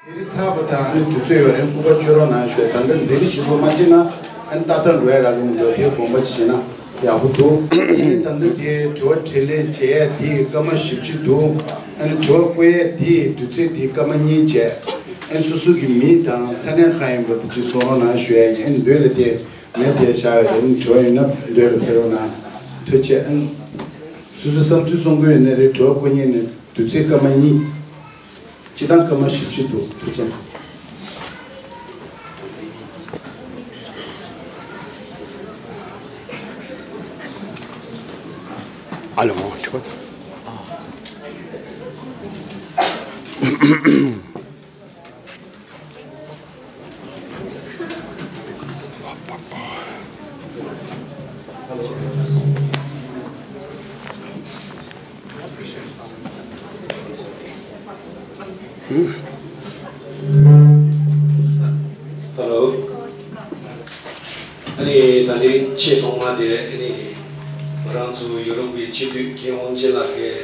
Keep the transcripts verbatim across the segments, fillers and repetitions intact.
དེ་རིང་ཚར་བ་དང་ཨ་ནི་དུས་ཚོད་ཡོད་རེད། སྐུ་པར་བཅོལ་རོགས་གནང་ཞུ། ད་ལྟ་འཛིན་རིམ་ཞིག་ཚོ་མ་བྱེད་ན་ཨ་ནི་ཏག་ཏག་འགྲོ་ཡ་རག་གི་མི་འདུག་དེ་དགོངས་པ་བྱེད་ན་ཡག་པོ་འདུག་ཨ་ནི་ད་ལྟ་དེ་དྲི་བ་དྲིས་ལན་བྱེད་ཡ་དེ་སྐར་མ་བཞི་བཅུ་འདུག་ཨ་ནི་དྲི་བ་བཀོད་ཡ་དེ་དུས་ཚོད་དེ་སྐར་མ་གཉིས་བྱས། ཨ་ནི་སོ་སོ་གི་མིང་དང་ས་གནས་གང་ཡིན་པ་དེ་ཅིག་གསུང་རོགས་གནང་ཞུ་ཡ་ཡིན། ཨ་ནི་མདུན་ལ་དེ་མེད་དེ་བཞག་ཡོད་རེད། ཨ་ནི་དྲི་བ་ཡོད་ན་མདུན་ལ་ཕེབས་རོགས་གནང་། ཐུགས་རྗེ་ཆེ། ཨ་ནི་སོ་སོའི་བསམ་ཚུལ་གསུང་གི་ཡོད་ན་རེད། དྲི་བ་བཀོད་མཁན་ནི་དུས་ཚོད་སྐར་མ་གཉིས། སྤྱིར་བཏང་སྐར་མ་བཞི་བཅུ་འདུག་ཐུགས་རྗེ་ཆེ། ཨ་ལོ། ཧེ་ལོ། ཨ་ནི་ད་ནི་ཆེས་ཐོག་མ་དེ་ཨ་ནི་ང་རང་ཚོ་ཡུ་རོབ་ཀྱི་སྤྱི་འཐུས་རྒན་དབང་ཆེན་ལགས་ཀྱིས་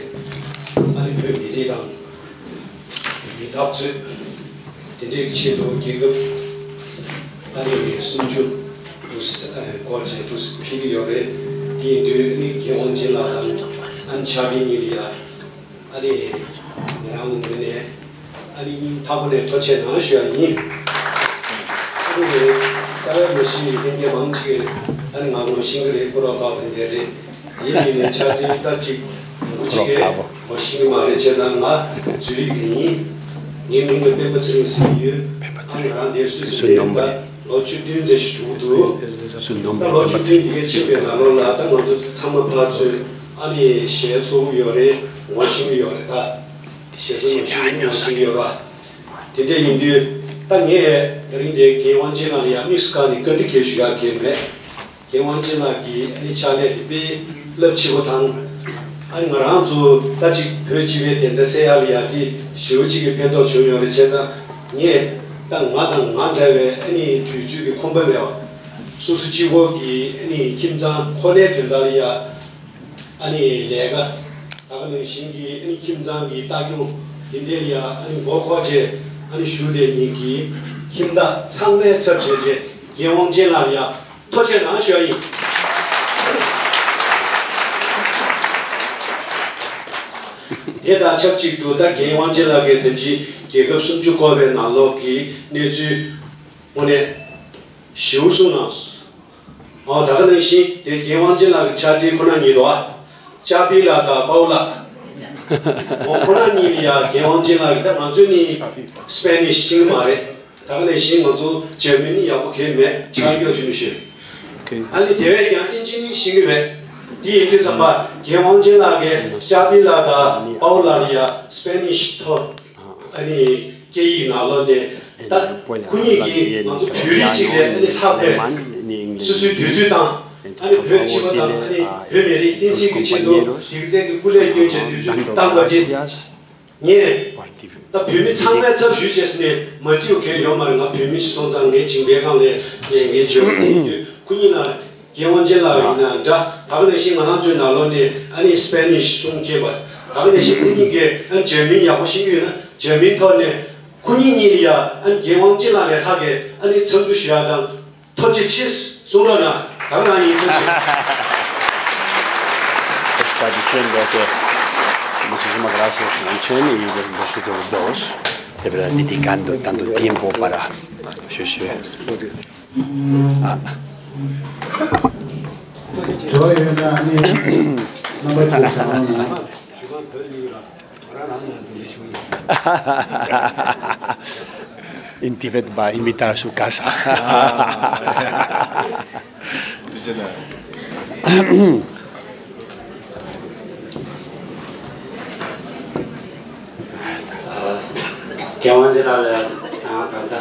ཨ་ནི་བོད་མི་རིགས་དང་མི་འཐབ་རྩོད་དེ་འདྲའི་ཆེད་དུ་རྒྱལ་ཁབ་ཨ་རི་སུམ་ཅུ་དུ་སྐོར་བྱས་དུ་ཕེབས་ཀྱི་ཡོད་རེད། དེ་ཡིན་དུས་ཨ་ནི་རྒན་དབང་ཆེན་ལགས་དང་ཨ་ནི་ཕྱག་སྦྲེལ་གཉིས་ལ་ཡ་ཨ་ནི་ང་རང་ངོས་ནས་ཨ་ནི་སྙིང་ཐག་པ་ནས་ཐུགས་རྗེ་ཆེ་གནང་ཞུ་ཡ་ཡིན། ཨ་ནི་རྩ་བའི་མ་གཞི་ལྷན་རྒྱས་མང་ཆེ་ཨ་ནི་ང་ངོ་ཤེས་ཀྱི་རེད། སྐུ་རོགས་པ་ཕན་བདེ་རེད། ཡིན་ནའི་ཕྱག་སྦྲེལ་ད་ཅིག་མང་པོ་ཅིག་གིས་ངོ་ཤེས་ཀྱི་མ་རེད། བྱས་ཙང་ང་འཛུལ་ཡིག་ཡིན། ངའི་མིང་ལ་སྤེན་པ་ཚེ་རིང་ཟེར་གྱི་ཡོད། ཨ་ང་རང་འདིར་སུད་སི་འདིར་ད་ལོ་བཅུ་བདུན་ཙམ་ཞིག་འགྲོ་གི་འདུག་ད་ལོ་བཅུ་བདུན་འདི་གའི་ཕྱིན་པའི་ནང་ལོགས་ལ་ད་ང་ཚོ་ཚང་མ་ཕར་ཚུར་ཨ་ནི་ཞལ་ཚོགས་ཡོད་རེད། ངོ་ཤེས་ཀྱི་ཡོད་རེད། ད་ཞལ་ཚོགས་ངོ་ཤེས་ཀྱི་ངོ་ཤེས་ཀྱི་ཡོད་ར། དེ་འདྲ་ཡིན་དུས་ད་ངས་དེ་རིང་འདིར་རྒན་དབང་ཆེན་ལགས་ལ་ཡང་དངོས་སུ་བཀའ་ནས་བཀའ་འདྲི་གལ་ཞུ་ཡག་གལ་མེད། རྒན་དབང་ཆེན་ལགས་ཀྱི་ཨ་ནི་ཕྱག་ལས་དེ་དཔེ་རླབས་ཆེ་པོ་དང་། ཨ་ནི་ང་རང་ཚོ་ད་ཅིག་བོད་སྤྱི་པའི་བདེན་མཐའ་གསལ་ཡག་ལ་ཡ་དེ་ཞེ་པོ་ཅིག་གི་ཕན་ཐོགས་བྱུང་ཡོད་རེད། བྱས་ཙང་ངས་ད་ང་དང་ང་འདྲ་བའི་ཨ་ནི་དུས་ཚོད་ཀྱི་ཁོམ་པ་མེད་པ། སོ་སོ་གཅིག་པོ་གི་ཨ་ནི་ཁྱིམ་ཚང་ཁོ་ནའི་དོན་དག་ལ་ཡ་ཨ་ནི་ལས་ཀ་ད་ག་ནང་བཞིན་གྱི་ཨ་ནི་ཁྱིམ་ཚང་གི་ལྟ་སྐྱོང་དེ་འདྲ་ལ་ཡ་ཨ་ནི་མགོ་འཁོར་བྱས་ཨ་ནི་བཞུགས་ལས་ཉིན་གྱི་ཁྱིམ་བདག་ཚང་མའི་ཚབ་བྱས་རྗེས་རྒན་དབང་ཆེན་ལགས་ལ་ཡ། ཐུགས་རྗེ་ཆེ་གནང་ཞུ་ཡ་ཡིན། དེ་དང་ཆབས་ཅིག་ཏུ་ད་རྒན་དབང་ཆེན་ལགས་ཀྱིས་དེ་བཞིན་རྒྱལ་ཁབ་སུམ་ཅུ་སྐོར་བའི་ནང་ལོགས་ཀྱི་གནས་ཚུལ་དངོས་གནས་ཞེ་པོ་གསུངས་གནང་སོང་། ཨོ་ད་ག་ནང་བཞིན་དེ་རྒན་དབང་ཆེན་ལགས་ཀྱི་ཕྱག་སྦྲེལ་ཁོ་ན་ཉིད་དོ། ཨ་ཅག་པི་ལགས་དང་པའོ་ལགས། ཨོ་ཁོ་ན་གཉིས་ལ་ཡ་རྒན་དབང་ཆེན་ལགས་ཀྱིས་ད་ང་ཚོ་ནི་སྤེ་ནིཤ་ཤེས་ཀྱི་མ་རེད། ད་ག་ནང་བཞིན་ང་ཚོ་འཇར་མན་ནི་ཡག་པོ་གང་ཡང་མེད། ཆ་རྒྱུས་ཆུང་ཆུང་ཞིག་ཨ་ནི་དེ་བས་ཀྱང་ཨིན་ཇི་ནི་ཤེས་ཀྱི་མེད། དེ་ཡིན་དུས་ཙམ་པ་རྒན་དབང་ཆེན་ལགས་ཀྱིས་ཅག་པི་ལགས་དང་པའོ་ལགས་ལ་ཡ་སྤེ་ནིཤ་ཐོག་ཨ་ནི་སྐད་ཡིག་ནང་ལོགས་ནས་ད་ཁོ་གཉིས་ཀྱིས་ང་ཚོ་བོད་རིགས་གཅིག་ལས་ཨ་ནི་ལྷག་པའི་སོ་སོའི་དུས་ཚོད་དང་ཨ་ནི་བོད་སྤྱི་པ་དང་ཨ་ནི་བོད་མི་རིགས་བསྟན་སྲིད་ཀྱི་ཆེད་དུ་སྒེར་རྩེ་གི་སྐུ་ལས་བསྐྱོན་བྱས་དུས་ཚོད་བཏང་པ་དེ། ངས་ད་བོད་མི་ཚང་མའི་ཚབ་ཞུས་བྱས་ནས་མ་འགྲིག་པ་གང་ཡང་ཡོད་མ་རེད། ང་བོད་མི་ཞིག་སོང་ཙང་ངའི་མཇིང་པའི་སྒང་ལ་ངས་བརྗོད་པ་ཡིན་དུས་ཁོ་གཉིས་ན་རྒན་དབང་ཆེན་ལགས་ཡིན་ན་འདྲ། ད་ག་ནང་བཞིན་ང་རང་ཚོའི་ནང་ལོགས་ནས་ཨ་ནི་སྤེ་ནིཤ་གསུང་མཁས་པ། ད་ག་ནང་བཞིན་ཁོ་གཉིས་ཀྱིས་ཨ་ནི་འཇར་མན་ཡག་པོ་ཤེས་ཀྱི་ཡོད་ན་འཇར་མན་ཐོག་ནས་ཁོ་གཉིས་གཉིས་ལ་ཡ་ཨ་ནི་རྒན་དབང་ཆེན་ལགས་ལས་ལྷག་གི་ཨ་ནི་འཚམས་འདྲི་ཞུ་ཡག་དང་། ཐུགས་རྗེ་ཆེ་གསུང་རོགས་གནང་། ད་ག་རང་ཡིན། ཐུགས་རྗེ་ཆེ། Está diciendo que muchísimas gracias, Anchón, y de, de sus dos, de verdad, dedicando tanto tiempo para, sí, sí. ཨ། དྲི་བ་ཡོད་ན་ཨ་ནི་རྣམ་པ་ཚོས་བྱ་རོགས་གནང་། En Tíbet va a invitar a su casa. རྒན་དབང་ཆེན་ལགས་ལ་ད་ལྟ་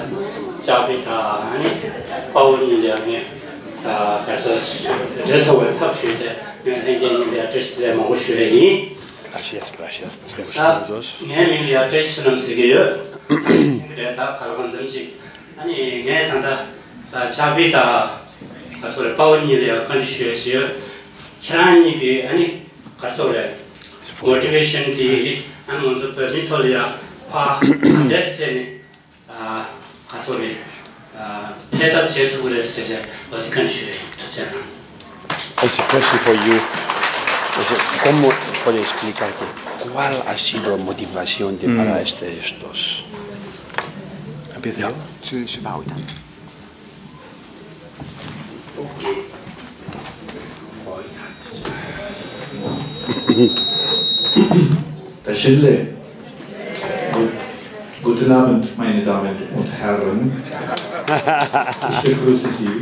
ཅག་པི་དང་ཨ་ནི་པའོ་གཉིས་ལ་ངས་ག་ཚོད་རེ་ཚོགས་པའི་ཚབ་ཞུས་ཏེ་ངས་ལྷན་རྒྱས་གཉིས་ལ་བཀྲ་ཤིས་བདེ་ལེགས་མང་པོ་ཞུ་ཡས་ཡིན། Gracias, gracias. ད་ངའི་མིང་ལ་ཡ་བཀྲ་ཤིས་བསོད་ནམས་ཟེར་གྱི་ཡོད། རེད། ད་ག་ལ་གང་འཚམ་ཞིག་ཨ་ནི་ངས་ད་ལྟ་ཅག་པི་དང་ག་ཚོད་རེད། པའོ་གཉིས་ལ་ཡ་བཀའ་འདྲི་ཞུ་ཡས་ཞུ་ཡོད། ཁྱེད་རང་གཉིས་ཀྱི་ཨ་ནི་ག་ཚོད་རེད། མོ་ཊི་ཝེ་ཤན་དེ་ཨ་ནི་ང་ཚོ་བོད་མི་ཚོ་ལ་ཡ་ཕར་འདྲེས་བྱས་ནས། Ah, sorry. Ah, འཕེལ་ཐབས་བྱེད་ཐུབ་ཀྱི་རེད་ཟེར་བྱས་འོ་དེ་ག་ཞུ་རེད། ཐུགས་རྗེ་གནང་། Es question for you. Es, ¿cómo puede explicar que cuál ha sido la motivación de para este, estos? ¿Empiezo yo? Sí, sí, va, ahorita. Taschille. Guten Abend, meine Damen und Herren. Ich begrüße Sie.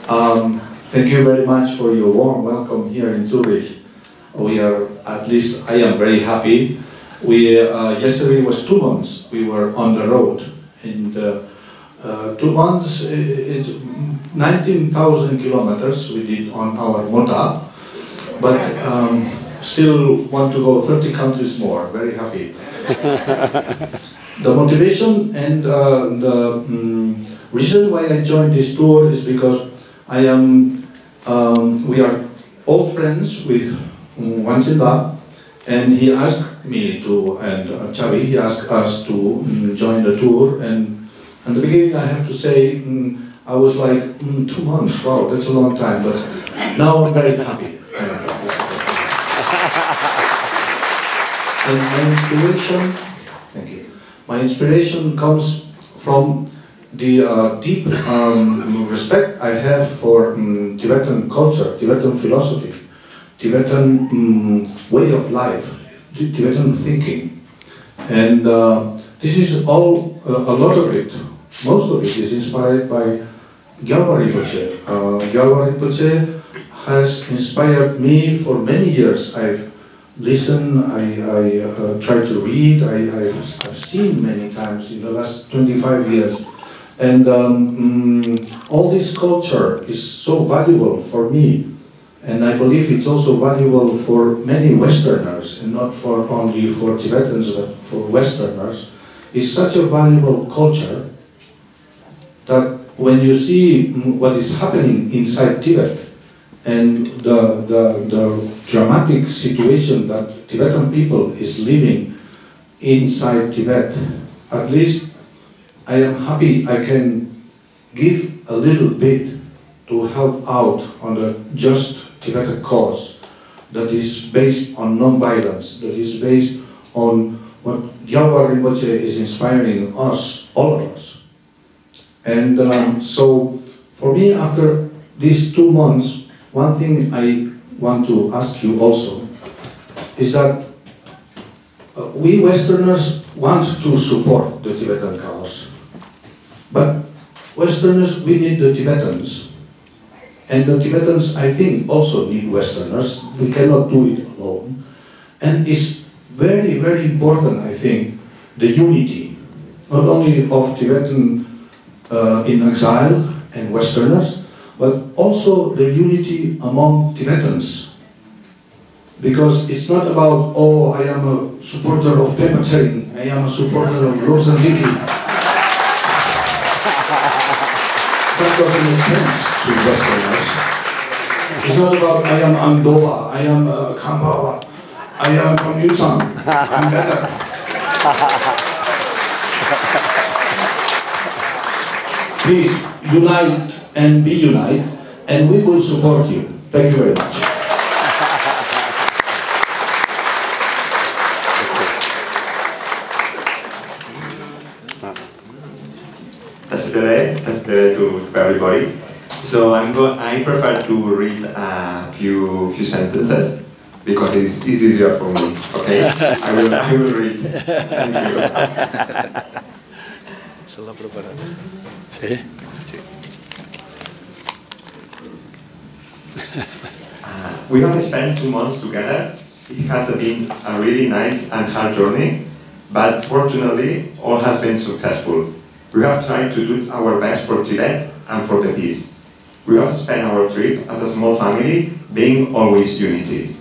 Um, thank you very much for your warm welcome here in Zurich. We are, at least I am very happy. We, uh, yesterday was two months we were on the road, and, uh, uh, two months, i- it's nineteen thousand kilometers we did on our motor, but, um, still want to go thirty countries more. Very happy. The motivation and, uh, the, mm, reason why I joined this tour is because I am, um, we are old friends with, mm, Wang Xinda, and he asked me to, and, uh, Xavi, he asked us to, mm, join the tour. And in the beginning, I have to say, mm, I was like, mm, two months, wow, that's a long time. But now I'm very happy. And my inspiration, thank you. My inspiration comes from the, uh, deep, um, respect I have for, um, Tibetan culture, Tibetan philosophy, Tibetan, um, way of life, Ti- Tibetan thinking. And, uh, this is all, uh, a lot of it, most of it is inspired by Gyalpa Rinpoche. Uh, Gyalpa Rinpoche has inspired me for many years. I've listened, I, I, uh, try to read, I, I've, I've seen many times in the last twenty-five years. And, um, mm, all this culture is so valuable for me. And I believe it's also valuable for many Westerners, and not for only for Tibetans, but for Westerners. It's such a valuable culture that when you see, mm, what is happening inside Tibet and the, the, the dramatic situation that Tibetan people is living inside Tibet, at least I am happy I can give a little bit to help out on the just Tibetan cause that is based on non-violence, that is based on what Gyalpa Rinpoche is inspiring us, all of us. And, um, so, for me, after these two months, one thing I want to ask you also is that, uh, we Westerners want to support the Tibetan cause, but Westerners, we need the Tibetans. And the Tibetans, I think, also need Westerners. We cannot do it alone. And it's very, very important, I think, the unity, not only of Tibetan, uh, in exile and Westerners, but also the unity among Tibetans. Because it's not about, "Oh, I am a supporter of Pema Tsering, I am a supporter of Lobsang Tshogye." That doesn't make sense to Westerners. It's not about, "I am Angdoa, I am, uh, Khambawa, I am from Yusang, I'm better." Please unite and be unite, and we will support you. Thank you very much. That's the delay. That's the delay to, to everybody. So I'm go- I prefer to read a few few sentences because it's, it's easier for me. Okay, I will I will read. Thank you. Solo preparado. Sí. Uh, we have spent two months together. It has been a really nice and hard journey, but fortunately, all has been successful. We have tried to do our best for Tibet and for the peace. We have spent our trip as a small family, being always unity.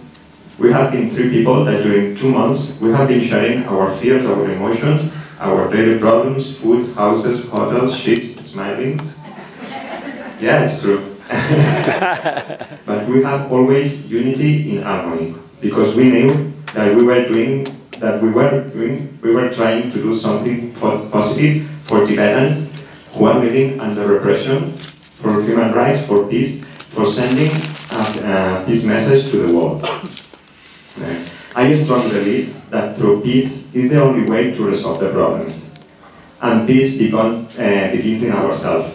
We have been three people that during two months we have been sharing our fears, our emotions, our daily problems, food, houses, hotels, ships, smilings. Yeah, it's true. But we have always unity in harmony because we knew that we were doing that we were doing, we were trying to do something po- positive for Tibetans who are living under repression, for human rights, for peace, for sending a uh, peace message to the world. Uh, I strongly believe that through peace is the only way to resolve the problems. And peace begins, uh, begins in ourselves.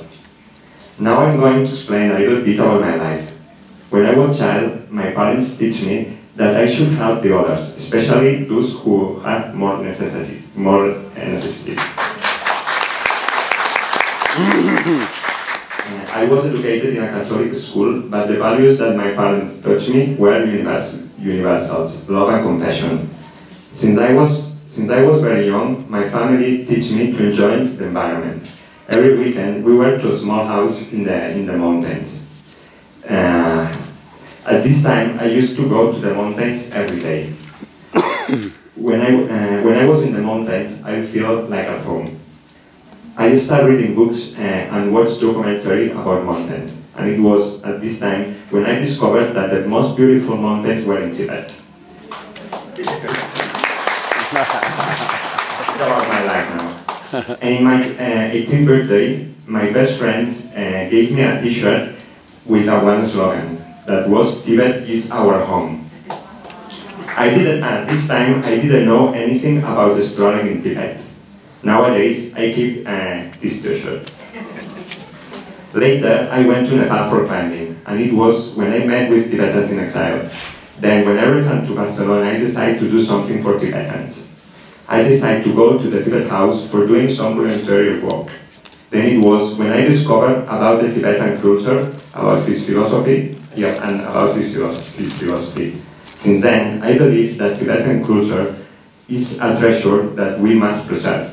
Now I'm going to explain a little bit about my life. When I was a child, my parents teach me that I should help the others, especially those who had more necessities, more uh, necessities. Uh, I was educated in a Catholic school, but the values that my parents taught me were universal, universals, love and compassion. Since I was since I was very young, my family teach me to enjoy the environment. Every weekend, we went to a small house in the in the mountains. Uh, at this time, I used to go to the mountains every day. When I uh, when I was in the mountains, I feel like at home. I started reading books uh, and watched documentary about mountains, and it was at this time when I discovered that the most beautiful mountains were in Tibet. It's about my life now. And in my uh, eighteenth birthday, my best friends uh, gave me a T-shirt with a one slogan that was "Tibet is our home." I didn't at this time I didn't know anything about the struggle in Tibet. Nowadays, I keep uh, this T-shirt. Later, I went to Nepal for climbing, and it was when I met with Tibetans in exile. Then, when I returned to Barcelona, I decided to do something for Tibetans. I decided to go to the Tibet House for doing some voluntary work. Then it was when I discovered about the Tibetan culture, about his philosophy, yeah, and about his philosophy. His philosophy. Since then, I believe that Tibetan culture is a treasure that we must preserve,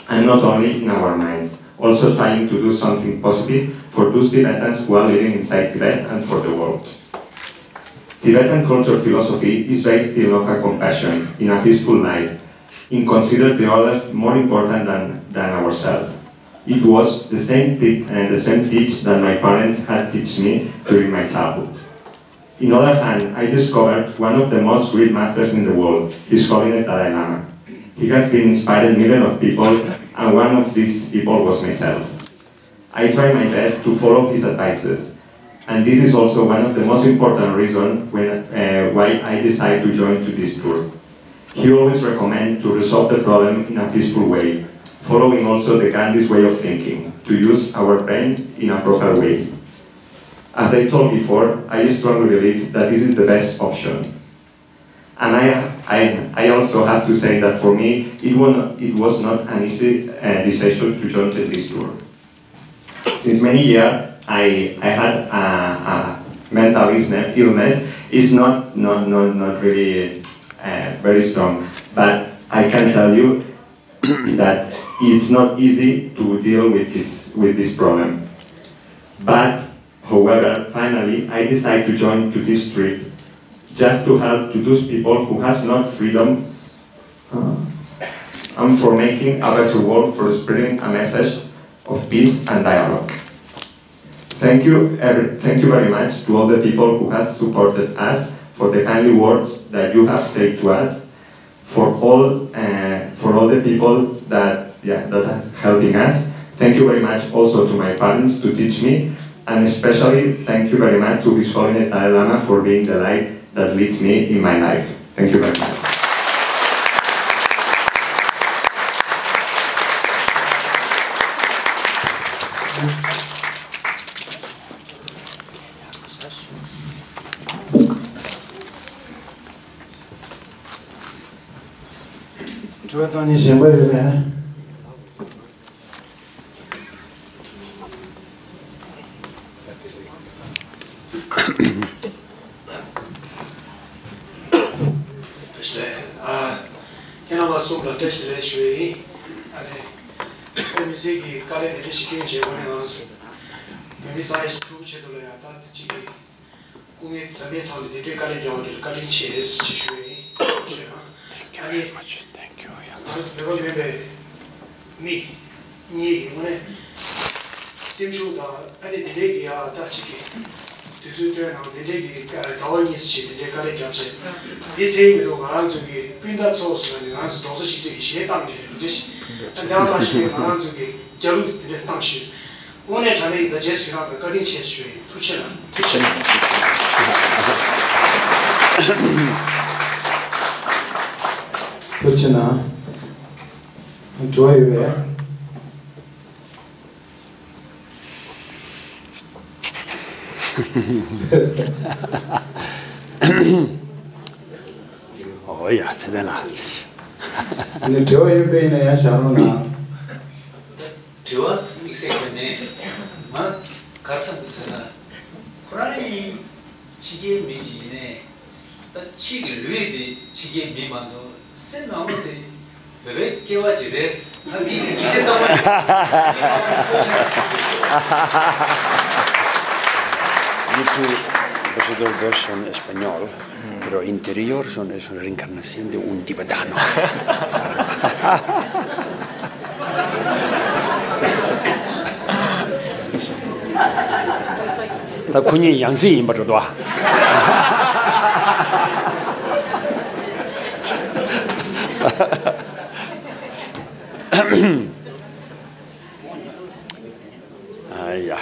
and not only in our minds, also trying to do something positive for those Tibetans who are living inside Tibet and for the world. Tibetan culture philosophy is based in love and compassion, in a peaceful life, in consider the others more important than, than ourselves. It was the same, th- uh, the same teach that my parents had teach me during my childhood. In other hand, I discovered one of the most great masters in the world, His Holiness Dalai Lama. He has been inspired millions of people, and one of these people was myself. I try my best to follow his advices, and this is also one of the most important reasons when, uh, why I decide to join to this tour. He always recommends to resolve the problem in a peaceful way, following also the Gandhi's way of thinking, to use our brain in a proper way. As I told before, I strongly believe that this is the best option. And I, I, I also have to say that for me, it was, it was not an easy uh, decision to join this tour. Since many years, I, I had a, a mental illness. It's not, not, not, not really uh, very strong, but I can tell you that it's not easy to deal with this with this problem. But however, finally I decide to join to this trip just to help to those people who has not freedom uh, and for making a better world for spreading a message of peace and dialogue. Thank you, every, thank you very much to all the people who has supported us for the kindly words that you have said to us for all uh, for all the people that yeah that are helping us. Thank you very much also to my parents to teach me, and especially thank you very much to His Holiness Dalai Lama for being the light that leads me in my life. Thank you very much. དྲི་བ་བཏང་ནས་གཞན་པ་ཡོད་མེད། ཁྱེད་རང་ལ་གསུམ་ལ་བཀྲ་ཤིས་བདེ་ལེགས་ཞུ་ཡི་ཡིན། ཨ་ནི། དཔེ་མི་སྲིད་ཀྱི་དཀའ་ལས་དེ་འདྲ་ཞིག་སྐྱོན་བྱས་པ་ནས་ང་ཚོ་བོད་མི་ས་ཡ་ཞིག་ཕྲུ་གུ་ཆེད་དུ་ལ་ཡང་ད་ཅིག་གི་སྐུ་ངལ་ཟ་མའི་ཐོག་ནས་དེ་འདྲའི་དཀའ་ལས་བརྒྱབ་པ་དེ་ལ་བཀའ་དྲིན་ཆེ་ཞེས་ཞུ་ཡི་ཡིན། ཞུ་ཡང་ཨ་ནི། ང་ཚོ་བོད་པ་མིན་པའི་མི་གཉིས་ཀྱིས་དངོས་གནས་སེམས་ཤུགས་དང་ཨ་ནི་དེ་འདྲའི་གི་ཡ་ད་ཅིག་གི་དུས་ཚོད་བཏོན་གནང་། དེ་འདྲའི་གི་ཟླ་བ་གཉིས་ཙམ་ཞིག་དེ་འདྲའི་དཀའ་ལས་བརྒྱབ་བྱས། དེ་ཚེ་མི་འདུག་ང་རང་ཚོ་གི་སྤུན་ཟླ་ཚོ་ཟེར་ནས་ང་རང་ཚོ་རྡོག་རྩ་གཅིག་སྒྲིལ་གྱི་གཞས་བཏང་ནས་རེད། དེ་འདྲ་ཞིག་ད་ལྟ་མ་ཞིག་ནས་ང་རང་ཚོ་གི་རྒྱལ་གླུ་དེ་འདྲ་བཏང་ཞིག་དངོས་གནས་དྲང་གནས་ཡིན་ད་རྗེས་སུ་ཡི་རང་དང་བཀའ་དྲིན་ཆེ་ཞུ་ཡིན། ཐུགས་རྗེ་གནང་། ཐུགས་རྗེ་གནང་། ཐུགས་རྗེ་གནང་། དྲི་བ་ཡོད་པས། ཨོ་ཡ་ཚེ་བརྟན་ལགས། ནི་དྲི་བ་ཡོད་པས་ཡིན་ན་ཡང་བཞག་རོགས་གནང་། དྲི་བ་དམིགས་བསལ་གྱི་མེད། ང་ག་རེ་བསམ་འདུག་ཟེར་ན། ཁོ་རང་ཡིན་ཕྱི་རྒྱལ་མི་ཅིག་ཡིན་ནའི། ད་ཕྱི་གི་ལུས་དེ་ཕྱི་རྒྱལ་མི་མ་གཏོགས་སེམས་ནང་ལོགས་དེ་བོད་པའི་སྐྱེ་བ་ཅིག་རེད། ད་འདི་ཡིད་ཆེས་ཚང་མ་ཡོད། Yo creo que vosotros dos son español, pero interior son, es una reencarnación de un tibetano. ད་ཁོ་གཉིས་ཡང་སྲིད་ཡིན་པ་འགྲོ་འདུག་ཨ། ཨ་ཡ།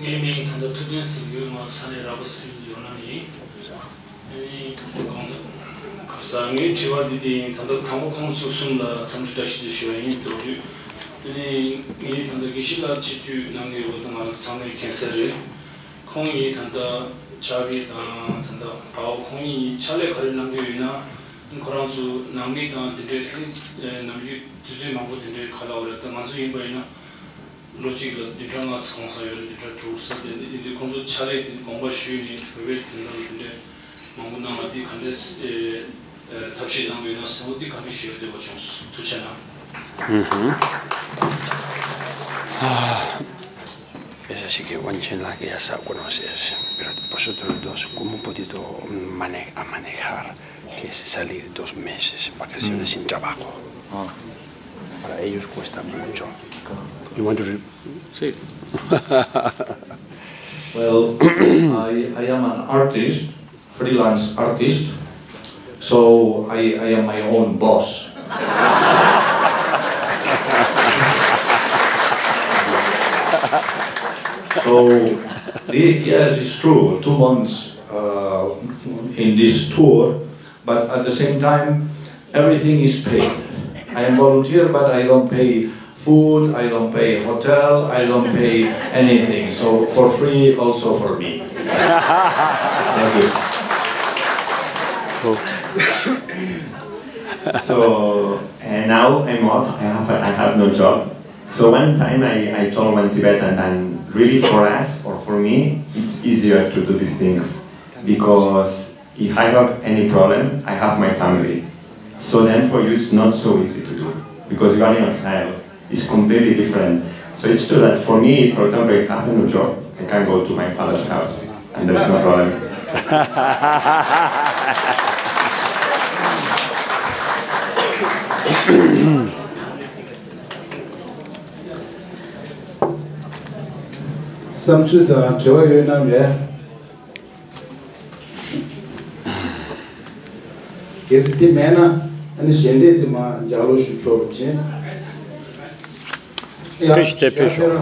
ངའི་མིང་ད་ལྟ་ཐུབ་བསྟན་ཟེར་གྱི་ཡོད། ང་ས་གནས་ར་པ་སི་ཡོ་ནན་ཡིན། ཨ་ནི་གང་ལྟར་ཁ་སང་ངའི་དྲི་བ་འདི་དེ་ཡིན། ད་ལྟ་དང་པོ་ཁོང་ཚོ་གསུམ་ལ་འཚམས་འདྲི་བཀྲ་ཤིས་བདེ་ལེགས་ཞུ་བ་ཡིན། མདོར་བསྡུས་ཨ་ནི་ངས་ད་ལྟ་དགེ་བཤེས་ལགས་སྤྱི་འཐུས་གནང་གི་ཡོད་པ་ང་ཚང་མས་མཁྱེན་གསལ་རེད། ཁོང་ཡིན་ད་ལྟ་ཕྱག་ལས་དང་ད་ལྟ་བའོ་ཁོང་ཡིན་ཕྱག་ལས་ག་རེ་གནང་གི་ཡོད་ན་ཁོ་རང་ཚོ་ནང་མི་དང་དེ་འདྲའི་ཨ་ནི་ནམ་རྒྱུན་དུས་ཚོད་མང་པོ་དེ་འདྲའི་ག་ལ་བ་རེད། ད་ང་ཚོ་ཡིན་པ་ཡིན་ན། ལོ་གཅིག་ལ་བདུན་ཕྲག་ལྔ་ཙམ་གོང་ས་ཡོད་རེད། བདུན་ཕྲག་དྲུག་ཙམ། དེ་འདི་འདི་ཁོང་ཚོ་ཕྱག་ལས་དགོངས་པ་ཞུས་ནས་བོད་པའི་དོན་དག་ལ་དེ་འདྲའི་མང་པོ་གནང་བ་འདི་ག་འདྲས་ཐབས་ཤེས་གནང་གི་ཡོད་ན་ཟེར་བ་འདི་ག་འདྲས་ཞུ་ཡ་འདོད་པ་བྱུང་སོང་། ཐུགས་རྗེ་གནང་། Esa sí que buen chen la que ya está conoces, pero vosotros dos, ¿cómo podido mane- a manejar que es salir dos meses en vacaciones sin trabajo? Para ellos cuesta mucho. You want to re- Sí. Well, I, I am an artist, freelance artist, so I, I am my own boss. So, the- yes, it's true. Two months uh, in this tour, but at the same time, everything is paid. I am volunteer, but I don't pay food, I don't pay hotel, I don't pay anything. So for free also for me. Thank you. So and now I'm off. I have I have no job. So one time I, I told one Tibetan, and really for us or for me, it's easier to do these things because if I have any problem, I have my family. So then for you, it's not so easy to do because you are in exile. It's completely different. So it's true that for me, for example, if I have no job, I can go to my father's house and there's no problem. བསམ་ཚུལ་དང་དྲི་བ་ཡོད་ན་མེད། གལ་སྲིད་དེ་མེད་ན་ཨ་ནི་ཞལ་འདེབས་དེ་མ་ལྗགས་ཀློག་ཞུ་ཆོག་པ་བྱས། ཡ་ཕེབས་ཤིག་དེ་ཕེབས་ཤོག་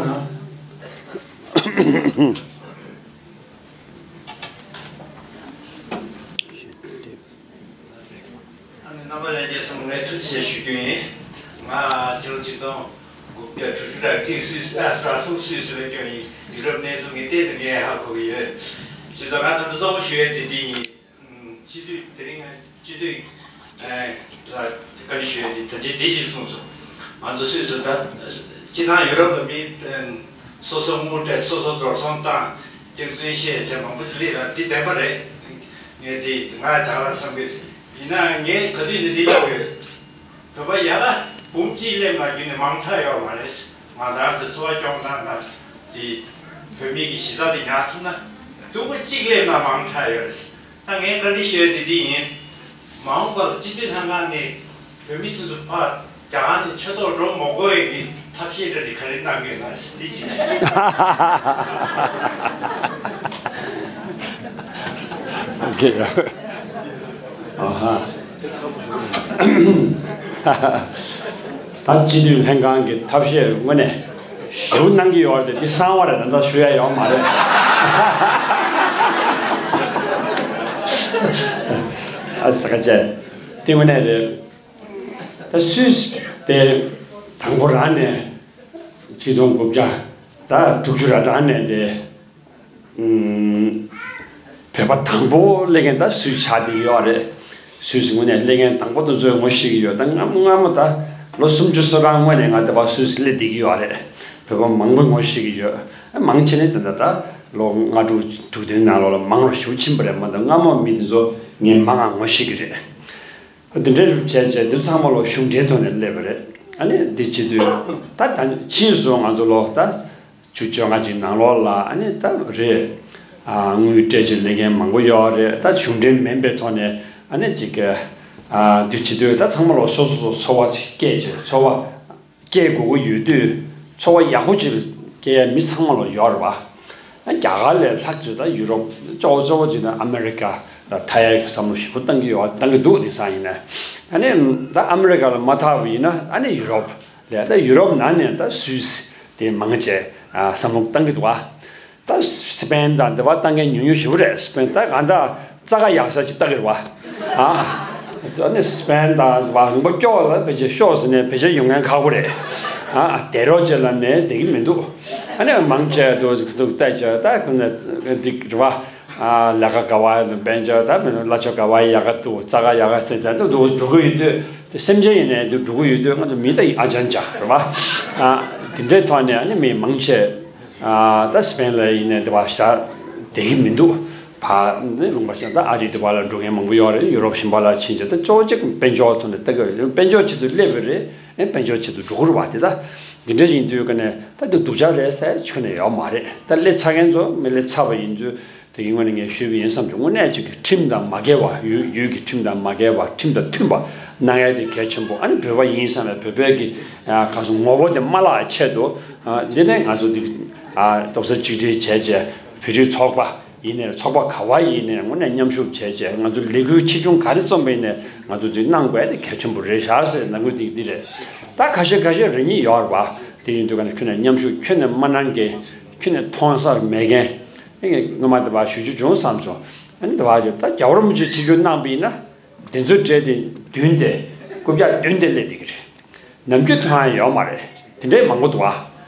ཨ་ནི་རྣམ་པ་ལྷན་རྒྱས་གསུམ་ངས་ཐུགས་རྗེ་ཆེ་ཞུ་རྒྱུ་ཡིན། ང་ཕྱི་ལོ་ཆིག་སྟོང་དགུ་བརྒྱ་དྲུག་ཅུ་རེ་གཅིག་སུད་སི་ཨ་སུད་སི་སུད་སི་ལ་སྐྱོད་ཡིན། ཡུ་རོབ་གནས་ཚུལ་ངས་ཏོག་ཙམ་ངས་ཧ་གོ་གི་ཡོད། བྱས་ཙང་ང་ད་ལྟ་གཙོ་བོ་ཞུ་ཡས་དེ་འདི་ཡིན། སྤྱི་འཐུས་དེ་རིང་ང་སྤྱི་འཐུས་ལ་བཀའ་འདྲི་ཞུ་ཡས་དེ་ད་ཅི་འདི་ཅིག་གསུངས་སོང་། ང་ཚོ་སུད་སི་ད་སྤྱི་བཏང་ཡུ་རོབ་ལ་མི་སོ་སོ་དངུལ་སྤྲད། སོ་སོ་འགྲོ་སོང་བཏང་། སྐྱག་རྫུན་བཤད་བྱས་མང་པོ་ཞིག་སླེབས་ལ་འདི་བདེན་པ་རེད། ངས་དེ་ང་ད་རང་བསམ་གི་རེད། ཡིན་ནའང་ངས་ག་དུས་ནས་འདི་ལབ་ཡོད། བོད་པ་ཡ་ལ་འབུམ་གཅིག་སླེབས་ན་རྒྱུན་ནས་མང་དྲགས་ཡོད་མ་རེད། ང་རང་ཚོའི་འཚོ་བ་སྐྱོང་སྟངས་དང་དེ་བོད་མི་གི་གཞི་རྩ་དེ་ཉར་ཐུབ་ན་སྡུག་པོ་གཅིག་སླེབས་ན་མང་དྲགས་ཡོད་རེད། ད་ངས་བཀའ་འདྲི་ཞུ་ཡ་དེ་འདི་ཡིན། མ་འོངས་པར་སྤྱི་འཐུས་ལྷན་ཁང་ནས་བོད་མི་དེ་ཚོ་ཕར་རྒྱ་གར་ནས་ཆོས་ཐོག་འགྲོ་མ་དགོས་ཡས་ཀྱི་ ཐབས་ཤེས་འདྲ་དེ་ག་རེ་གནང་གི་ཡོད་ན་འདི་ཅིག་ཨ་ཧ། ད་སྤྱི་འཐུས་ལྷན་ཁང་གི་ཐབས་ཤེས་དངོས་གནས་ཞེ་པོ་གནང་གི་ཡོད་རེད་དེ། འདི་གསང་བ་རེད། ད་ལྟ་ཞུ་ཡ་ཡོད་མ་རེད། ཨ་ས་ཀ་ཅན། དེ་དངོས་གནས་རེད། ད་སུད་སི་དེ་དང་པོ་རང་ནས་ཆིག་སྟོང་དགུ་བརྒྱ་ད་དྲུག་ཅུ་ར་གྲངས་ནས་དེ་ཨུམ་བོད་པ་དང་པོ་སླེབས་མཁན་ད་སུད་སི་ཆགས་བསྡད་ཡོད་རེད། སུད་སི་ངོས་ནས་སླེབས་མཁན་དང་པོ་དེ་ཚོས་ངོ་ཤེས་ཀྱི་ཡོད། ད་སྔ་མོ་སྔ་མོ་ད་ལོ་སུམ་ཅུ་སོ་གྲངས་སྔོན་ནས་ང་དེ་བ་སུད་སི་སླེབས་བསྡད་ཀྱི་ཡོད་རེད། བོད་པ་མང་པོས་ངོ་ཤེས་ཀྱི་ཡོད། མང་ཆེ་ནས་ད་ལྟ་ད་ལོ་ལྔ་དྲུག་དྲུག་བདུན་ནང་ལོགས་ལ་མང་རུ་ཞེ་པོ་ཕྱིན་པ་རེད། མ་གཏོགས་སྔ་མོ་མི་དེ་ཚོ་ངས་མང་ང་ངོ་ཤེས་ཀྱི་རེད། འདི་འདྲའི་བྱས་བྱས་འདི་ཚང་མ་ལོ་གཞུང་འབྲེལ་ཐོག་ནས་སླེབས་པ་རེད། ཨ་ནི་འདི་བྱེད་དུས་ད་ད་ཕྱིས་སུ་ང་ཚོ་ལོ་ད་བཅུ་བཅོ་ལྔ་ཅིག་ནང་ལོགས་ལ་ཨ་ནི་ད་རེད། ཨ་དངུལ་སྤྲད་བྱས་ལེན་མཁན་མང་པོ་ཡོད་རེད། ད་གཞུང་འབྲེལ་མིན་པའི་ཐོག་ནས་ཨ་ནི་ཅིག་ཨ་འདི་བྱེད་དུས་ད་ཚང་མ་ལོ་སོ་སོ་སོ་འཚོ་བ་ཅིག་སྐྱེལ་བྱས་འཚོ་བ་སྐྱེལ་དགོས་ཀྱི་ཡོད་དུས་འཚོ་བ་ཡག་པོ་ཅིག་སྐྱེལ་ཡ་མི་ཚང་མ་ལོ་ཡོད་རེད་བ། རྒྱ་གར་ལས་ལྷག་ཅིག་ད་ཡུ་རོབ། གཙོ་བོ་གཙོ་བོ་ཅིག་ན་ཨ་མེ་རི་ཀ་ལ་ཐར་ཡག་གི་བསམ་བློ་ཞིག་པོ་བཏང་གི་ཡོད། བཏང་གི་འདུག་དེང་སང་ཡིན་ན། ཨ་ནི་ད་ཨ་མེ་རི་ཀ་ལ་མ་ཐར་བ་ཡིན་ན་ཨ་ནི་ཡུ་རོབ་ལས། ད་ཡུ་རོབ་ནང་ནས་ད་སུད་སི་དེ་མང་ཆེ་བསམ་བློ་བཏང་གི་འདུག་བ། ད་སི་པེན་དང་དེ་བ་བཏང་མཁན་ཉུང་ཉུང་ཞིག་པོ་རེད། སི་པེན་ད་གང་ལྟར་རྩ་ཁ་ཡག་ས་ཅིག་ལྟ་གི་རེད་བ། ཨ། ཨ་ནི་སི་པེན་དང་བ་ལུང་པ་སྐྱོ་ལ་ཕལ་ཆེར་ཤོག་ཟེར་ནས་ཕལ་ཆེར་ཡོང་མཁན་ཁག་པོ་རེད། ཨ། དེ་རོགས་ཅེ་ལ་ནས་བསྡད་ཀྱི་མི་འདུག་ཨ་ནི་མང་ཆེ་དུ་ཐུག་བལྟས་ཆ་ད་ཁོ་ན་འགྲིག་རེད་བ། ཨ། ལས་ཀ་ག་བ་ཡ་དུ་དཔལ་འབྱོར་ད་མི་ལ་ཆོ་ག་བ་ཡ་ཡག་ག་འདུག་རྩ་ཁ་ཡག་ག་ཟེར་ཙང་དུ་འགྲོ་གི་ཡོད་དུས་དུ་སེམས་ཅན་ཡིན་ནས་དུ་འགྲོ་གི་ཡོད་དུས་ང་ཚོ་མི་ད་ཡིན་ཨ་ཅང་ཅང་རེད་བ། ཨ། དེ་འདྲའི་ཐོག་ནས་ཨ་ནི་མི་མང་ཆེ། ཨ། ད་སི་པེན་ལ་ཡིན་ནའི་དེ་བ་ཞག་བསྡད་ཀྱི་མི་འདུག་ཕ་ནི་ལུང་པ་ཞིག་ད་ཨ་རི་དེ་བ་ལ་འགྲོ་མཁན་མང་པོ་ཡོད་རེད། ཡུ་རོབ་གཞན་པ་ལ་ཕྱིན་རྗེས་ད་གཙོ་བོ་གཅིག་དཔལ་འབྱོར་ཐོག་ནས་ལྟ་གི་ཡོད། དཔལ་འབྱོར་ཆེད་དུ་སླེབས་པ་རེད། ཨེ་དཔལ་འབྱོར་ཆེད་དུ་འགྲོ་གི་རེད་བ། དེ་ད་འདི་འདྲ་ཡིན་དུས་ཀ་ནས་ད་དེ་སྡུག་ཅག་རེད་ཟེར་ཁྱོན་ནས་ཡོད་མ་རེད། ད་སླེབས་ཚར་མཁན་ཚོ་མི་སླེབས་ཚར་བ་ཡིན་དུས་དེ་གི་ངོས་ནས་ངས་ཞུས་པ་ཡིན་བསམ་བྱུང་། དངོས་གནས་ཅིག་གི་ཁྲིམས་དང་མ་འགལ་བ། ཡུལ་ཡུལ་གྱི་ཁྲིམས་དང་མ་འགལ་བ། ཁྲིམས་དང་མཐུན་པ་གནང་ཡ་དེ་གལ་ཆེན་པོ། ཨ་ནི་བོད་པ་ཡིན་བསམ་པའི་བོད་པའི་གི་གང་སོང་ངོ་བོ་དེ་མ་བརླག་ཆེད་དུ། འདི་ནས་ང་ཚོ་འདི་རྡོག་རྩ་གཅིག་སྒྲིལ་བྱས་བྱས་བོད་རིགས་ཚོགས་པ་ཡིན་ནའི་ཚོགས་པ་ག་བ་ཡིན་ནའི་དངོས་གནས་མཉམ་ཞུགས་བྱས་བྱས་ང་ཚོ་ལས་འགུལ་ཆེ་ཆུང་ག་རེ་རྩོམ་པ་ཡིན་ནའི་ང་ཚོ་འདི་གནང་དགོས་དེ་གལ་ཆེན་པོ་རེད་ཤག་ཟེར་ནང་ཁུལ་འདི་འདི་རེད། ད་ཁ་ཤས་ཁ་ཤས་རེ་གཉིས་ཡོད་རེད་བ། དེ་ཡིན་དུས་ཀ་ནས་ཁྱོན་ནས་མཉམ་ཞུགས་ཁྱོན་ནས་མ་གནང་མཁན། ཁྱོན་ནས་མཐོང་སར་མེད་མཁན། ངས་སྔོན་མ་དེ་བ་ཞུ་རྒྱུ་བྱུང་བསམ་སོང་། ཨ་ནི་དེ་བ་ཞུ་ད་རྒྱལ་བ་རིན་པོ་ཆེ་ཆིབས་བསྒྱུར་གནང་པ་ཡིན་ན། དེ་ཚོའི་གྲས་དེ་བདུན་དེ་རྐུབ་བཀྱག་བདུན་དེ་སླེབས་བསྡད་ཀྱི་རེད། ནམ་རྒྱུན་མཐོང་ཡ་ཡོད་མ་རེད། དེ་འདྲའི་མང་པོ་འདུག་ཨ།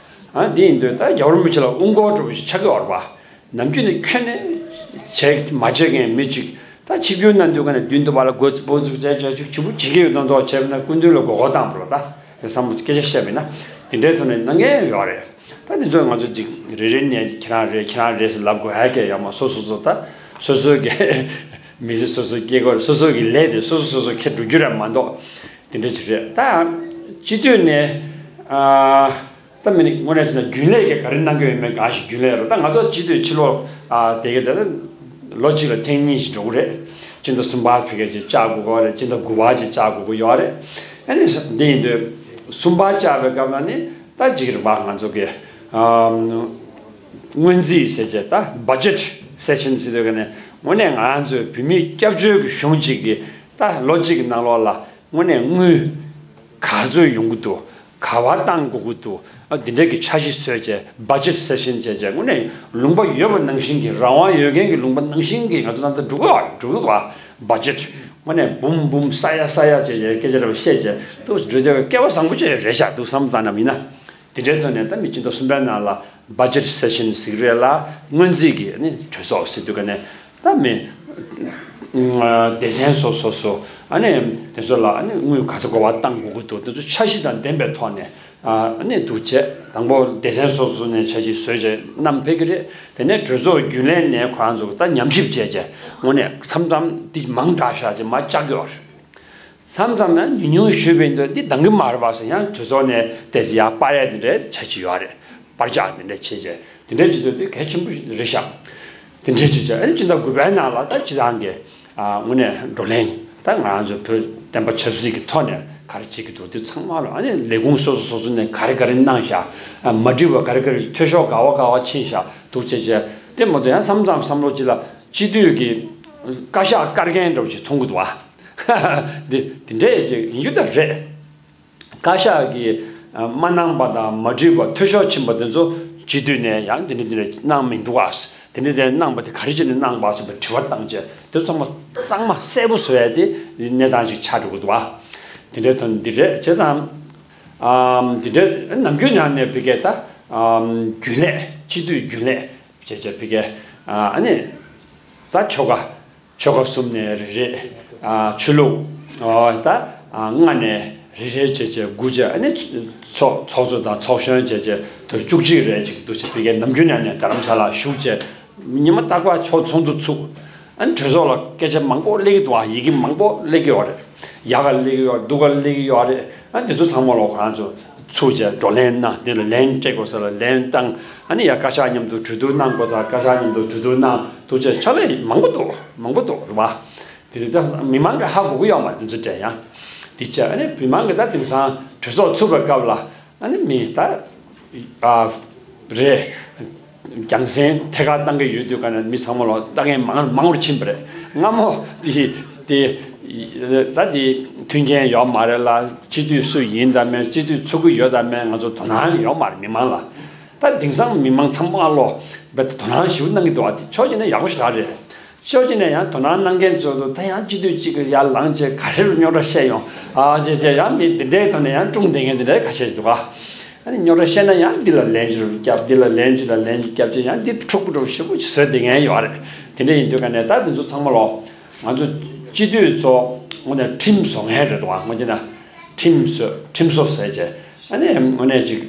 ཨ་འདི་ཡིན་དུས་ད་རྒྱལ་བ་རིན་པོ་ཆེ་ལ་དབུ་འཁོར་འདྲ་པོ་ཞིག་ཆགས་ཀྱི་ཡོད་རེད་བ། ནམ་རྒྱུན་ནས་ཁྱོན་ནས་བྱས་མ་བྱས་མཁན་མི་གཅིག་ད་ཆིབས་བསྒྱུར་གནང་དུས་ཀ་ནས་མདུན་དུ་བ་ལ་མགོ་ཚིག་སྤོ་ཚིག་བྱས་བྱས་ཅིག་ཆུ་བུ་བྱེད་ཀྱི་ཡོད་མདོག་མདོག་བྱས་པ་ན་སྐུ་མདུན་ལ་མགོ་སྐོར་བཏང་བ་རེད་ད། དེ་བསམ་བློ་སྐད་ཆ་བཤད་པ་ཡིན་ན། དེ་འདྲའི་ཐོག་ནས་གནང་མཁན་ཡོད་རེད། ད་དེ་ཚོ་ང་ཚོ་ཅིག་རེ་རེ་ནས་ཁྱེད་རང་རེད་ཁྱེད་རང་རེད་ཟེར་ལབ་དགོས་ཧ་གེ་ཡོད་མ། སོ་སོ་སོ་ད་སོ་སོ་གི་མི་ཚེ་སོ་སོ་སྐྱེལ་དགོས། སོ་སོ་གི་ལས་དེ་སོ་སོ་སོ་སོ་འཁྱེར་འགྲོ་རྒྱུ་རེད་མ་གཏོགས། དེ་འདྲ་ཅིག་རེད། ད་སྤྱི་འཐུས་ནས་ཨ་ད་མི་ནི་དངོས་གནས་བྱས་ན་རྒྱུན་ལས་ཀྱི་ག་རེ་གནང་གི་ཡོད་མེད་གང་ཞིག་རྒྱུན་ལས་རེད། ད་ང་ཚོ་སྤྱི་འཐུས་ཕྱི་ལོགས་ཨ་དེ་ག་ད་ལོ་གཅིག་ལ་ཐེངས་གཉིས་ཤིག་འགྲོ་གི་རེད། སྤྱི་ཟླ་གསུམ་པ་ཕི་ག་ཅིག་བཅར་དགོས་ཀྱི་རེད། སྤྱི་ཟླ་དགུ་པ་ཅིག་བཅར་དགོས་ཀྱི་ཡོད་རེད། ཨ་ནི་འདི་ཡིན་དུས་གསུམ་པ་བཅར་བའི་སྐབས་ལ་ནི་ད་ཅིག་རེད་པ། ང་ཚོ་གི་ཨ་སྔོན་རྩིས་ཟེར་བྱས་ད་budget session ཟེར་དུས་ཀ་ནས་དངོས་གནས་ང་ཚོའི་བོད་མིའི་སྐྱབས་བཅོལ་གྱི་གཞུང་གཅིག་གི་ད་ལོ་གཅིག་གི་ནང་ལོགས་ལ་དངོས་གནས་དངུལ་ག་ཚོད་ཡོང་གི་འདུག་ག་བ་བཏང་དགོས་ཀྱི་འདུག་ཨ་འདི་འདྲའི་གི་འཆར་གཞི་བཟོས་བྱས་budget session བྱས་བྱས་དངོས་གནས་ལུང་པ་ཡོད་པ་ནང་བཞིན་གྱི་རང་དབང་ཡོད་མཁན་གྱི་ལུང་པ་ནང་བཞིན་གྱི་ང་ཚོ་ནང་ཚ་འགྲོ་གི་འགྲོ་གི་འདུག་བ། budget དངོས་གནས་འབུམ་འབུམ་ས་ཡ་ས་ཡ་བྱས་བྱས་སྐད་ཆ་རེ་བ་བཤད་བྱས་འདུག་འགྲོ་བྱས་སྐལ་བ་བཟང་པོ་བྱས་རེད་ཤག་འདུག་བསམ་བཏང་ན་མིན་ན། དེ་འདྲའི་ཐོག་ནས་ད་མི་སྤྱི་ཟླ་གསུམ་པའི་ནང་ལ་budget session ཟིག་རེད་ལ་སྔོན་རྩིས་ཀྱི་ནི་གྲོས་ཚོགས་ཟེར་དུས་ཀ་ནས་ད་མི་སྡེ་ཚན་སོ་སོ་སོ་ཨ་ནི་དེ་ཚོ་ལ་ཨ་ནི་དངུལ་ག་ཚོད་གོ་བ་བཏང་དགོས་ཀྱི་འདུག་དེ་ཚོ་འཆར་གཞི་དང་ལྡན་པའི་ཐོག་ནས་ཨ་ནི་འདུག་བྱས་དང་པོ་སྡེ་ཚན་སོ་སོ་ནས་འཆར་གཞི་བཟོས་བྱས་བསྣམས་ཕེབས་ཀྱི་རེད། དེ་ནས་གྲོས་ཚོགས་རྒྱུན་ལས་ནས་ཁོ་རང་ཚོ་ད་ཉམས་ཞིབ་བྱས་བྱས་དངོས་གནས་མཚམས་མཚམས་འདི་མང་དྲགས་ཤག་ཅེས་མར་བཅག་གི་ཡོད་རེད། མཚམས་མཚམས་ན་ཉུང་ཉུང་ཞུས་པའི་འདུག་འདི་འདང་གི་མ་རེད་པ་ཟེར་ཡང་གྲོས་ཚོགས་ནས་དེ་ཡར་སྤར་ཡ་འདི་འདྲའི་བྱ་བྱེད་ཡོད་རེད། སྤར་ཆག་འདི་འདྲ་བྱེད་བྱས་འདི་འདྲའི་བྱེད་དུས་དེ་གལ་ཆེན་པོ་རེད་ཤག་དེ་འདྲའི་བྱེད་བྱས་ཨ་ནི་སྤྱི་ཟླ་དགུ་པའི་ནང་ལ་ད་སྤྱི་བཏང་གི་ཨ་དངོས་གནས་བགྲོ་གླེང་ད་ང་རང་ཚོ་བོད་བསྟན་པ་ཆབ་སྲིད་ཀྱི་ཐོག་ནས་ ག་རེ་བྱེད་ཀྱི་འདུག་དེ་ཚང་མ་ལ་ཨ་ནི་ལས་ཁུངས་སོ་སོ་སོ་སོ་ནས་ག་རེ་ག་རེ་གནང་བཞག་ཨ་མ་འགྲིག་པ་ག་རེ་ག་རེ་འཐུས་ཤོར་ག་བ་ག་བ་ཕྱིན་བཞག་འདུག་བྱས་བྱས་དེ་མ་གཏོགས་ཡང་མཚམས་མཚམས་བསམ་བློ་ཅིག་ལ་སྤྱི་འཐུས་ཀྱི་བཀའ་ཤག་བཀར་མཁན་འདྲ་བོ་ཞིག་མཐོང་གི་འདུག་བ། འདི་འདི་འདྲས་ཅིག་ཡིན་རྒྱུ་ད་རེད། བཀའ་ཤག་གིས་ཨ་མ་གནང་པ་དང་མ་འགྲིག་པ་འཐུས་ཤོར་ཕྱིན་པ་དེ་ཚོ་སྤྱི་འཐུས་ནས་ཡང་འདི་འདྲ་འདི་འདྲ་གནང་མི་འདུག་ཨ། དེ་འདྲ་དེ་གནང་པ་དེ་ག་རེ་བྱས་ནས་གནང་པ་ཟེར་བའི་དྲི་བ་བཏང་བྱས་དེ་ཚང་མ་གཙང་མ་གསལ་པོ་བཟོ་ཡ་དེ་གནས་སྟངས་ཅིག་ཆགས་འགྲོ་གི་འདུག་ཨ། དེ་འདྲའི་དོན་འདི་རེད་བྱས་ཙང་། ཨམ་འདི་འདྲའི་ནམ་རྒྱུན་ནང་ནས་བི་ཀའི་ད་ཨམ་རྒྱུན་ལས་སྤྱི་འཐུས་རྒྱུན་ལས་བྱས་བྱས་བི་ཀའི་ཨ་ནི་ད་ཆོལ་ཁ། ཆོལ་ཁ་གསུམ་ནས་རེ་རེ། ཨ་ཆོས་ལུགས། ཨོ་ད། ཨ་ལྔ་ནས་རེ་རེ་བྱས་བྱས་དགུ་བྱས་ཨ་ནི་ཚོགས་ཚོགས་གཙོ་དང་ཚོགས་གཞོན་བྱས་བྱས་དོ་བཅུ་གཅིག་རེ་ཅིག་འདུག་བྱས་བི་ཀའི་ནམ་རྒྱུན་ནས་ནས་རྡ་རམ་ས་ལ་བཞུགས་བྱས། ཉི་མ་རྟག་པར་ཆོ་ཚོགས་འདུ་ཚུགས། ཨ་ནི་གྲོས་ཚོགས་ལ་སྐད་ཆ་མང་པོ་སླེབས་ཀྱི་འདུག་ཨ་ཡི་གེ་མང་པོ་སླེབས་ཀྱི་ཡོད་རེད། ཡག་ག་སླེབས་ཀྱི་ཡོད་རེད་སྡུག་ག་སླེབས་ཀྱི་ཡོད་རེད། ཨ་འདི་ཚོ་ཚང་མ་ལོག་ཁོ་རང་ཚོ་ཚུགས་བྱས་བགྲོ་གླེང་གནང་འདི་ལ་ལན་སྤྲད་དགོས་ས་ལ་ལན་བཏང་ཨ་ནི་ཡ་བཀའ་ཤག་མཉམ་དུ་གྲོས་བསྡུར་གནང་དགོས་ས་བཀའ་ཤག་མཉམ་དུ་གྲོས་བསྡུར་གནང་འདུག་བྱས་ཕྱག་ལས་མང་པོ་འདུག་མང་པོ་འདུག་རེད་བ། དེ་རིང་ད་མི་མང་གིས་ཧ་གོ་གི་ཡོད་མ་རེད་དེ་ཚོ་དྲན་ཡང་། དེ་བྱས་ཨ་ནི་མི་མང་གིས་ད་དེང་སང་གྲོས་ཚོགས་ཚུགས་པའི་སྐབས་ལ་ཨ་ནི་མི་ད་ཨ་རེད། རྒྱང་སྲིང་ཐད་ཀར་བཏང་གི་ཡོད་དུས་ག་ནས་མི་ཚང་མ་ལོ་ལྟ་མཁན་མང་མང་རུ་ཕྱིན་པ་རེད། སྔ་མོ་དེ་དེ་ད་དེ་མཐུན་རྐྱེན་ཡོད་མ་རེད་ལ་སྤྱི་འཐུས་སུ་ཡིན་དང་མེད་སྤྱི་འཐུས་ཚུགས་ཀྱི་ཡོད་དང་མེད་ང་ཚོ་དོ་སྣང་ཡོད་མ་རེད་མི་མང་ལ། ད་དེང་སང་མི་མང་ཚང་མ་ལོ་རྦད་དེ་དོ་སྣང་ཞེ་པོ་གནང་གི་འདུག་ཨ་དེ་ཕྱོགས་གཅིག་ནས་ཡག་པོ་ཞེ་དྲག་རེད། ཕྱོགས་གཅིག་ནས་ཡང་དོ་སྣང་གནང་མཁན་ཚོ་ད་ཡང་སྤྱི་འཐུས་གཅིག་གིས་ཡར་ལངས་བྱས་ག་རེ་རུ་རྙོག་དྲ་བཤད་ཡོང་ཨ་ཅེ་ཅེ་ཡང་མི་འདི་འདྲའི་ཐོག་ནས་ཡང་ཀྲུང་བསྡད་མཁན་འདི་འདྲའི་ཁ་ཤས་ཤིག་འདུག་ག་ཨ་ནི་རྙོག་དྲ་བཤད་ན་ཡང་འདི་ལ་ལན་ཅིག་རུ་བརྒྱབ་འདི་ལ་ལན་ཅིག་ལ་ལན་ཅིག་བརྒྱབ་བྱས་ཡང་འདི་འཁྲུག་པོ་འགྲོ་ཞེ་པོ་ཞིག་བཟོས་བསྡད་མཁན་ཡོད་རེད། དེ་འདྲ་ཡིན་དུས་ག་ནས་ད་འདི་ཚོ་ཚང་མ་ལོ་ང་ཚོ་སྤྱི་འཐུས་ཚོ་དངོས་གནས་ཁྲིམས་བཟོ་མཁན་རེད་འདུག་ག་དངོས་གནས་ན་ཁྲིམས་བཟོ་ཁྲིམས་བཟོ་ཟེར་བྱས་ཨ་ནི་དངོས་གནས་ཅིག་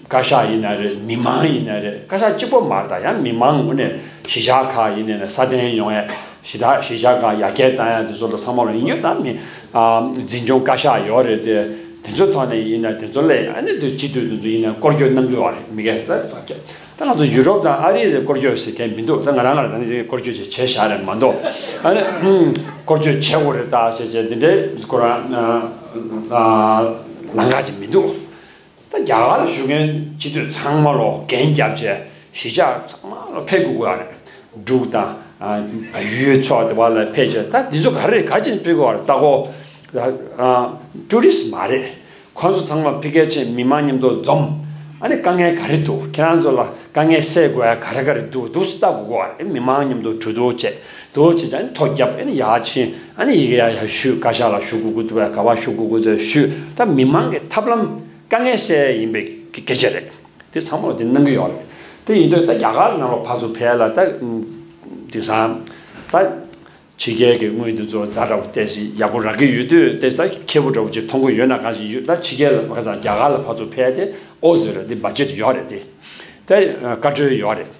བཀའ་ཤག་ཡིན་ན་རེད་མི་མང་ཡིན་ན་རེད་བཀའ་ཤག་གཅིག་པོ་མ་རེད་ད་ཡང་མི་མང་ངོས་ནས་གཞིས་ཆགས་ཁག་ཡིན་ནའི་ས་གདན་ཡོང་ཡས་གཞིས་ཆགས་གཞིས་ཆགས་ཁག་ཡར་རྒྱས་བཏང་ཡས་དེ་ཚོ་ལ་ཚང་མ་ལ་ཡིན་རྒྱུ་ད་མི་འཛིན་སྐྱོང་བཀའ་ཤག་ཡོད་རེད་དེ་དེ་ཚོ་ཐོག་ནས་ཡིན་ན་དེ་ཚོ་ལས་ཨ་ནི་དེ་སྤྱི་འཐུས་དེ་ཚོ་ཡིན་ན་སྐོར་སྐྱོད་གནང་གི་ཡོད་རེད་མི་སྒེར་ད་ད་ང་ཚོ་ཡུ་རོབ་དང་ཨ་རི་ལ་སྐོར་སྐྱོད་ཟེར་མཁན་མི་འདུག་ད་ང་རང་ང་རང་ད་ནི་སྐོར་སྐྱོད་ཅིག་བྱས་བཞག་རེད་མ་གཏོགས་ཨ་ནི་སྐོར་སྐྱོད་བྱེད་དགོས་རེད་ད་ཟེར་བྱས་འདི་འདྲའི་ཁོ་རང་ལམ་ཁ་ཅིག་མི་འདུག་ད་རྒྱ་གར་ལ་བཞུགས་མཁན་སྤྱི་འཐུས་ཚང་མ་ལོ་འགན་བརྒྱབ་བྱས་གཞིས་ཆགས་ཚང་མ་ལ་ཕེབས་དགོས་ཀྱི་ཡོད་རེད། འབྲུག་དང་བལ་ཡུལ་ཕྱོགས་དེ་བ་ལ་ཕེབས་བྱས་ད་འདི་ཚོ་ག་རེ་རེད་ག་ཅིག་ཕེབས་དགོས་ཡོད་རེད་ལྟ་སྐོར་ཊུ་རི་སི་མ་རེད། ཁོང་ཚོ་ཚང་མ་ཕ་གིར་ཕྱིན་མི་མང་མཉམ་དུ་འཛོམས། ཨ་ནི་དཀའ་ངལ་ག་རེ་འདུག་ཁྱེད་རང་ཚོ་ལ་དཀའ་ངལ་སེལ་དགོས་ཡ་ག་རེ་ག་རེ་འདུག་འདུག་སེ་ལྟ་དགོས་ཀྱི་ཡོད་རེད་མི་མང་མཉམ་དུ་གྲོས་བསྡུར་བྱས་འདུག་བྱས་ཨ་ནི་ཐོ་བརྒྱབ་ཨ་ནི་ཡར་ཕྱིན་ཨ་ནི་ཡི་གེ་ཡར་ཡར་ཞུས་བཀའ་ཤག་ལ་ཞུ་དགོས་ཀྱི་འདུག་ག་བ་ཞུ་དགོས་ཀྱི་འདུག་ཞུས་ད་མི་མང་གི་ཐབས་ལམ། དཀའ་ངལ་སེལ་ཡིན་པའི་སྐད་ཆ་རེད། དེ་ཚང་མ་དེ་གནང་གི་ཡོད་རེད། དེ་ཡིན་དུས་ད་རྒྱ་གར་ནང་ལ་ཕར་ཚུར་ཕེབས་ལ་ད་དེང་སང་ད་ཕྱི་རྒྱལ་གྱི་དངུལ་དེ་ཚོ་ཛ་དྲག་པོ་ཏོག་ཙམ་ཡག་པོ་རག་གི་ཡོད་དུས་དེ་ད་ཁེ་པོ་འདྲ་པོ་ཅིག་མཐོང་གི་ཡོད་ན་གང་ཞིག་ཡོད་ད་ཕྱི་རྒྱལ་ལ་ཁ་སང་རྒྱ་གར་ལ་ཕར་ཚུར་ཕེབས་ཏེ་ཨོ་ཟེར་རེད་དེ་བ་ཇེ་ཊི་ཡོད་རེད་དེ། ད་བཀའ་འཁྲོལ་ཡོད་རེད།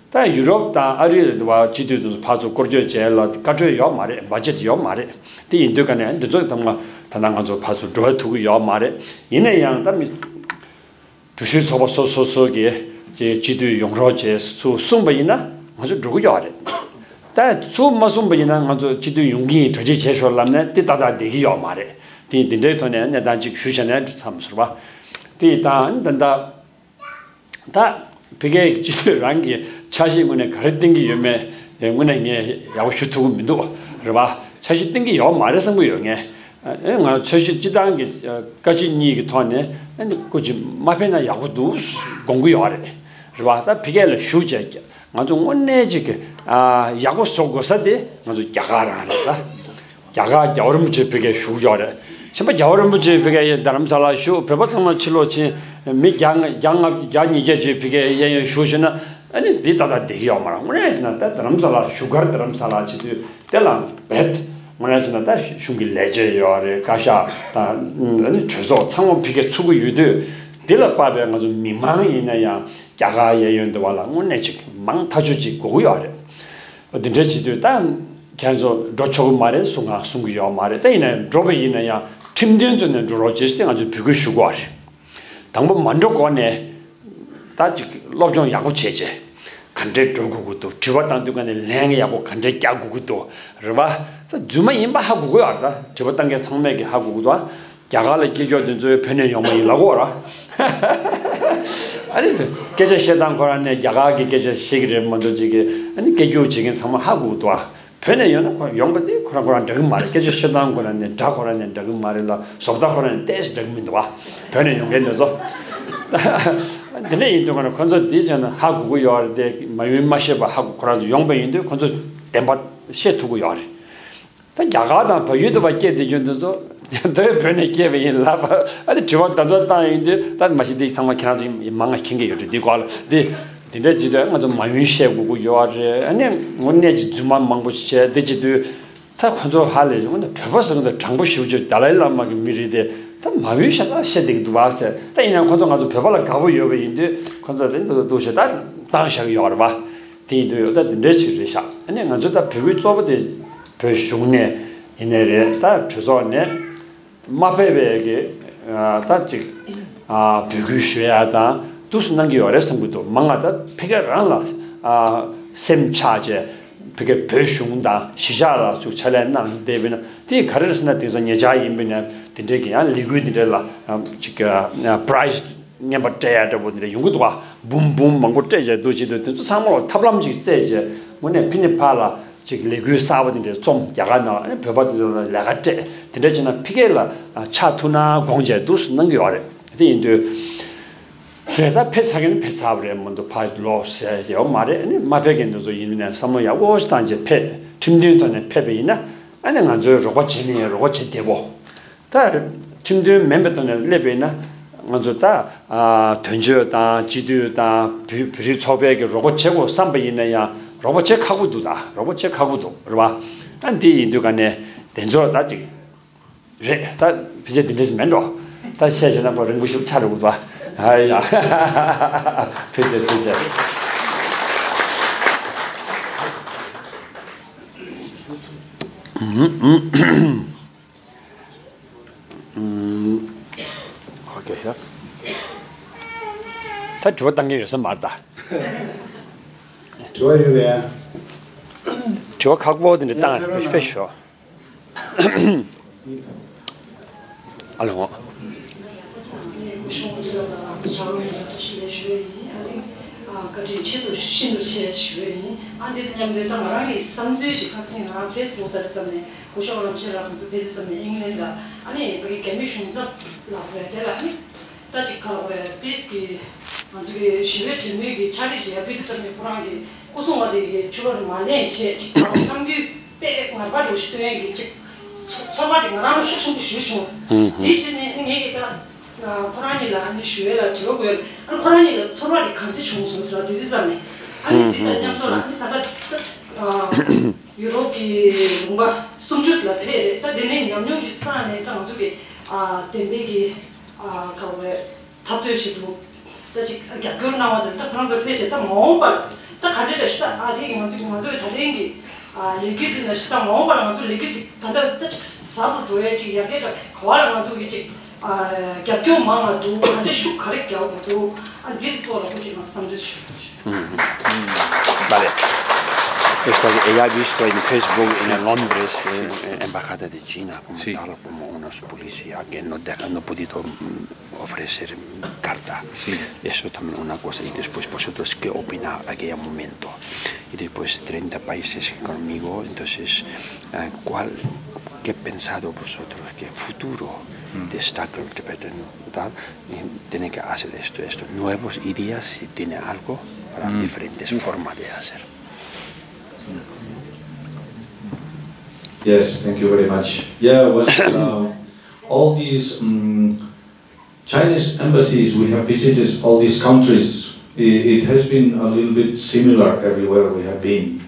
ད་ཡུ་རོབ་དང་ཨ་རི་ལ་དུ་བ་སྤྱི་འཐུས་དུ་ཕར་ཚུར་སྐོར་སྐྱོད་བྱས་ལ་བཀའ་འཁྲོལ་ཡོད་མ་རེད་བ་ཇེ་ཊི་ཡོད་མ་རེད། དེ་ཡིན་དུས་ཀ་ནས་འདི་ཚོ་ཚང་མ་ད་ལྟ་ང་ཚོ་ཕར་ཚུར་འགྲོ་ཐུབ་ཀྱི་ཡོད་མ་རེད། ཡིན་ན་ཡང་ད་མི་འགྲུལ་བཞུད་ཚོགས་པ་སོ་སོ་སོ་གི་ཅེ་སྤྱི་འཐུས་ཡོང་རོགས་བྱས་ཚུར་གསུངས་པ་ཡིན་ན་ང་ཚོ་འགྲོ་གི་ཡོད་རེད། ད་ཚུར་མ་གསུངས་པ་ཡིན་ན་ང་ཚོ་སྤྱི་འཐུས་ཡོང་གི་ཡིན་གྲ་སྒྲིག་བྱས་ཤོག་ལབ་ནས་དེ་ཏག་ཏག་བསྡད་ཀྱི་ཡོད་མ་རེད། དེ་འདི་འདྲའི་ཐོག་ནས་གནས་སྟངས་གཅིག་ཞུས་བྱས་ནས་མཚམས་ཟུར་པ་དེ་ཡི་ད་ད་ད། ད་ཕ་གིའི་སྤྱི་འཐུས་རང་གི་འཆར་གཞི་དངོས་གནས་ག་རེ་བཏིང་གི་ཡོད་མེད་དེ་དངོས་གནས་ངས་ཡག་པོ་ཞུ་ཐུབ་ཀྱི་མི་འདུག་རེད་པ། འཆར་གཞི་བཏིང་གི་ཡོད་མ་རེད་བསམ་གྱི་ཡོད་ངས། ཨེ་ང་འཆར་གཞི་སྤྱི་བཏང་གི་བཀའ་སྤྱི་གཉིས་ཀྱི་ཐོག་ནས་ཨེ་སྐུ་མཁྱེན་མ་ཕེབས་ན་ཡག་པོ་འདུག་དགོངས་ཀྱི་ཡོད་རེད། རེད་པ། ད་ཕ་གི་ལ་ཞུ་བྱས་ང་ཚོ་དངོས་གནས་ཅིག་ཡག་པོ་བཟོ་དགོས་ས་དེ་ང་ཚོ་རྒྱ་གར་རང་རེད་ད། རྒྱ་གར་རྒྱལ་བ་རིན་པོ་ཆེ་ཕ་གིར་བཞུགས་ཡོད་རེད། ཆེན་པོ་རྒྱལ་བ་རིན་པོ་ཆེ་ཕ་གིར་རྡ་རམ་ས་ལར་བཞུགས། བོད་པ་ཚང་མ་ཕྱི་ལོགས་ཕྱིན། མི་བརྒྱ་ལྔ་བརྒྱ་ལྔ་བརྒྱ་ཉིས་བརྒྱ་ཅིག་ཕ་གིར་གཡས་གཡོན་བཞུགས་ཤེ་ན་ཨ་ནི་འདི་ཏག་ཏག་བསྡད་ཀྱི་ཡོད་མ་རེད། དངོས་གནས་བྱས་ན་ད་རྡ་རམ་ས་ལར་བཞུགས་སྒར་རྡ་རམ་ས་ལར་བྱེད་དུས་དེ་ལ་རྦད་དངོས་གནས་བྱས་ན་ད་གཞུང་གི་ལས་བྱེད་ཡོད་རེད། བཀའ་ཤག་དང་ཨ་ནི་གྲོས་ཚོགས་ཚང་མ་ཕ་གིར་ཚུགས་ཀྱི་ཡོད་དུས་འདི་ལ་དཔག་པའི་ང་ཚོ་མི་མང་ཡིན་ན་ཡང་རྒྱ་གར་གཡས་གཡོན་འདི་བ་ལ་དངོས་གནས་ཅིག་མང་ཐག་ཆོད་ཅིག་དགོས་ཀྱི་ཡོད་རེད། འདི་འདྲའི་བྱེད་དུས་ད་ཁྱེད་ཚོ་འགྲོ་ཆོག་གི་མ་རེད་གསུང་གང་གསུང་གི་ཡོད་མ་རེད། ད་ཡིན་ན་འགྲོ་བ་ཡིན་ན་ཡང་ཁྲིམས་མཐུན་ཚོ་ནས་འགྲོ་རོགས་བྱེད་ཅེས་ང་ཚོས་འབོད་སྐུལ་ཞུ་དགོས་རེད། དང་པོ་མ་འགྲོ་གོང་ནས་ད་ཅིག་སློབ་སྦྱོང་ཡག་པོ་བྱས་བྱས་ག་འདྲས་འགྲོ་དགོས་ཀྱི་འདུག་དྲི་བ་བཏང་དུས་ཀ་ནས་ལན་ཡག་པོ་ག་འདྲས་རྒྱག་དགོས་ཀྱི་འདུག་རེད་པ། ད་རྫུན་མ་ཡིན་པ་ཧ་གོ་གི་ཡོད་རེད། ད་དྲི་བ་བཏང་མཁན་ཚང་མས་ཀྱི་ཧ་གོ་གི་འདུག་རྒྱ་གར་ལ་སྐྱེས་མཆོག་དེ་ཚོའི་བོད་ནས་ཡོང་བ་ཡིན་ལབ་གོ་ར། ཨ་ནི་སྐད་ཆ་བཤད་སྟངས་ཁོ་རང་ནས་རྒྱ་གར་གྱི་སྐད་ཆ་བཤད་ཀྱི་རེད་མ་གཏོགས་ཅིག་གི་ཨ་ནི་སྐད་སྒྱུར་བྱེད་མཁན་ཚང་མ་ཧ་གོ་གི་འདུག་ཨ། བོད་ནས་ཡོང་ན་ཁོ་ཡོང་པ་དེ་ཁོ་རང་ཁོ་རང་འདྲ་གི་མ་རེད། སྐད་ཆ་བཤད་སྟངས་ཁོ་རང་ནས་སྒྲ་ཁོ་རང་ནས་འདྲ་གི་མ་རེད་ལ་བཟོ་ལྟ་ཁོ་རང་ནས་ཏོག་ཙམ་འདྲ་གི་མི་འདུག་ཨ། བོད་ནས་ཡོང་མཁན་དེ་ཚོ། དེ་འདྲ་ཡིན་དུས་ཁོ་ན་ཁོ་ཚོ་དེ་བྱས་ན་ཧ་གོ་གི་ཡོད་རེད་དེ། མ་ཡུལ་མ་ཤེས་པ་ཧ་གོ་ཁོ་རང་ཚོ་ཡོང་པ་ཡིན་དུས་ཁོ་ཚོ་བདེན་པ་ཤེས་ཐུབ་ཀྱི་ཡོད་རེད། ད་རྒྱ་གར་དང་བལ་ཡུལ་དུ་བ་སྐྱེས་བསྡད་རྒྱུ་འདི་ཚོ་དེ་བོད་ནས་སྐྱེས་པ་ཡིན་ལབ་པ། ཨ་ནི་དྲི་བ་ད་ཚོད་བཏང་ཡིན་དུས་ད་མ་གཞི་འདི་ཚང་མ་ཁྱེད་རང་ཚོ་མང་ང་མཁྱེན་གྱི་ཡོད་རེད། འདི་སྐོར་ལ་འདི་འདི་འདྲ་ཅིག་ད་ང་ཚོ་མ་ཡུལ་བཤད་དགོས་ཀྱི་ཡོད་རེད། ཨ་ནི་དངོས་གནས་ཀྱི་རྫུན་མ་མང་པོ་བཤད་འདི་བྱེད་དུས་ད་ཁོ་ཚོ་ཧ་ལས་བྱུང་ན་བོད་པ་ཟེར་ན་དྲང་པོ་ཞུ་ཆོག་ཏཱ་ལའི་བླ་མ་གི་མི་རེད་དེ། ད་མ་ཡུལ་བཤད་ད་བཤད་བསྡད་ཀྱི་འདུག་བ་ཟེར། ད་ཡིན་ན་ཁོ་ཚོ་ང་ཚོ་བོད་པ་ལ་དགའ་པོ་ཡོད་པ་ཡིན་དུས་ཁོ་ཚོ་དེ་འདུག་འདུག་བྱས་ད་བཏང་བཞག་གི་ཡོད་རེད་བ། དེ་ཡིན་དུས་ད་དེ་འདྲའི་ཆེད་རེད་ཤག་ཨ་ནི་ང་ཚོ་ད་བོད་ཀྱི་གཙོ་བོ་དེ་བོད་གཞུང་ནས་ཡིན་ནའི་རེད། ད་གྲོས་ཚོགས་ནས་མ་ཕེབས་པའི་གི་ད་ཅིག་འབོད་སྐུལ་ཞུ་ཡ་དང་འདུག་སེ་གནང་གི་ཡོད་རེད་བསམ་གྱི་འདུག་མང་ང་ད་ཕ་གི་རང་ལ་སེམས་ཆགས་བྱས་ཕ་གི་བོད་གཞུང་དང་གཞིས་ཆགས་ལ་ཚུར་ཕྱག་ལས་གནང་བསྡད་པ་ཡིན་ན་དེ་ག་རེ་རེད་ཟེར་ན་དེང་སང་ཉེ་ཆར་ཡིན་པ་ཡིན་ན་དེ་འདྲའི་གི་ཡང་ལས་འགུལ་དེ་འདྲ་ལ་ཅིག་པ་རའི་ཛི་རྔན་པ་སྤྲད་ཡ་འདྲ་པོ་དེ་འདྲ་ཡོང་གི་འདུག་བ། འབུམ་འབུམ་མང་པོ་སྤྲད་བྱས་འདུག་བྱེད་དུས་དེ་ཚོ་ཚང་མ་ལ་ཐབས་ལམ་ཅིག་བཙལ་བྱས་དངོས་གནས་ཕི་ནི་ཕ་ལ་ཅིག་ལས་འགུལ་གསར་པ་དེ་འདྲ་རྩོམ། རྒྱ་གར་ནང་ལ་ཨ་ནི་བོད་པ་དེ་ཚོ་ལ་ལས་ཀ་སྤྲད་དེ་འདྲ་བྱས་ན་ཕི་གེ་ལ་ཆགས་ཐུབ་ན་དགོངས་བྱས་འདུག་སེ་གནང་གི་ཡོད་རེད། དེ་ཡིན་དུས་རེད། ད་ཕེབས་ཚར་མཁན་ནི་ཕེབས་ཚར་བ་རེད་མ་གཏོགས་ཕར་ལོག་ཟེར་ཡོད་མ་རེད། ཨ་ནི་མ་ཕེབས་མཁན་དེ་ཚོ་ཡིན་ནའི་བསམ་བློ་ཡག་པོ་ཞིག་བཏང་བྱས་ཕེབས། ཁྲིམས་མཐུན་ཐོག་ནས་ཕེབས་པ་ཡིན་ན་ཨ་ནི་ང་ཚོའི་རོགས་པ་བྱེད་ནི་རོགས་པ་བྱེད་བདེ་པོ། ད་ཁྲིམས་མཐུན་མིན་པའི་ཐོག་ནས་སླེབས་པ་ཡིན་ན་ང་ཚོ་ད་དོན་གཅོད་དང་སྤྱི་འཐུས་དང་བོད་བོད་རིགས་ཚོགས་པའི་གི་རོགས་པ་བྱེད་དགོས་བསམ་པ་ཡིན་ན་ཡང་རོགས་པ་བྱེད་ཁག་པོ་འདུག་ད་རོགས་པ་བྱེད་ཁག་པོ་འདུག་རེད་བ། ད་འདི་ཡིན་དུས་ག་ནས་དེ་ཚོ་ད་ཅིག་རེད། ད་ཕལ་ཆེར་འདི་འདྲས་མིན་འགྲོ། ད་བཤད་བྱས་ན་ཁོ་རིང་པོ་ཞིག་ཆགས་འགྲོ་གི་འདུག་ཨ་ཡ། ཕལ་ཆེར་ཕལ་ཆེར། ཨོ་ཁེ་ཤག་ད་དྲི་བ་བཏང་མཁན་ཡོད་ས་མ་རེད་ད། དྲི་བ་ཡོད་པས། དྲི་བ་ཁག་པོ་དེ་འདྲ་བཏང་ཡ་དཔེ་ཤོག་ཨ་ལོ། བཀའ་དྲིན་ཆེ་ཞུ་ཡ་ཡིན། ཨ་འདི་མཉམ་དུ་ད་ང་རང་གི་བསམ་ཚུལ་ཅིག་ཁ་སང་ང་རང་ཕེ་སི་བུག་ལྟ་དུས་ཙམ་ནས་སྐུ་ཞབས་རིན་པོ་ཆེ་ལགས་ཁོང་ཚོ་བསྡད་དུས་ཙམ་ནས་ཨིང་ལན་ལ་ཨ་ནི་བོད་ཀྱི་རྒྱ་མི་གཞུང་ཚབ་ལ་བས་དེ་ལ་ཨ་ནི་ད་ཅིག་ག་རེ་པི་སི་གི་ང་ཚོ་གི་ཞི་བའི་གྲོས་མོལ་གྱི་ཕྱག་བྲིས་ཅིག་ཡར་ཕུལ་དུས་ཙམ་ནས་ཁོ་རང་གི་སྐུ་སྲུང་བ་དེ་གི་ཕྱི་ལོགས་ནས་མ་ལེན་བྱས་ཅིག་གནང་རྒྱུ་དཔེ་ངར་པ་འདྲ་བོ་ཞིག་སྟོན་ཡས་ཀྱི་ཅིག་ཚོ་ཚོར་བ་དེ་ང་རང་ལ་ཤུགས་ཆེན་པོ་ཞིག་བྱུང་སོང་། དེའི་ཕྱིར་ནས་ངས་ཀྱི་ད་ཁོ་རང་གཉིས་ལ་ཨ་ནི་ཞུ་ཡས་ལ་དྲི་བ་དགོས་ཡོད། ཨ་ནི་ཁོ་རང་གཉིས་ལ་ཚོར་བ་དེ་ག་འདྲ་བྱུང་སོང་ཟེར་དེ་དུས་ཙམ་ནས་ཨ་ནི་འདི་དང་མཉམ་དུ་ལ་ཨ་ནི་ད་ལྟ་ད་ཡུ་རོབ་ཀྱི་ལུང་པ་སུམ་ཅུ་ལ་ཕེབས་རེད། ད་དེ་ནས་ཉམས་མྱོང་ཅིག་བསགས་ནས་ད་ང་ཚོ་གི་བདེན་པའི་གི་ག་རེ་འཐབ་རྩོད་བྱེད་དུ་ད་ཅིག་རྒྱབ་སྐྱོར་གནང་བ་དང་ད་ཁོ་རང་ཚོ་ཕེབས་བྱས་ད་མ་འོངས་པར་ད་ག་འདྲ་འདྲ་ཞིག་ད་ཨ་དེ་ང་ཚོ་ང་ཚོའི་ད་ལན་གྱི་ལས་འགུལ་འདི་ན་ཞིག་ད་མ་འོངས་པར་ང་ཚོ་ལས་འགུལ་འདི་ད་ལྟ་ད་ཅིག་ཟབ་རུ་འགྲོ་ཡས་ཅིག་ཡར་རྒྱས་འགྲོ་ག་བ་ལ་ང་ཚོ་གི་ཅིག་རྒྱབ་སྐྱོར་མང་ང་འདུག་ག་འདྲ་ཤུགས་ག་རེ་རྒྱག་དགོས་འདུག་ཨ་འདིར་ཐོག་ལ་ཁོ་ཅིག་ང་བསམ་ཚུལ་ཞུ། Vale. Esto que ella ha visto en Facebook en Londres, eh, embajada de China, como tal, como unos policías que no dejan, no podido ofrecer carta. Sí. Eso también una cosa. Y después, vosotros, ¿qué opináis aquel momento? Y después, treinta países conmigo, entonces, eh, ¿cuál, qué pensado vosotros, qué futuro de Stacker Tibetan, tal? Y tiene que hacer esto, esto. Nuevos ideas, si tiene algo, para diferentes formas de hacer. Yes, thank you very much. Yeah, well, uh, all these um, Chinese embassies, we have visited all these countries. It, it has been a little bit similar everywhere we have been.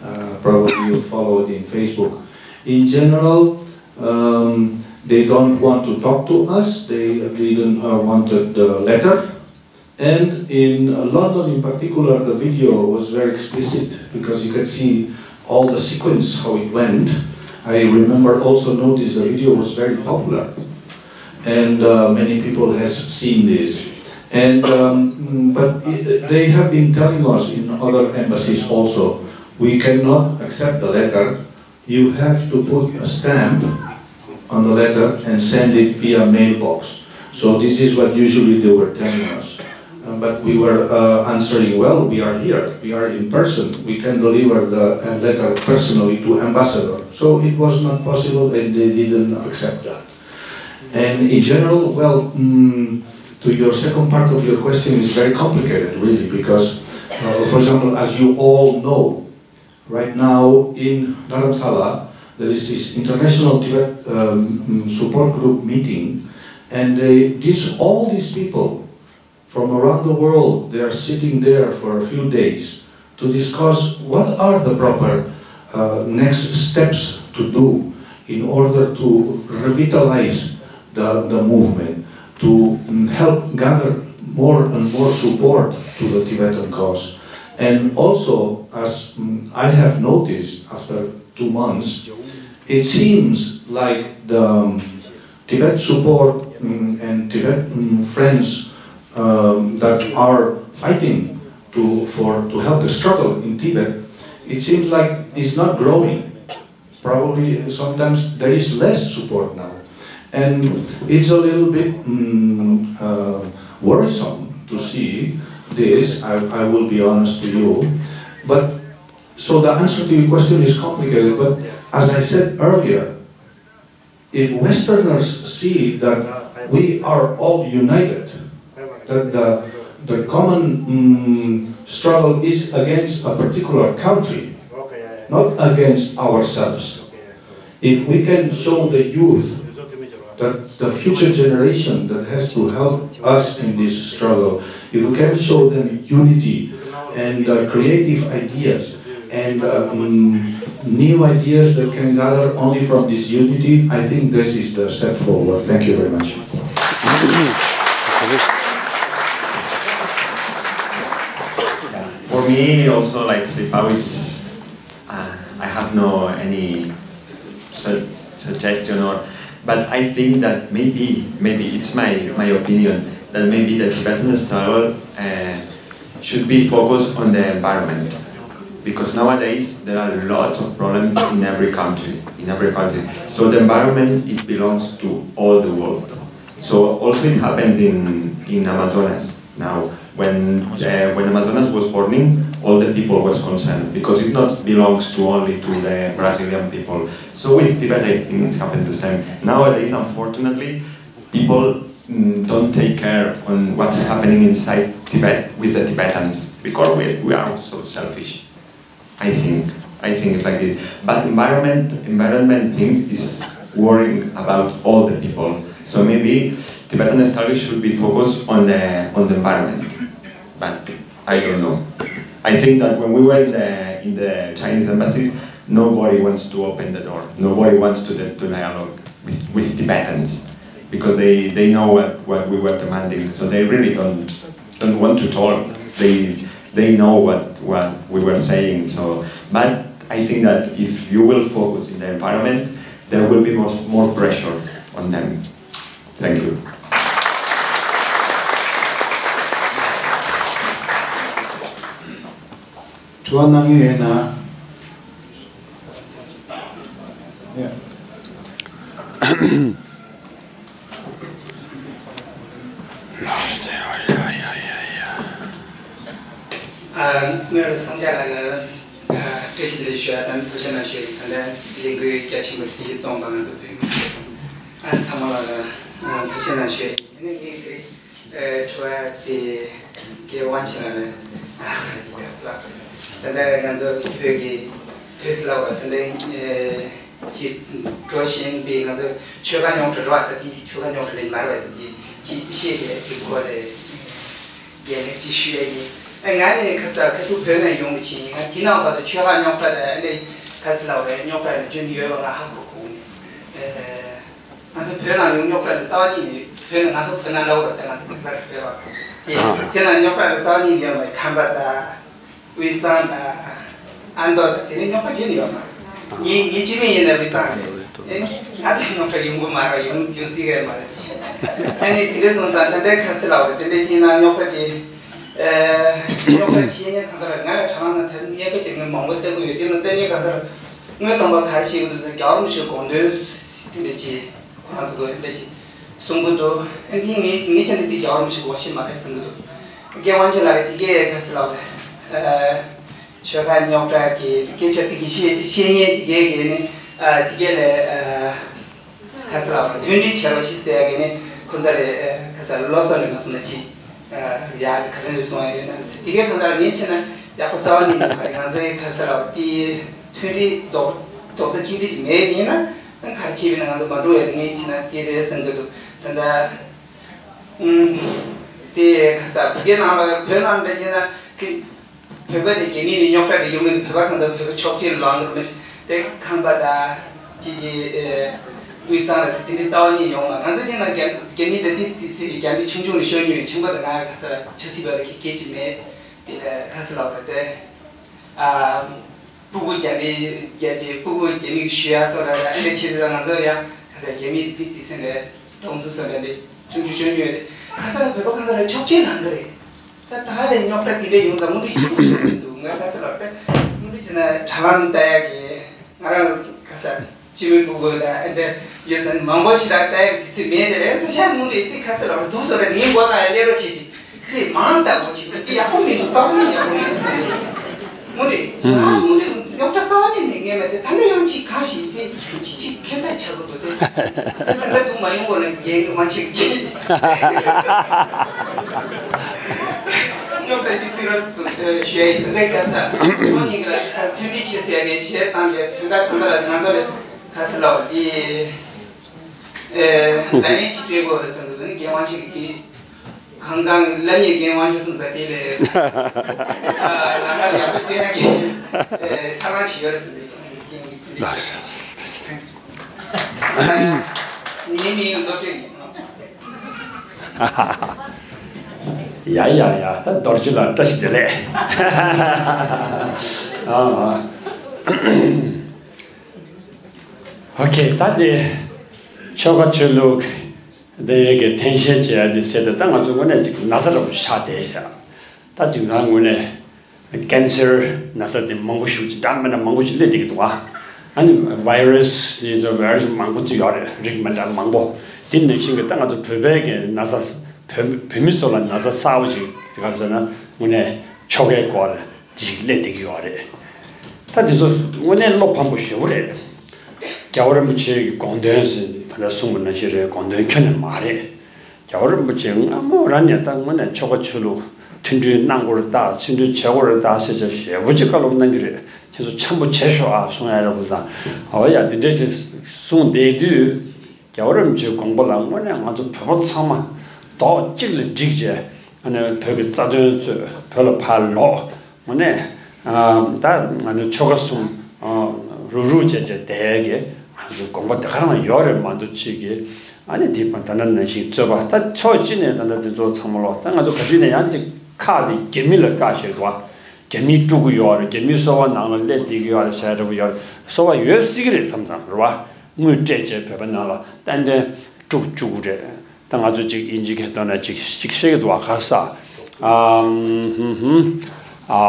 Uh, probably you followed in Facebook. In general, um, they don't want to talk to us. They didn't uh, wanted the letter. And in London in particular, the video was very explicit because you could see all the sequence, how it went. I remember also noticed the video was very popular, and uh, many people has seen this. And um, but it, they have been telling us in other embassies also, we cannot accept the letter. You have to put a stamp on the letter and send it via mailbox. So this is what usually they were telling us. Uh, but we were uh, answering, well, we are here, we are in person, we can deliver the uh, letter personally to ambassador. So it was not possible and they didn't accept that. And in general, well, mm, to your second part of your question is very complicated, really, because, uh, for example, as you all know, right now in Dharamsala, there is this international Tibet um, mm, support group meeting, and they, this, all these people from around the world, they are sitting there for a few days to discuss what are the proper uh, next steps to do in order to revitalize the, the movement, to mm, help gather more and more support to the Tibetan cause. And also, as mm, I have noticed after two months, it seems like the um, Tibet support mm, and Tibet mm, friends um, that are fighting to, for, to help the struggle in Tibet, it seems like it's not growing. Probably sometimes there is less support now. And it's a little bit mm, uh, worrisome to see this, I, I will be honest to you. But so the answer to your question is complicated, but as I said earlier, if Westerners see that we are all united, that the, the common mm, struggle is against a particular country, not against ourselves, if we can show the youth, that the future generation that has to help us in this struggle, if we can show them unity and uh, creative ideas and uh, mm, new ideas that can gather only from this unity, I think this is the step forward. Thank you very much. For me, also, like Sipao is, uh, I have no any su- suggestion or, but I think that maybe, maybe it's my my opinion that maybe the Tibetan struggle uh, should be focused on the environment, because nowadays there are a lot of problems in every country, in every country. So the environment, it belongs to all the world. So also it happens in in Amazonas now. When uh, when Amazonas was burning, all the people was concerned because it not belongs to only to the Brazilian people. So with Tibet, I think it happened the same. Nowadays, unfortunately, people mm, don't take care on what's happening inside Tibet with the Tibetans because we, we are so selfish. I think I think it's like this. But environment environment thing is worrying about all the people. So maybe Tibetan studies should be focused on the on the environment. But I don't know. I think that when we were in the in the Chinese embassies, nobody wants to open the door. Nobody wants to, to dialogue with, with Tibetans because they, they know what, what we were demanding. So they really don't don't want to talk. They they know what what we were saying. So, but I think that if you will focus in the environment, there will be more, more pressure on them. Thank you. དྲི་བ་གནང་མཁན་ཡོད་ན། ཡ། སྔོན་ལ་སངས་རྒྱས་ལགས་ལ་བཀྲ་ཤིས་བདེ་ལེགས་ཞུ་བ་དང་ཐུགས་རྗེ་གནང་ཞུ་ཡིན། ད་ལྟ་ལས་འགུལ་རྒྱ་ཆེན་པོ་འཕེལ་རྒྱས་བཙོང་པ་ང་ཚོ་བོད་མི་ཚོ་ཚང་མ་ལ་ཐུགས་རྗེ་གནང་ཞུ་ཡིན། དེ་ནས་ངས་དེ་རིང་དྲི་བ་དེ་རྒན་དབང་ཆེན་ལགས་ལ་ད་ལྟ་ང་ཚོ་བོད་ཀྱི་བོད་ཟེར་ལབ་པ་ད་ལྟ། ཅིག་འགྲོ་བཞིན་པའི་ང་ཚོ་ཆོལ་ཁ་རྙོག་དྲ་རེད་བ། ད་དེ་ཆོལ་ཁ་རྙོག་དྲ་རེད་མ་རེད་བ། ད་དེ་ཅིག་ཤེས་བྱས་དེ་སྐོར་ལ་ཡ་ལན་ཅིག་ཞུ་ཡ་ཡིན། ཨ་ང་ནི་ཁ་ས་ཁ་ཐུག་བོད་ནས་ཡོང་གི་ཕྱིན་ཡིན། ང་དེ་ནང་བར་དུ་ཆོལ་ཁ་རྙོག་དྲ་དང་ཨ་ནི་ཁ་ས་ལ་བ་རེད་རྙོག་དྲ་ནས་བརྒྱུད་ནས་ཡོད་པ་ང་ཧ་གོ་གོ་ནི། ང་ཚོ་བོད་ནང་ཡོང་རྙོག་དྲ་ནི་རྩ་བ་ཉིད་ནས་བོད་ནས་ང་ཚོ་བོད་ནང་ལ་བ་རེད། ད་ང་ཚོ་བོད་པ་རེད་བ། དེ་དེ་ནང་རྙོག་དྲ་ནི་རྩ་བ་ཉིད་ནས་ཡོད་པ་ཁམས་པ་དང་། དབུས་གཙང་དང་། ཨ་མདོ་དང་དེ་ནས་རྙོག་པ་ཁྱོན་ནས་ཡོད་མ་རེད། ངའི་ངའི་སྤྱི་མི་ཡིན་ན་དབུས་གཙང་རེད། ཨེ་ང་དང་རྙོག་དྲ་ཡོང་གི་མ་རེད། ཡོང་ཡོང་སྲིད་ཀྱི་མ་རེད། ཨ་ནི་དེ་འདྲ་སོང་ཙང་ད་ལྟའི་ཁ་སི་ལ་བ་དེ་འདྲ་ཡིན་ན་རྙོག་དྲ་དེ་ཨེ་རྙོག་དྲ་ཆེ་ཉེ་གང་ལྟར་ང་ལ་དྲ་ལམ་ན་ད་སྙད་ཁ་ཅིག་ངས་མང་པོ་ལྟ་གི་ཡོད། དེ་ནི་ལྟ་ཉེ་གང་ལྟར་དངོས་དང་པ་ག་རེ་བྱེད་ཀྱི་འདུག་ཟེར་རྒྱལ་བ་རིན་པོ་ཆེའི་དགོངས་དོན་དེ་འདྲ་བྱེད། ང་ཚོ་གི་འདྲ་ཅིག་གསུང་གི་འདུག་ཨ་ནི་ངས་ངས་ཆ་ནས་དེ་རྒྱལ་བ་རིན་པོ་ཆེ་གི་བ་ཤེས་མ་རེད་བསམ་གི་འདུག་རྒན་དབང་ཆེན་ལགས་དེ་གས་ག་ཟེར་ལབ་རེད། ཆོལ་ཁ་རྙོག་དྲ་གི་སྐད་ཆ་དེ་གས་བཤད་བཤད་མཁན་དེ་གས་གས་ནི་དེ་གས་ལས། ཁ་ས་ལ་མཐུན་སྒྲིལ་བྱས་པ་ཞིག་ཟེར་ཡ་གི་ནི་ཁོ་ཚ་རེ་ཁ་ས་ལོ་སོ་ནས་མ་སོང་ན་ཅི་ཡ་ག་རེ་རེ་སོང་ཡ་ཡོད་ན་ཟེར། དེ་གའི་ཁོ་ཚ་ལ་ངས་བྱས་ན་ཡག་པོ་རྩ་བ་ཉིད་ནས་མ་རེད། ང་ཚོའི་ཁ་ས་ལ་དེ་མཐུན་སྒྲིལ་རྡོག་རྡོག་རྩ་གཅིག་སྒྲིལ་ཅིག་མེད་ཡིན་ན་ག་རེ་བྱས་པ་ཡིན་ན་ང་ཚོ་མ་འགྲོ་ཡ་ངས་བྱས་ན་དེ་རེད་བསམ་གི་འདུག་ད་ལྟ་དེ་ཁ་ས་བོད་སྐད་ནང་ལ་བོད་ནང་འདྲ་བྱས་ན་ཁི། བོད་པ་དེ་རྒྱ་མི་ནས་རྙོག་དྲ་རེ་ཡོང་གི་བོད་པ་གང་ལྟར་བོད་པ་ཕྱོགས་གཅིག་ལ་ལངས་འདུག་མ་གཞི་དེ་ཁང་པ་དང་ཅི་ཅི་དབུས་གཙང་ར་སི་དེ་འདྲའི་རྩ་བ་ཉིད་ཡོང་མ། ང་ཚོ་དེ་ན་རྒྱ་རྒྱ་མི་དང་ཏི་སི་སི་རྒྱ་མི་ཆུང་ཆུང་ནས་ཤོར་ཉོས་ཆེན་པོ་དང་ང་ག་ས་ར་ཆབ་སྲིད་པ་ལ་གི་སྐད་ཅིག་མེད། དེ་ལ་ག་ས་ལ་བ་དེ་ཨ་སྤུ་གུ་རྒྱ་མི་རྒྱ་ཅི་སྤུ་གུ་རྒྱ་མི་གི་ཞུ་ཡ་སོགས་ར་ཨ་འདྲ་ཆེ་དེ་ལ་ང་ཚོ་ཡང་ག་ས་རྒྱ་མི་དེ་ཏི་སི་རེད། གདོང་ཚུལ་སོགས་ལས་འདི་ཆུང་ཆུང་ཤོར་ཉོས་དེ་ག་ས་ར་བོད་པ་གང་ས་ར་ཕྱོགས་གཅིག་ལངས་གི་རེད། ད་ད་ལས་རྙོག་དྲ་དེ་འདྲ་ཡོང་ཙང་མུ་མཐུད་ཡིན་ཞིག་མི་འདུག་ངས་ཁ་ས་ལ་ད་མུ་མཐུད་བྱས་ན་དྲ་ལམ་ལྟ་ཡག་གི་ང་རང་ཁ་ས་སྤྱི་མི་སྤུ་གུ་དང་ཨེ་འདྲ་ཡོད་ཙང་མང་པོ་ཞིག་ལ་ལྟ་ཡག་དུས་ཚོད་མེད་དེ་རེད། ད་ཤ་མུ་མཐུད་དེ་ཁ་ས་ལ་འདུག་སོ་རེད། ངའི་མགོ་ནང་ལ་སླེབས་རོགས་བྱེད་ཅིག་དེ་མང་ལྟ་བུ་ཅིག་དེ་ཡག་པོ་མི་འདུག་རྩ་བ་ནས་ཡག་པོ་མི་འདུག་བསམ་གི་རེད། མུ་རེད། ཨ་མུ་རེད། རྙོག་དྲ་རྩ་བ་ནས་མེད་ངེས་མེད་དེ་ད་ལས་ཡང་ཅིག་གང་ཞིག་དེ་ཅིག་ཅིག་ཁྱད་མཚར་ཆགས་ཀྱི་འདུག་དེ་དེ་ད་ལྟ་དུ་མ་ཡོང་གོ་ནས་རྒན་གི་མ་ཆེ་གི་རྙོག་དྲ་ཅིག་སེལ་རོགས་སུ་ཞུ་ཡ་ཡིན། ད་ལྟ་ཁྱད་མཚར་ཁོང་གཉིས་ཀ་ལ་མཐུན་སྒྲིལ་བྱེད་ཟེར་ཡ་ནས་གཞས་བཏང་རེད། དོན་དག་དོན་དག་ལ་ང་ཚོ་ལས་ཁ་སི་ལའོ་དེ་ཨེ་ད་ཡན་ཅིག་སྤྲད་དགོས་རེད་བསམ་གི་འདུག་ནི་རྒན་དབང་ཆེ་གི་དེ། གང་ལྟར་སློབ་གཉེར་རྒན་དབང་ཆེན་གསུམ་ཚ་དེ་ལས་ལམ་ཁ་ཡག་པོ་སྟོན་ཡག་གི་ཐབས་ལམ་ཞིག་ཡོད་རེད་ཟེར་ནས་རྒན་གྱིས་ཚིག་འདི་ཞུས། ངའི་མིང་ལ་བློ་གྲོས་ཡིན། ཡ་ཡ་ཡ། ད་རྡོ་རྗེ་ལ་བཀྲ་ཤིས་བདེ་ལེགས། ཨ། ཨོ་ཁེ། ད་དེ་ཆོལ་ཁ་ཆོས་ལུགས། འདི་གི་འཐེན་ཤེས་བྱེད་ཡ་དེ་ཟེར་ཏེ་ད་ང་ཚོ་དངོས་གནས་ཅིག་ན་ཚ་འདྲ་པོ་ཆགས་བསྡད་ཤག་ད་ཅིག་ད་དངོས་གནས་ཀན་སར་ན་ཚ་དེ་མང་པོ་ཞིག་ཅིག་འདྲ་མི་འདྲ་མང་པོ་ཞིག་སླེབས་བསྡད་ཀྱི་འདུག་ཨ་ནི་ཝའི་རུ་སི་དེ་ཚོ་ཝའི་རུ་སི་མང་པོ་ཅིག་ཡོད་རེད། རིགས་མི་འདྲ་མང་པོ། དེ་ནང་བཞིན་གྱི་ད་ང་ཚོ་བོད་པའི་གི་ན་ཚ་བོད་བོད་མི་ཚོ་ལ་ན་ཚ་གསར་པ་ཅིག་དེ་ག་ཟེར་ན་དངོས་གནས་ཆོ་གའི་སྐོར་ལ། ཅིག་སླེབས་བསྡད་ཀྱི་ཡོད་རེད། ད་དེ་ཚོ་དངོས་གནས་བློ་ཕམ་པོ་ཞེ་པོ་རེད། རྒྱལ་བ་རིན་པོ་ཆེ་གི་དགོངས་དོན་ཟེར་ད་ལྟ་གསུངས་པ་ནང་བཞིན་རེད། དགོངས་དོན་ཁྱོན་ནས་མ་རེད། རྒྱལ་བ་རིན་པོ་ཆེ་སྔ་མོ་རང་ནས་ད་དངོས་གནས་ཆོལ་ཁ་ཆོས་ལུགས་མཐུན་སྒྲིལ་གནང་དགོས་རེད་ད། མཐུན་སྒྲིལ་བྱེད་དགོས་རེད་ད་ཟེར་ཅིག་ཞེ་པོ་ཅིག་བཀའ་སློབ་གནང་གི་རེད། ཁྱེད་ཚོ་འཆམ་པོ་བྱེད་ཤོག་ཨ་གསུང་ཡ་རེད་པོ་དང་། འོ་ཡ་དེ་འདྲས་ཅིག་གསུངས་བསྡད་དུས། རྒྱལ་བ་རིན་པོ་ཆེའི་དགོངས་པ་ལ་དངོས་གནས་ང་ཚོ་བོད་པ་ཚང་མ་རྡོག་གཅིག་ལ་བསྒྲིལ་བྱས་ཨ་ནི་བོད་ཀྱི་རྩ་དོན་གཙོས་བོད་ལ་ཕར་ལོག་དངོས་གནས་ཨ་ད་ང་ཚོ་ཆོལ་ཁ་གསུམ་ཨ་རུག་རུག་བྱས་བྱས་བསྡད་ཀྱི་ང་ཚོ་དགོངས་པ་དེ་ག་རང་ཡོད་རེད་མ་གཏོགས་ཅིག་གི་ཨ་ནི་དེ་ད་ནང་བཞིན་རྩོད་པ་ད་ཕྱོགས་གཅིག་ནས་ད་ལྟ་དེ་ཚོ་ཚང་མ་ལོག་ད་ང་ཚོ་ག་དུས་ནས་ཡང་ཅིག་ཁག་དེ་རྒྱ་མི་ལ་བཀག་བཞག་འདུག་བ། རྒྱ་མིས་དཀྲུག་གི་ཡོད་རེད། རྒྱ་མིའི་སོ་པ་ནང་ལ་སླེབས་བསྡད་ཀྱི་ཡོད་རེད་ཟེར་འདྲ་པོ་ཡོད་རེད། སོ་པ་ཡོད་སྲིད་ཀྱི་རེད་བསམ་བསམ་རེད་བ། དངུལ་སྤྲད་བྱས་བོད་པ་ནང་ལ་ཏན་ཏན་དཀྲུག་བཅུག་གི་རེད། ད་ང་ཚོ་ཅིག་དབྱིན་ཇི་སྐད་ཐོག་ནས་ཅིག་ཅིག་བཤད་ཀྱི་འདུག་བ། ཁ་ས་ཨ་ཧུམ་ཧུམ་ཨ་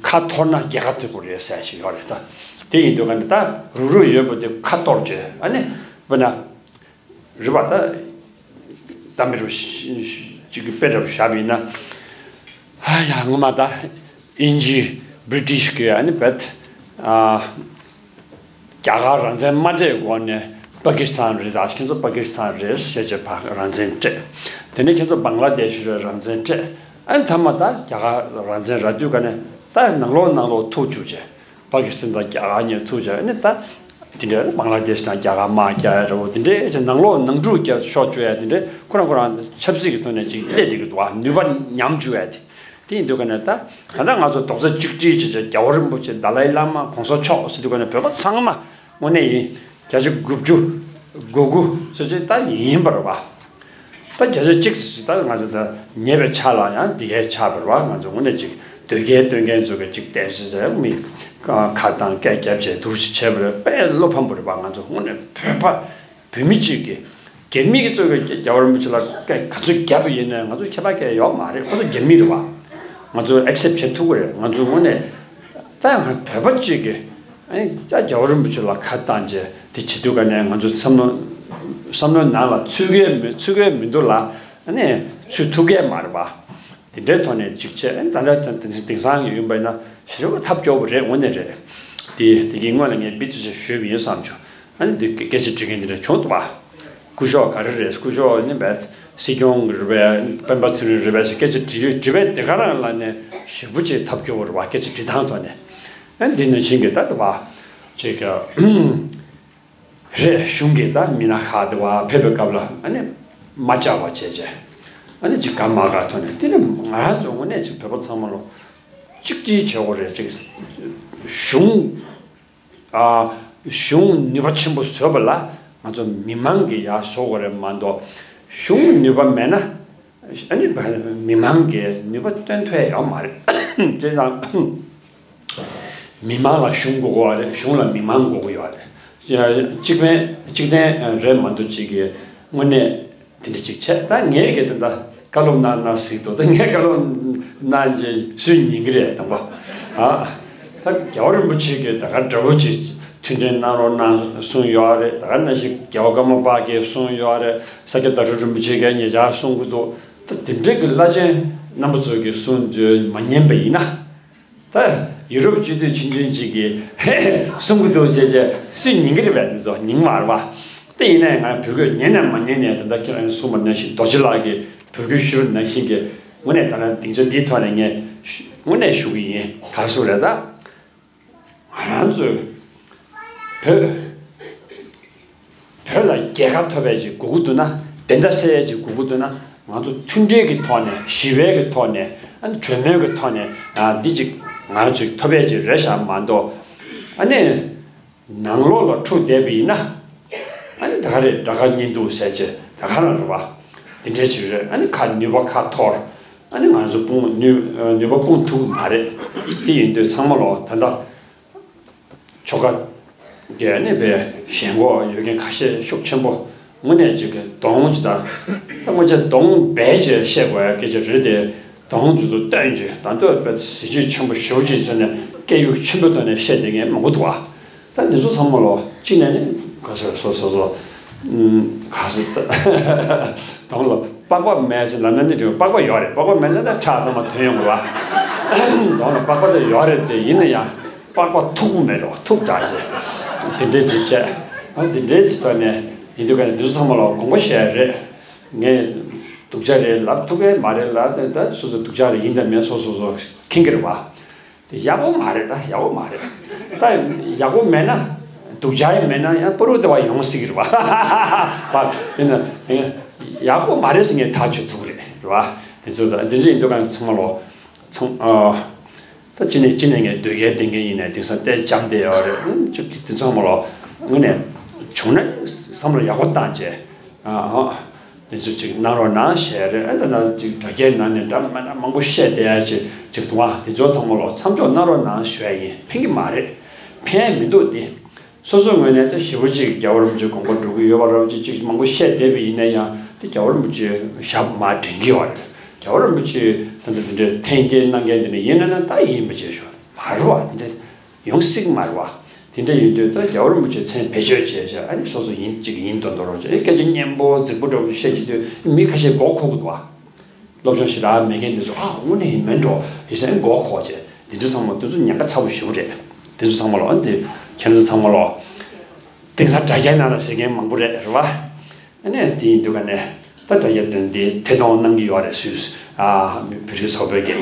ཁ་འཐོར་ན་རྒྱལ་ཁ་ཐོབ་ཀྱི་རེད་ཟེར་ཞིག་ཡོད་རེད། ད་དེ་ཡིན་དུས་ག་ནས་ད་རུག་རུག་ཡོད་པ་དེ་ཁ་གཏོར་བྱས་ཨ་ནི་བོད་ན། རེད་པ། ད་གཏམ་དཔེ་རུ་ཅིག་གི་དཔེ་འདྲ་པོ་བཞག་པ་ཡིན་ན། ཨ་ཡ་ངོ་མ་ད་དབྱིན་ཇི་བྷི་རི་ཊིཤ་གི་ཨ་ནི་བེད་ཨ་རྒྱ་གར་རང་བཙན་མ་སྤྲད་གོང་ནས་པ་ཀི་སི་ཐན་རེད། ད་ཁྱེད་ཚོ་པ་ཀི་སི་ཐན་རེད་ཟེར་བྱས་ཕར་རང་བཙན་སྤྲད། དེ་ནས་ཁྱེད་ཚོ་བང་ལ་དེ་ཤི་རེད་རང་བཙན་སྤྲད། ཨ་ནི་མཐའ་མ་ད་རྒྱ་གར་རང་བཙན་རག་དུས་ག་ནས་ད་ནང་ལོགས་ནང་ལོགས་ཐུག་བཅུག་བྱས། པ་ཀི་སི་ཐན་དང་རྒྱ་གར་གཉིས་ཐུག་བྱས་ནས་ད་དེ་འདྲའི་བང་ལ་དེ་ཤི་དང་རྒྱ་གར་དམག་རྒྱག་ཡ་འདྲ་བོ་དེ་འདྲའི་ནང་ལོགས་ནང་འཁྲུག་རྒྱག་ཤོག་བཅོས་ཡ་དེ་འདྲའི་ཁོ་རང་ཁོ་རང་ཆབ་སྲིད་ཀྱི་ཐོག་ནས་ཅིག་སླེབས་བསྡད་ཀྱི་འདུག་བ། ནུས་པ་ཉམས་བཅུག་ཡ་དེ། དེ་ཡིན་དུས་ག་ནས་ད་ད་ལྟ་ང་ཚོ་རྡོག་རྩ་གཅིག་སྒྲིལ་བྱས་བྱས་རྒྱལ་བ་རིན་པོ་ཆེ་དཱ་ལའི་བླ་མ་གོང་ས་མཆོག་ཟེར་དུས་ག་ནས་བོད་པ་ཚང་མ་དངོས་གནས་ཡིན་བརྒྱ་ཆ་དགུ་བཅུ་གོ་དགུ་ཟེར་བྱས་ད་ཡིན་པ་རེད་བ། ད་བརྒྱ་ཆ་གཅིག་ཙམ་ད་ང་ཚོ་ད་ཉེས་པའི་ཆ་ལ་ཡང་འདི་གའི་ཆགས་པ་རེད་བ། ང་ཚོ་དངོས་གནས་ཅིག་དོལ་རྒྱལ་སྟོན་མཁན་ཚོ་གི་ཅིག་བསྟན་སྲིད་ཟེར་མི་ཁ་དང་སྐད་རྒྱབ་བྱས་འདུག་ཅིག་བྱས་པ་རེད། དཔེ་བློ་ཕམ་པོ་རེད་བ། ང་ཚོ་དངོས་གནས་བོད་པ་བོད་མི་གཅིག་གིས་རྒྱ་མི་གི་ཚོ་གི་རྒྱལ་བ་རིན་པོ་ཆེ་ལ་སྐད་ག་ཚོད་རྒྱབ་པ་ཡིན་ནའི་ང་ཚོ་ཁྱད་པར་སྐད་ཡོད་མ་རེད། ཁོ་ཚོ་རྒྱ་མི་རེད་བ། ང་ཚོ་ཨེག་སེབ་བྱེད་ཐུབ་ཀྱི་རེད། ང་ཚོ་དངོས་གནས་ད་ཡང་བོད་པ་གཅིག་གིས། ཨ་ནི་ད་རྒྱལ་བ་རིན་པོ་ཆེ་ལ་ཁ་བཏང་བྱས་དེ་བྱེད་དུས་ག་ནས་ང་ཚོ་བསམ་བློ་བསམ་བློའི་ནང་ལ་ཚུད་ཀྱི་མི་ཚུད་ཀྱི་མི་འདུག་ལ། ཨ་ནི་ཚུད་ཐུབ་ཀྱི་མ་རེད་པ། དེ་འདྲའི་ཐོག་ནས་ཅིག་བྱས། ཨ་ནི་ད་ལྟ་དེང་སང་ཡིན་པ་ཡིན་ན་ཞེ་པོ་ཐབས་སྐྱོ་པོ་རེད། དངོས་གནས་རེད། དེ་དེ་གི་སྔོན་ལ་ངས་འབུ་ཙི་ཙི་ཞུས་པ་ཡིན་བསམ་བྱུང་། ཨ་ནི་འདི་སྐད་ཆ་འདྲི་མཁན་འདི་འདྲ་བྱུང་འདུག་པ། སྐུ་ཞབས་ག་རེ་རེད། སྐུ་ཞབས་ནི་བས་སྲིད་སྐྱོང་རེད་པས། སྤེན་པ་ཚེ་རིང་རེད་པས་ཟེར་སྐད་ཆ་འདྲི་འདྲི་བས་དེ་ག་རང་ལ་ནས་ཞེ་པོ་ཅིག་ཐབས་སྐྱོ་བོ་རེད་པ། སྐད་ཆ་འདྲི་སྟངས་ཐོག་ནས། ཨ་ནི་འདི་ནང་བཞིན་གྱི་ད་དེ་བ་ཅིག་རེད། གཞུང་གི་ད་མི་སྣ་ཁག་དེ་བ་ཕེབས་པའི་སྐབས་ལ་ཨ་ནི་མ་བཅར་བ་བྱས་བྱས། ཨ་ནི་ཅིག་ག་མ་ག་ཐོག་ནས་དེ་ནི་ང་རང་ཚོ་དངོས་གནས་ཅིག་བོད་པ་ཚང་མ་ལོ་གཅིག་སྒྲིལ་བྱེད་དགོས་རེད། ཅིག་གཞུང་ཨ་གཞུང་ནུས་པ་ཆེན་པོ་བཟོས་པ་ལ་ང་ཚོ་མི་མང་གིས་ཡར་བཟོ་དགོས་རེད་མ་གཏོགས། གཞུང་ནུས་པ་མེད་ན་ཨ་ནི་མི་མང་གིས་ནུས་པ་བཏོན་ཐུབ་ཡ་ཡོད་མ་རེད། དེ་དང་མི་མང་ལ་གཞུང་དགོས་ཀྱི་ཡོད་རེད། གཞུང་ལ་མི་མང་དགོས་ཀྱི་ཡོད་རེད། གཅིག་ཕན་གཅིག་བརྟེན་རེད་མ་གཏོགས་ཅིག་གི་དངོས་གནས་དེ་འདྲ་ཅིག་བྱས། ད་ངས་གི་དེ་འདྲ་བཀའ་སློབ་གནང་གནང་ཟིག་འདུག་ད་ངས་བཀའ་སློབ་གནང་རྗེས་སུས་ཉན་གི་རེད་དང་པོ། ཨ་ད་རྒྱལ་བ་རིན་པོ་ཆེ་གིས་ད་ག་འདྲ་པོ་ཅིག་མཐུན་འབྲེལ་གནང་རོགས་གནང་གསུངས་ཡོད་རེད། ད་ག་ནང་བཞིན་རྒྱལ་བ་ཀརྨ་པ་གིས་གསུངས་ཡོད་རེད། ས་སྐྱ་བདག་ཁྲི་རིན་པོ་ཆེ་གིས་ཉེ་ཆར་གསུང་གི་འདུག་ད་དེ་འདྲ་གི་བླ་ཆེན་རྣམ་པ་ཚོ་གིས་གསུང་དུས་མ་ཉན་པ་ཡིན་ན། ད་ཡུ་རོབ་སྤྱི་འཐུས་ཆུང་ཆུང་ཅིག་གིས་གསུང་གི་འདུག་ཅེས་བྱས་སུས་ཉན་གི་རེད་པས། འདི་ཚོ་ཉན་མ་རེད་པ། དེ་ཡིན་ནའི་ང་བོད་སྐད་ཉན་ནས་མ་ཉན་ནས་ད་ལྟ་ཁྱེད་རང་གསུངས་པ་ནང་བཞིན་རྡོ་རྗེ་ལགས་ཀྱིས་བོད་སྐད་ཞུ་བ་ནང་བཞིན་གྱི་དངོས་གནས་ད་ལྟ་སྡིངས་ཆ་འདིའི་ཐོག་ནས་ངས་ཞུ་དངོས་གནས་ཞུ་གི་ཡིན། ག་རེ་ཟེར་རེད་ད། ང་རང་ཚོས་བོད་བོད་ལ་རྒྱལ་ཁ་ཐོབ་ཡས་ཅིག་དགོས་ཀྱི་འདུག་ན། བདེན་མཐའ་གསལ་ཡས་ཅིག་དགོས་ཀྱི་འདུག་ན། ང་ཚོ་མཐུན་སྒྲིལ་གྱི་ཐོག་ནས་ཞི་བའི་གི་ཐོག་ནས་ཨ་ནི་གྲོས་མོལ་གྱི་ཐོག་ནས་ཨ་འདི་ཅིག་ང་ཚོས་ཐོབ་ཡས་ཅིག་རེད་ཤག་མ་གཏོགས། ཨ་ནི་ནང་ལོགས་ལ་འཁྲུག་བསྡད་པ་ཡིན་ན། ཨ་ནི་ད་ག་རེད། དགྲ་དགའ་གཉེན་སྡུག་ཟེར་ཅིག་ད་ག་རང་རེད་པ། དེ་འདྲའི་ཅིག་རེད། ཨ་ནི་ཁ་ནུས་པ་ཁ་འཐོར། ཨ་ནི་ང་ཚོ་དཔུང་ནུས་ནུས་པ་སྤུངས་ཐུབ་ཀྱི་མ་རེད། དེ་ཡིན་དུས་ཚང་མ་ལོ་ད་ལྟ་ཆོལ་ཁ་གི་ཨ་ནི་པའི་ཞེན་ཁོག་ཡོད་མཁན་ཁ་ཤས་ཤུགས་ཆེན་པོ་དངོས་གནས་ཅིག་གི་གདོང་ཅིག་དང་། ད་སྔོན་ཆད་གདོང་སྦས་ཅིག་བཤད་དགོས་ཡ་སྐད་ཆ་རེད་དེ། གདོང་དེ་ཚོ་སྟོན་ཅིག་ད་ལྟ་པའི་གཟི་བརྗིད་ཆེན་པོ་ཞེ་པོ་ཅིག་བྱས་ནས་སྐད་ཡུག་ཆེན་པོའི་ཐོག་ནས་བཤད་བསྡད་མཁན་མང་པོ་འདུག་བ། ད་འདི་ཚོ་ཚང་མ་ལོ་གཅིག་ནས་ནི་ག་ཟེར་སོ་སོ་སོ་ག་ཟེར་གདོང་ལ་པགས་པ་མེད་ཟེར་ལབ་ན་ནི་འགྲིག་པགས་པ་ཡོད་རེད། པགས་པ་མེད་ན་ད་ཁྲག་ཚང་མ་ཐོན་ཡོང་གི་རེད་བ། གདོང་ལ་པགས་པ་ད་ཡོད་རེད་དེ། ཡིན་ན་ཡང་པགས་པ་མཐུག་པོ་མེད་རོགས་མཐུག་དྲགས་ཅེས་དེ་འདྲའི་ཅིག་བྱས། ཨ་དེ་འདྲའི་ཅིག་ཐོག་ནས་ཡིན་དུས་ག་ནས་འདི་ཚོ་ཚང་མ་ལོ་དགོངས་པ་བཞེས་རེད། ངས་སྡུག་ཅག་རེད་ལབ་ཐུབ་ཀྱི་མ་རེད་ལ། ད་ད་སོ་སོ་སྡུག་ཅག་རེད་ཡིན་དང་མིན་སོ་སོ་སོ་མཁྱེན་གྱི་རེད་བ། དེ་ཡག་པོ་མ་རེད། ད་ཡག་པོ་མ་རེད། ད་ཡག་པོ་མེད་ན་སྡུག་ཅག་ཡང་མེད་ན་ཡང་པོ་རུ་དེ་བ་ཡོང་སྲིད་ཀྱི་རེད་བ། བ་ཡིན་ན་ཡག་པོ་མ་རེད་ཟེར་ངས་ཐག་ཆོད་ཐུབ་ཀྱི་རེད་རེད་བ། དེ་ཚོ་ད་དེ་ཚོ་ཡིན་དུས་ག་ནས་ཚང་མ་ལོ་ཚང་ཨ། ད་ཅི་ནས་ཅི་ནས་ངས་ཟློས་གར་བསྟན་མཁན་ཡིན་ནའི་དེང་སང་ལྟད་འཇམ་བསྡད་ཡོད་རེད། ཨང་ཅིག་དེ་ཚང་མ་ལོ་དངོས་གནས་བྱུང་ན་བསམ་བློ་ཡག་པོ་བཏང་བྱས། ཨ་ཨ་དེ་ཚོ་ཅིག་གནང་རོགས་གནང་ཞེས་རེད། ཨ་ད་ན་ཅིག་དྲ་རྒྱའི་ནང་ནས་འདྲ་མི་འདྲ་མང་པོ་བཤད་བསྡད་ཡ་ཅིག་ཅིག་འདུག་ཨ། དེ་ཚོ་ཚང་མ་ལོ་མཚམས་འཇོག་གནང་རོགས་གནང་ཞུ་ཡ་ཡིན། ཕན་གྱི་མ་རེད། ཕན་མི་འདུག་དེ། སོ་སོའི་ངོས་ནས་ད་ཞེ་པོ་ཅིག་རྒྱལ་བ་རིན་པོ་ཆེའི་དགོངས་པ་སྒྲུབ་ཀྱི་ཡོད་པ་རེད་ཅེས་ཅིག་མང་པོ་བཤད་བསྡད་པ་ཡིན་ན་ཡང་། དེ་རྒྱལ་བ་རིན་པོ་ཆེའི་ཞབས་མར་འདྲེན་གྱི་ཡོད་རེད། རྒྱལ་བ་རིན་པོ་ཆེས་ད་ལྟ་འདི་འདྲའི་འཐེན་འཁྱེར་གནང་མཁན་འདི་འདྲ་ཡིན་ན་ན་ད་ཡིན་པ་བྱས་ཤོག་མ་རེད་བ། འདི་འདྲ་ཡོང་སྲིད་མ་རེད་བ། དེ་འདྲ་ཡིན་དུས་ད་རྒྱལ་བ་རིན་པོ་ཆེའི་མཚན་བེད་སྤྱོད་བྱས་བྱས། ཨ་ནི་སོ་སོ་ཡིན་གཅིག་ཡིན་མདོག་མདོག་རོགས་བྱས། སྐད་ཆ་སྙན་པོ་རྫིག་པོ་འདྲ་པོ་བཤད་བྱེད་དུས་མི་ཁ་ཤས་མགོ་འཁོར་གི་འདུག་བ། སློབ་སྦྱོང་ཞེ་དྲག་མེད་མཁན་འདི་ཚོ་ཨ་དངོས་གནས་ཡིན་མིན་འགྲོ་ཡིན་ཟེར་མགོ་འཁོར་བྱས། འདི་ཚོ་ཚང་མ་འདི་ཚོ་ཉེན་ཁ་ཚ་པོ་ཞེ་པོ་རེད། འདི་ཚོ་ཚང་མ་ལོ་ཨ་འདི་ཁྱེད་ཚོ་ཚང་མ་ལོ་དེང་སང་དྲ་རྒྱའི་ནང་ལ་ཟེར་མཁན་མང་པོ་རེད་རེད་བ། ཨ་ནི་དེ་ཡིན་དུས་ག་ནས་ད་དྲ་རྒྱ་དེ་འདི་ཐད་གཏོང་གནང་གི་ཡོད་རེད། སུད་ཨ་བོད་རིགས་ཚོགས་པའི་གི་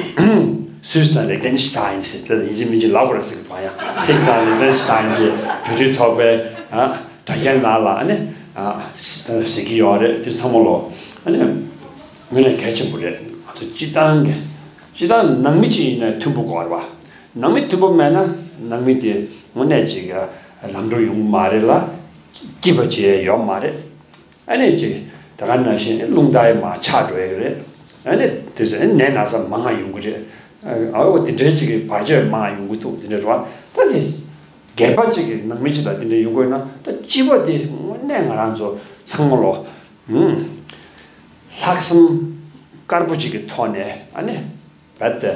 སུད་དང་ལེག་ཏེན་ཤི་ཐའིན་ཟེར་ད་ཡིན་གཅིག་མིན་གཅིག་ལབ་དགོས་རེད་ཟེར་གི་འདུག་ཡ། སུད་དང་ལེག་ཏེན་ཤི་ཐའིན་གྱི་བོད་རིགས་ཚོགས་པའི་ཨ། དྲ་རྒྱའི་ནང་ལ་ཨ་ནི་ཨ་ཟེར་གྱི་ཡོད་རེད། དེ་ཚང་མ་ལོ་ཨ་ནི་དངོས་གནས་གལ་ཆེན་པོ་རེད། ང་ཚོ་སྤྱི་བཏང་གི་སྤྱི་བཏང་ནང་མི་གཅིག་ཡིན་ན་མཐུན་པོ་དགོས་རེད་བ། ནང་མི་མཐུན་པོ་མེད་ན་ནང་མི་དེ་དངོས་གནས་ཅིག་ལམ་འགྲོ་ཡོང་གི་མ་རེད་ལ། སྐྱིད་པ་བྱེད་ཡ་ཡོད་མ་རེད། ཨ་ནི་ཅིག་ད་ག་ནང་བཞིན་རླུང་རྟ་ཡི་མར་ཆག་འགྲོ་ཡ་གི་རེད། ཨ་ནི་དེ་ཚོ་ནད་ན་ཚ་མང་ང་ཡོང་གི་རེད། ཨ་འོ་དེ་འདྲའི་ཅིག་གི་བར་ཆད་མང་ང་ཡོང་གི་འདུག་དེ་འདྲ་རེད་བ། ད་དེ་སྒེར་པ་གཅིག་གི་ནང་མི་གཅིག་ལ་དེ་འདྲ་ཡོང་དགོས་ན་ད་སྤྱི་པ་དེ་དངོས་གནས་ང་རང་ཚོ་ཚང་མ་ལོ་ཨུམ་ལྷག་བསམ་དཀར་པོ་གཅིག་གི་ཐོག་ནས་ཨ་ནི་རྦད་དེ་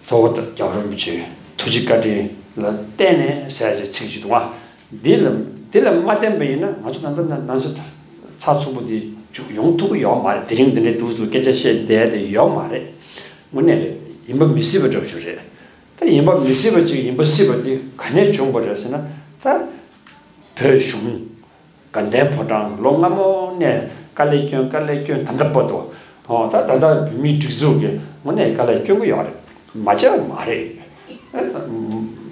ཐོག་རྒྱལ་བ་རིན་པོ་ཆེ་ཐུགས་རྗེ་བཀའ་དྲིན་ ལ་བརྟེན་ནས་ཟེར་ཡག་ཅིག་ཚིག་ཅིག་འདུག་ཨ། འདི་ལ་འདི་ལ་མ་བརྟེན་པ་ཡིན་ན་ང་ཚོ་ད་ལྟ་ན་ནང་ཆོས་ཚགས་ཚུད་པོ་འདི་ཅིག་ཡོང་ཐུབ་ཀྱི་ཡོད་མ་རེད། དེ་རིང་འདི་འདྲའི་འདུག་སེ་སྐད་ཆ་བཤད་བསྡད་དེ་ཡོད་མ་རེད། དངོས་གནས་རེད། ཡིན་པ་མི་སྲིད་པ་འདྲ་པོ་ཞིག་རེད། ད་ཡིན་པ་མི་སྲིད་པ་ཅིག་ཡིན་པ་སྲིད་པ་འདི་ག་ནས་བྱུང་བ་རེད་ཟེར་ན། ད་བོད་གཞུང་དགའ་ལྡན་ཕོ་བྲང་ལོ་སྔ་མོ་ནས་དཀའ་ལས་སྐྱོན་དཀའ་ལས་སྐྱོན་ད་ལྟ་བར་དུ། ཨོ་ད་ད་ལྟ་བོད་མིའི་སྒྲིག་འཛུགས་ཀྱིས་དངོས་གནས་དཀའ་ལས་སྐྱོན་གྱི་ཡོད་རེད། མ་བྱས་པ་མ་རེད།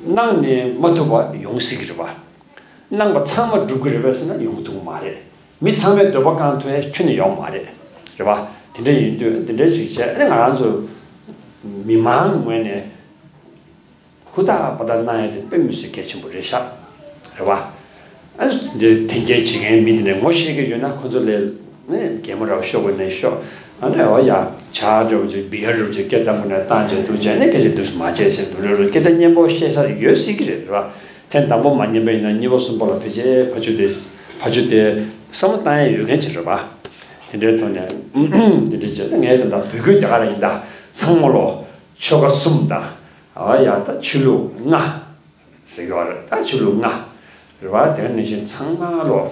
གནང་ནས་མ་ཐུབ་པ་ཡོང་སྲིད་ཀྱི་རེད་པ། གནང་པ་ཚང་མ་འགྲུབ་ཀྱི་རེད་པས་ཟེར་ན་ཡོང་ཐུབ་ཀྱི་མ་རེད། མི་ཚང་མའི་འདོད་པ་བསྐང་ཐུབ་ཡ་ཁྱོན་ནས་ཡོད་མ་རེད། རེད་པ། དེ་འདྲ་ཡིན་དུས་དེ་འདྲ་ཞིག་བྱས་ཨ་ནི་ང་རང་ཚོ་མི་མང་ངོས་ནས་ཧུར་ཐག་པ་ཐག་གནང་ཡ་དེ་དཔེ་མི་སྲིད་གལ་ཆེན་པོ་རེད་ཤག་རེད་པ། ཨ་ནི་འདི་འཐེན་འཁྱེར་བྱེད་མཁན་མི་དེ་འདྲ་ངོ་ཤེས་ཀྱི་ཡོད་ན་ཁོ་ཚོ་ལས་ནི་གད་མོ་ར་བ་ཤོར་དགོས་ནས་ཤོར། ཨ་ནི་འོ་ཡ་ཇ་འདྲ་པོ་ཅིག་བི་ཡར་འདྲ་པོ་ཅིག་སྐད་བཏང་དགོས་ན་བཏང་བྱས་འདུག་བྱས་ནས་སྐད་ཆ་འདུག་སེ་མ་བྱས་ཟེར་འདུག་རེད་རེད། སྐད་ཆ་སྙན་པོ་བཤད་ས་ཡོད་སྲིད་ཀྱི་རེད། རེད་པ། ཐེངས་དང་པོ་མ་ཉན་པ་ཡིན་ན་གཉིས་པ་གསུམ་པ་ལ་ཕལ་ཆེར་ཕ་ཆོས་དེ་ཕ་ཆོས་དེ་བསམ་བློ་བཏང་ཡ་ཡོད་མཁན་ཅིག་རེད་པ། དེ་འདྲའི་ཐོག་ནས་དེ་འདྲ་བྱས་ན་ངས་ད་ལྟ་འབོད་སྐུལ་རྒྱག་ག་ར་ཡིན། ད་ཚང་མ་ལོ་ཆོལ་ཁ་གསུམ་དང་། ཨ་ཡ་ད་ཆོས་ལུགས་ལྔ་ཟེར་གྱི་ཡོད་རེད། ད་ཆོས་ལུགས་ལྔ་རེད་པ། དེ་ནང་བཞིན་ཚང་མ་ལོ།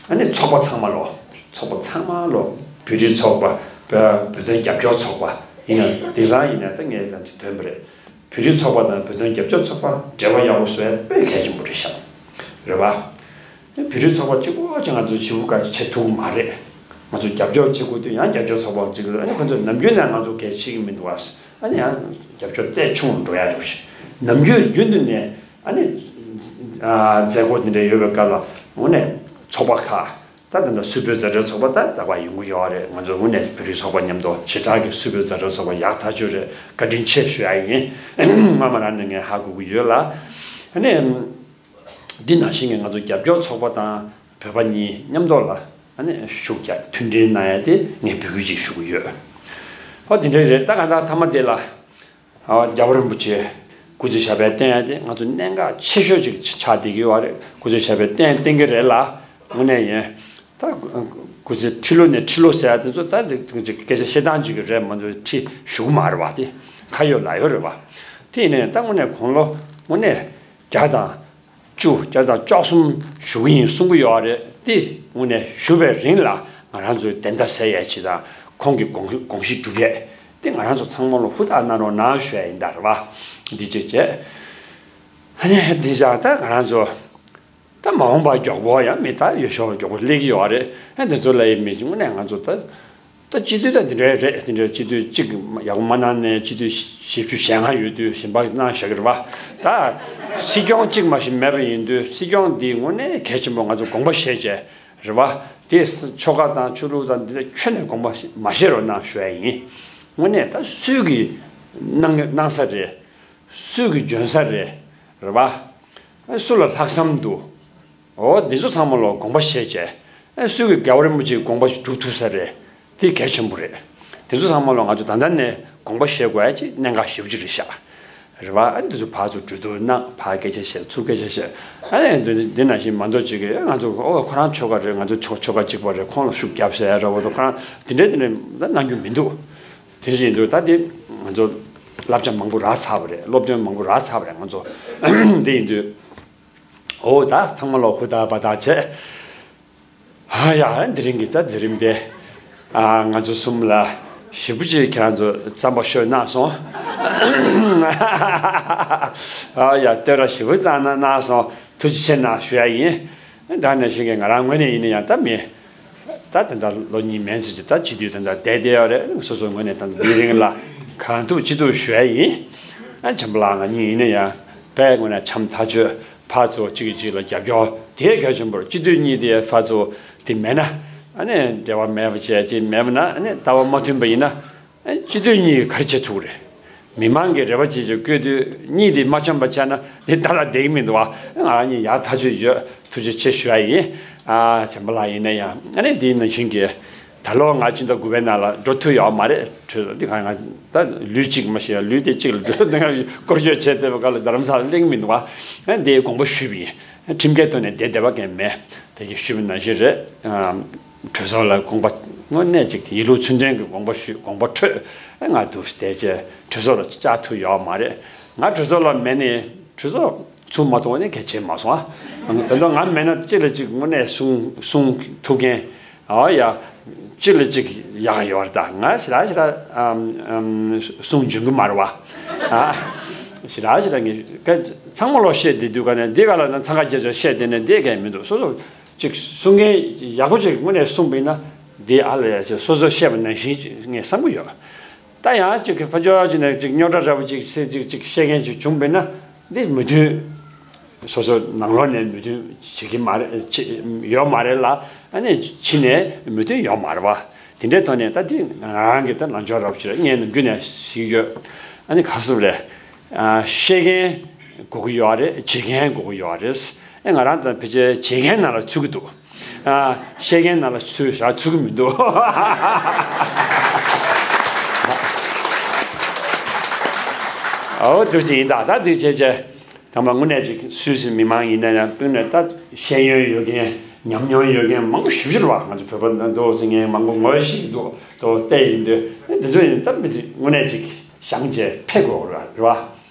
ཨ་ནི་ཚོགས་པ་ཚང་མ་ལོ། ཚོགས་པ་ཚང་མ་ལོ། བོད་རིགས་ཚོགས་པ། བོད་བོད་དོན་རྒྱབ་སྐྱོར་ཚོགས་པ་ཡིན་ན་དེང་སང་ཡིན་ན་ད་ངས་ད་ཅིག་འདོན་པ་རེད། བོད་རིགས་ཚོགས་པ་དང་བོད་དོན་རྒྱབ་སྐྱོར་ཚོགས་པ་འབྲེལ་བ་ཡག་པོ་བཟོ་ཡ་དཔེ་གལ་ཆེན་པོ་རེད་ཤག་རེད་པ། བོད་རིགས་ཚོགས་པ་གཅིག་པོ་ཅིག་ང་ཚོ་བྱེད་དགོས་ག་བྱེད་ཐུབ་ཀྱི་མ་རེད། ང་ཚོ་རྒྱབ་སྐྱོར་བྱེད་དགོས་དུས་ཡང་རྒྱབ་སྐྱོར་ཚོགས་པ་གཅིག་ལ་ཨ་ནི་ཁོ་ཚོས་ནམ་རྒྱུན་ནས་ང་ཚོ་གལ་ཆེ་གི་མི་འདུག་ཨ། ཨ་ནི་ཡང་རྒྱབ་སྐྱོར་རྩད་ཆུང་འགྲོ་ཡ་རེད་པ། ནམ་རྒྱུན་རྒྱུན་དུ་ནས་ཨ་ནི་མཛད་སྒོ་དེ་འདྲ་ཡོད་པའི་སྐབས་ལ་དངོས་གནས་ཚོགས་པ་ཁག་ད་ད་ལྟ་སུད་བོད་མཛའ་འབྲེལ་ཚོགས་པ་ད་ད་བར་ཡོང་གི་ཡོད་རེད། ང་ཚོ་དངོས་གནས་བོད་རིགས་ཚོགས་པ་མཉམ་དུ་ཞེ་དྲག་གི་སུད་བོད་མཛའ་འབྲེལ་ཚོགས་པ་ཡག་ཐག་ཆོད་རེད། བཀའ་དྲིན་ཆེ་ཞུ་ཡ་ཡིན། སྔོན་མ་རང་ནས་ངས་ཧ་གོ་གི་ཡོད་ལ། ཨ་ནི་འདི་ནང་བཞིན་གྱི་ང་ཚོ་རྒྱབ་སྐྱོར་ཚོགས་པ་དང་བོད་པ་གཉིས་མཉམ་དུ་ལ་ཨ་ནི་ཤུགས་རྒྱག་མཐུན་སྒྲིལ་གནང་ཡ་དེ་ངས་འབོད་སྐུལ་ཅིག་ཞུ་གི་ཡོད། ཨོ་དེ་འདྲ་རེད། ད་གང་ལྟར་མཐའ་མ་དེ་ལ། ཨ་རྒྱལ་བ་རིན་པོ་ཆེ་སྐུ་ཚེ་ཞབས་པད་བརྟན་ཡ་དེ་ང་ཚོ་གནད་འགག་ཆེ་ཤོས་ཅིག་ཆགས་བསྡད་ཀྱི་ཡོད་རེད། སྐུ་ཚེ་ཞབས་པད་བརྟན་བརྟན་གྱི་རེད་ལ། དངོས་གནས་ཡིན། ད་སྐུ་ཚེ་ཁྲི་ལོ་ནས་ཁྲི་ལོ་ཟེར་ཡ་དེ་ཚོ་ད་དེ་སྐད་ཆ་བཤད་སྟངས་ཅིག་གི་རེད་མ་གཏོགས་ཁྲི་བཞུགས་མ་རེད་བ། དེ་ཁ་ཡོད་ལག་ཡོད་རེད་བ། དེ་ཡིན་ནའི་ད་དངོས་གནས་དགུང་ལོ་དངོས་གནས་བརྒྱ་དང་བཅུ་བརྒྱ་དང་བཅུ་གསུམ་བཞུགས་ཀྱི་ཡིན་གསུང་གི་ཡོད་རེད། དེ་དངོས་གནས་བཞུགས་པའི་རིང་ལ་ང་རང་ཚོའི་བདེན་མཐའ་གསལ་ཡས་ཅིག་དང་ཁོང་གི་དགོངས་དགོངས་གཞི་སྒྲུབ་ཡས་དེ་ང་རང་ཚོ་ཚང་མ་ལ་ཧུར་ཐག་གནང་རོགས་གནང་ཞུ་ཡ་ཡིན་ད་རེད་བ། འདི་གཅིག་བྱས། ཨ་ནི་འདི་བཞག་ད་ང་རང་ཚོ་ད་མ་འོངས་པ་མགྱོགས་པོ་ཡང་མི་ད་ཡོད་ཤོག་མགྱོགས་པོ་སླེབས་ཀྱི་ཡོད་རེད། ཨ་འདི་ཚོ་ལ་ཡིན་མི་དངོས་གནས་ང་ཚོ་ད་ད་སྤྱི་འཐུས་ད་འདི་འདྲ་རེད། འདི་འདྲ་སྤྱི་འཐུས་གཅིག་ཡག་པོ་མ་གནང་ནས་སྤྱི་འཐུས་བཞི་བཅུ་ཞེ་ལྔ་ཡོད་དུས་གཞན་པ་གནང་བཞག་གི་རེད་བ། ད་སྲིད་སྐྱོང་གཅིག་མ་ཞིག་མེད་པ་ཡིན་དུས་སྲིད་སྐྱོང་འདི་དངོས་གནས་གལ་ཆེན་པོ་ང་ཚོ་དགོངས་པ་བཞེས་བྱས། རེད་བ། དེ་ཆོལ་ཁ་དང་ཆོས་ལུགས་དང་འདི་ཚོ་ཁྱོན་ནས་དགོངས་པ་མ་བཞེས་རོགས་གནང་ཞུ་ཡ་ཡིན། དངོས་གནས་ད་སུས་ཀྱིས་གནང་གནང་ས་རེད། སུས་ཀྱིས་འཇོན་ས་རེད། རེད་བ། སུ་ལ་ལྷག་བསམ་འདུག་འོ་འདི་ཚོ་ཚང་མ་ལ་དགོངས་པ་བཞེས་བྱས། སུས་ཀྱིས་རྒྱལ་བ་རིན་པོ་ཆེའི་དགོངས་པ་ཞིག་སྒྲུབ་ཐུབ་ས་རེད། དེ་གལ་ཆེན་པོ་རེད། དེ་ཚོ་ཚང་མ་ལ་ང་ཚོ་ད་ལྟ་ནས་དགོངས་པ་བཞེས་དགོས་ཡ་ཅིག་གནད་འགག་ཞེ་པོ་ཅིག་རེད་ཤག་རེད་བ། ཨ་ནི་འདི་ཚོ་ཕར་ཚུར་གྲོས་བསྡུར་གནང་། ཕར་སྐད་ཆ་བཤད་ཚུར་སྐད་ཆ་བཤད། ཨ་ནི་འདི་འདི་ནང་བཞིན་མ་འདོད་ཅིག་གིས་ང་ཚོ་ཨོ་ཁོ་རང་ཆོལ་ཁ་རེད། ང་ཚོ་ཆོལ་ཆོལ་ཁ་གཅིག་པ་རེད། ཁོང་ལ་ཤུགས་རྒྱབ་ཟེར་ཡ་འདྲ་བོ་དང་ཁོ་རང་དེ་འདྲའི་དེ་འདྲའི་ད་གནང་རྒྱུ་མི་འདུག་དེ་བཞིན་དུ་ད་དེ་ང་ཚོ་བསླབ་བྱ་མང་པོ་རག་ཚར་བ་རེད། སློབ་སྟོན་མང་པོ་རག་ཚར་བ་རེད། ང་ཚོ་དེ་ཡིན་དུས་ཨོ་ད་ཚང་མ་ལོ་ཧུར་ཐག་པ་ཐག་བྱས། ཨ་ཡ། དེ་རིང་གི་ད་མཛད་རིམ་དེ། ཨ་ང་ཚོ་གསུམ་ལ་ཞེ་པོ་ཅིག་ཁྱེད་རང་ཚོ་རྩམ་པ་བཤོས་གནང་སོང་། ཨ་ཡ་བསྟོད་ར་ཞེ་པོ་བཏང་གནང་གནང་སོང་། ཐུགས་རྗེ་ཆེ་གནང་ཞུ་ཡ་ཡིན། ད་ནང་བཞིན་གྱི་ང་རང་ངོས་ནས་ཡིན་ན་ཡང་ད་མི། ད་དེ་འདྲ་ལོ་གཉིས་མན་ཙམ་ཅིག་ད་སྤྱི་འཐུས་དེ་འདྲ་བསྡད་བསྡད་ཡོད་རེད། སོ་སོའི་ངོས་ནས་ད་འདི་རིང་ལ་གང་ཐུབ་ཅི་ཐུབ་ཞུ་ཡ་ཡིན། ཨ་བྱམས་པ་ལགས་ང་གཉིས་ཡིན་ན་ཡང་བས་ངོས་ནས་འཆམ་ཐག་ཆོད། ཕར་ཚུར་གཅིག་གིས་གཅིག་ལ་རྒྱབ་སྐྱོར་དེ་གལ་ཆེན་པོ་རེད། སྤྱི་འཐུས་གཉིས་དེ་ཕར་ཚུར་དེ་མེད་ན་ཨ་ནི་འབྲེལ་བ་མེད་པ་བྱས་ཅིག་མེད་པ་ན་ཨ་ནི་ལྟ་བ་མ་མཐུན་པ་ཡིན་ན་ཨ་ནི་སྤྱི་འཐུས་གཉིས་ཀྱིས་ག་རེ་བྱེད་ཐུབ་ཀྱི་རེད། མི་མང་གིས་རེ་བ་བྱེད་ཅིག་བསྐོས་དུས་གཉིས་དེ་མ་འཆམ་པ་བྱས་ན་དེ་ད་ལ་བསྡད་ཀྱི་མི་འདུག་བ། ང་གཉིས་ཡག་ཐག་ཆོད་ཡོད། ཐུགས་རྗེ་ཆེ་ཞུ་ཡ་ཡིན། ཨ་བྱམས་པ་ལགས་ཡིན་ན་ཡང་ཨ་ནི་དེ་ནང་བཞིན་གྱི། ད་ལོ་ང་སྤྱི་ཟླ་དགུ་པའི་ནང་ལ་འགྲོ་ཐུབ་ཡོད་མ་རེད། གྲོས་འདི་ག་ང་ད་ལུས་གཅིག་མ་ཤེས་ཡ་ལུས་དེ་གཅིག་ལ་འགྲོ་འདི་ང་སྐོར་སྐྱོད་བྱས་བསྡད་པ་ག་ལ་རྡ་རམ་ས་ལ་གླེང་མི་འདུག་བ། ཨ་འདིའི་དགོངས་པ་ཞུས་པ་ཡིན། ཁྲིམས་འགལ་ཐོག་ནས་བསྡད་བསྡད་པ་གང་མེད། དེ་གི་ཞུས་པ་ནང་བཞིན་རེད། ཨ་གྲོས་ཚོགས་ལ་དགོངས་པ་དངོས་གནས་ཅིག་ཡིད་ལུགས་ཚུལ་ལྡན་གྱི་དགོངས་པ་ཞུས་དགོངས་པ་འཕྲོད། ཨ་ང་འདུག་བསྡད་བྱས་གྲོས་ཚོགས་ལ་བཅར་ཐུབ་ཡོད་མ་རེད། ང་གྲོས་ཚོགས་ལ་མེད་ནས་ ཁྱོད་ཚོ་ཚུར་མ་གཏོང་བ་ནི་གལ་ཆེ་མ་སོང་ཨ། དེ་ལྟར་ང་མེད་ན་གཅིག་ལ་གཅིག་དངོས་གནས་གསུང་གསུང་ཐུབ་མཁན། ཨོ་ཡ། གཅིག་ལ་གཅིག་ཡག་ཡོད་རེད་ད། ང་ཞེ་དྲག་ཞེ་དྲག་ཨམ་ཨམ་གསུང་འཇོན་གི་མ་རེད་བ། ཨ། ཞེ་དྲག་ཞེ་དྲག་ངས་ཚང་མ་ལོག་བཤད་བསྡད་དུས་ག་ནས་འདི་ག་ལ་ན་འཚང་ཁ་རྒྱབ་ཅག་བཤད་བསྡད་ནས་འདི་གས་མི་འདུག་སོ་སོ་གཅིག་གསུང་མཁན་ཡག་པོ་ཅིག་དངོས་གནས་གསུངས་པ་ཡིན་ན་འདི་ཨ་ལ་ཡ་ཅིག་སོ་སོ་བཤད་པ་ནང་བཞིན་ངས་བསམ་གི་ཡོད། ད་ཡང་ཅིག་ཕ་ཅོག་ཅིག་ནས་ཅིག་རྙོག་དྲ་འདྲ་པོ་ཅིག་སེ་ཅིག་ཅིག་བཤད་མཁན་ཅིག་བྱུང་བས་ན་འདི་མོས་མཐུན། སོ་སོ་ནང་ལོགས་ནས་མོས་མཐུན་བྱེད་ཀྱི་མ་རེད་བྱེད་ཡོད་མ་རེད་ལ། ཨ་ནི་ཕྱི་ནས་མོས་མཐུན་ཡོད་མ་རེད་བ། དེ་འདྲའི་ཐོག་ནས་ད་འདི་ང་རང་གི་ད་ལངས་ཕྱོགས་རབ་ཕྱི་ལ་ངས་ནམ་རྒྱུན་ནས་ཟིན་ཡོད། ཨ་ནི་ག་སུ་རེད། ཨ་བཤད་མཁན་དགོས་ཀྱི་ཡོད་རེད། བྱེད་མཁན་དགོས་ཀྱི་ཡོད་རེད། ཨེ་ང་རང་ད་ཕལ་ཆེར་བྱེད་མཁན་ནང་ལ་ཚུད་ཀྱི་འདུག་ཨ། བཤད་མཁན་ནང་ལ་ཚུད་བཞག་ཚུད་ཀྱི་མི་འདུག་ཨོ་དུ་ཟིན་ཡིན་ད། ད་དུ་བྱས་བྱས་ད་མ་དངོས་གནས་ཅིག་སུད་སི་མི་མང་ཡིན་ན་ཡང་སྤུན་ནས་ད་ཤེས་ཡོན་ཡོད་མཁན་ཉམས་མྱོང་ཡོད་མཁན་མང་པོ་ཞེ་པོ་ཅིག་རེད་བ། ང་ཚོ་བོད་པ་འདུག་ཟེར་མཁན་མང་པོ་ངོ་ཤེས་ཀྱི་འདུག་ཏོ་བལྟས་ཡིན་དུས་ཨེ་འདི་ཚོ་ཡིན་ད་མི་ཚེ་དངོས་གནས་ཅིག་བཞེངས་བྱས་ཕེབས་དགོས་རེད་བ།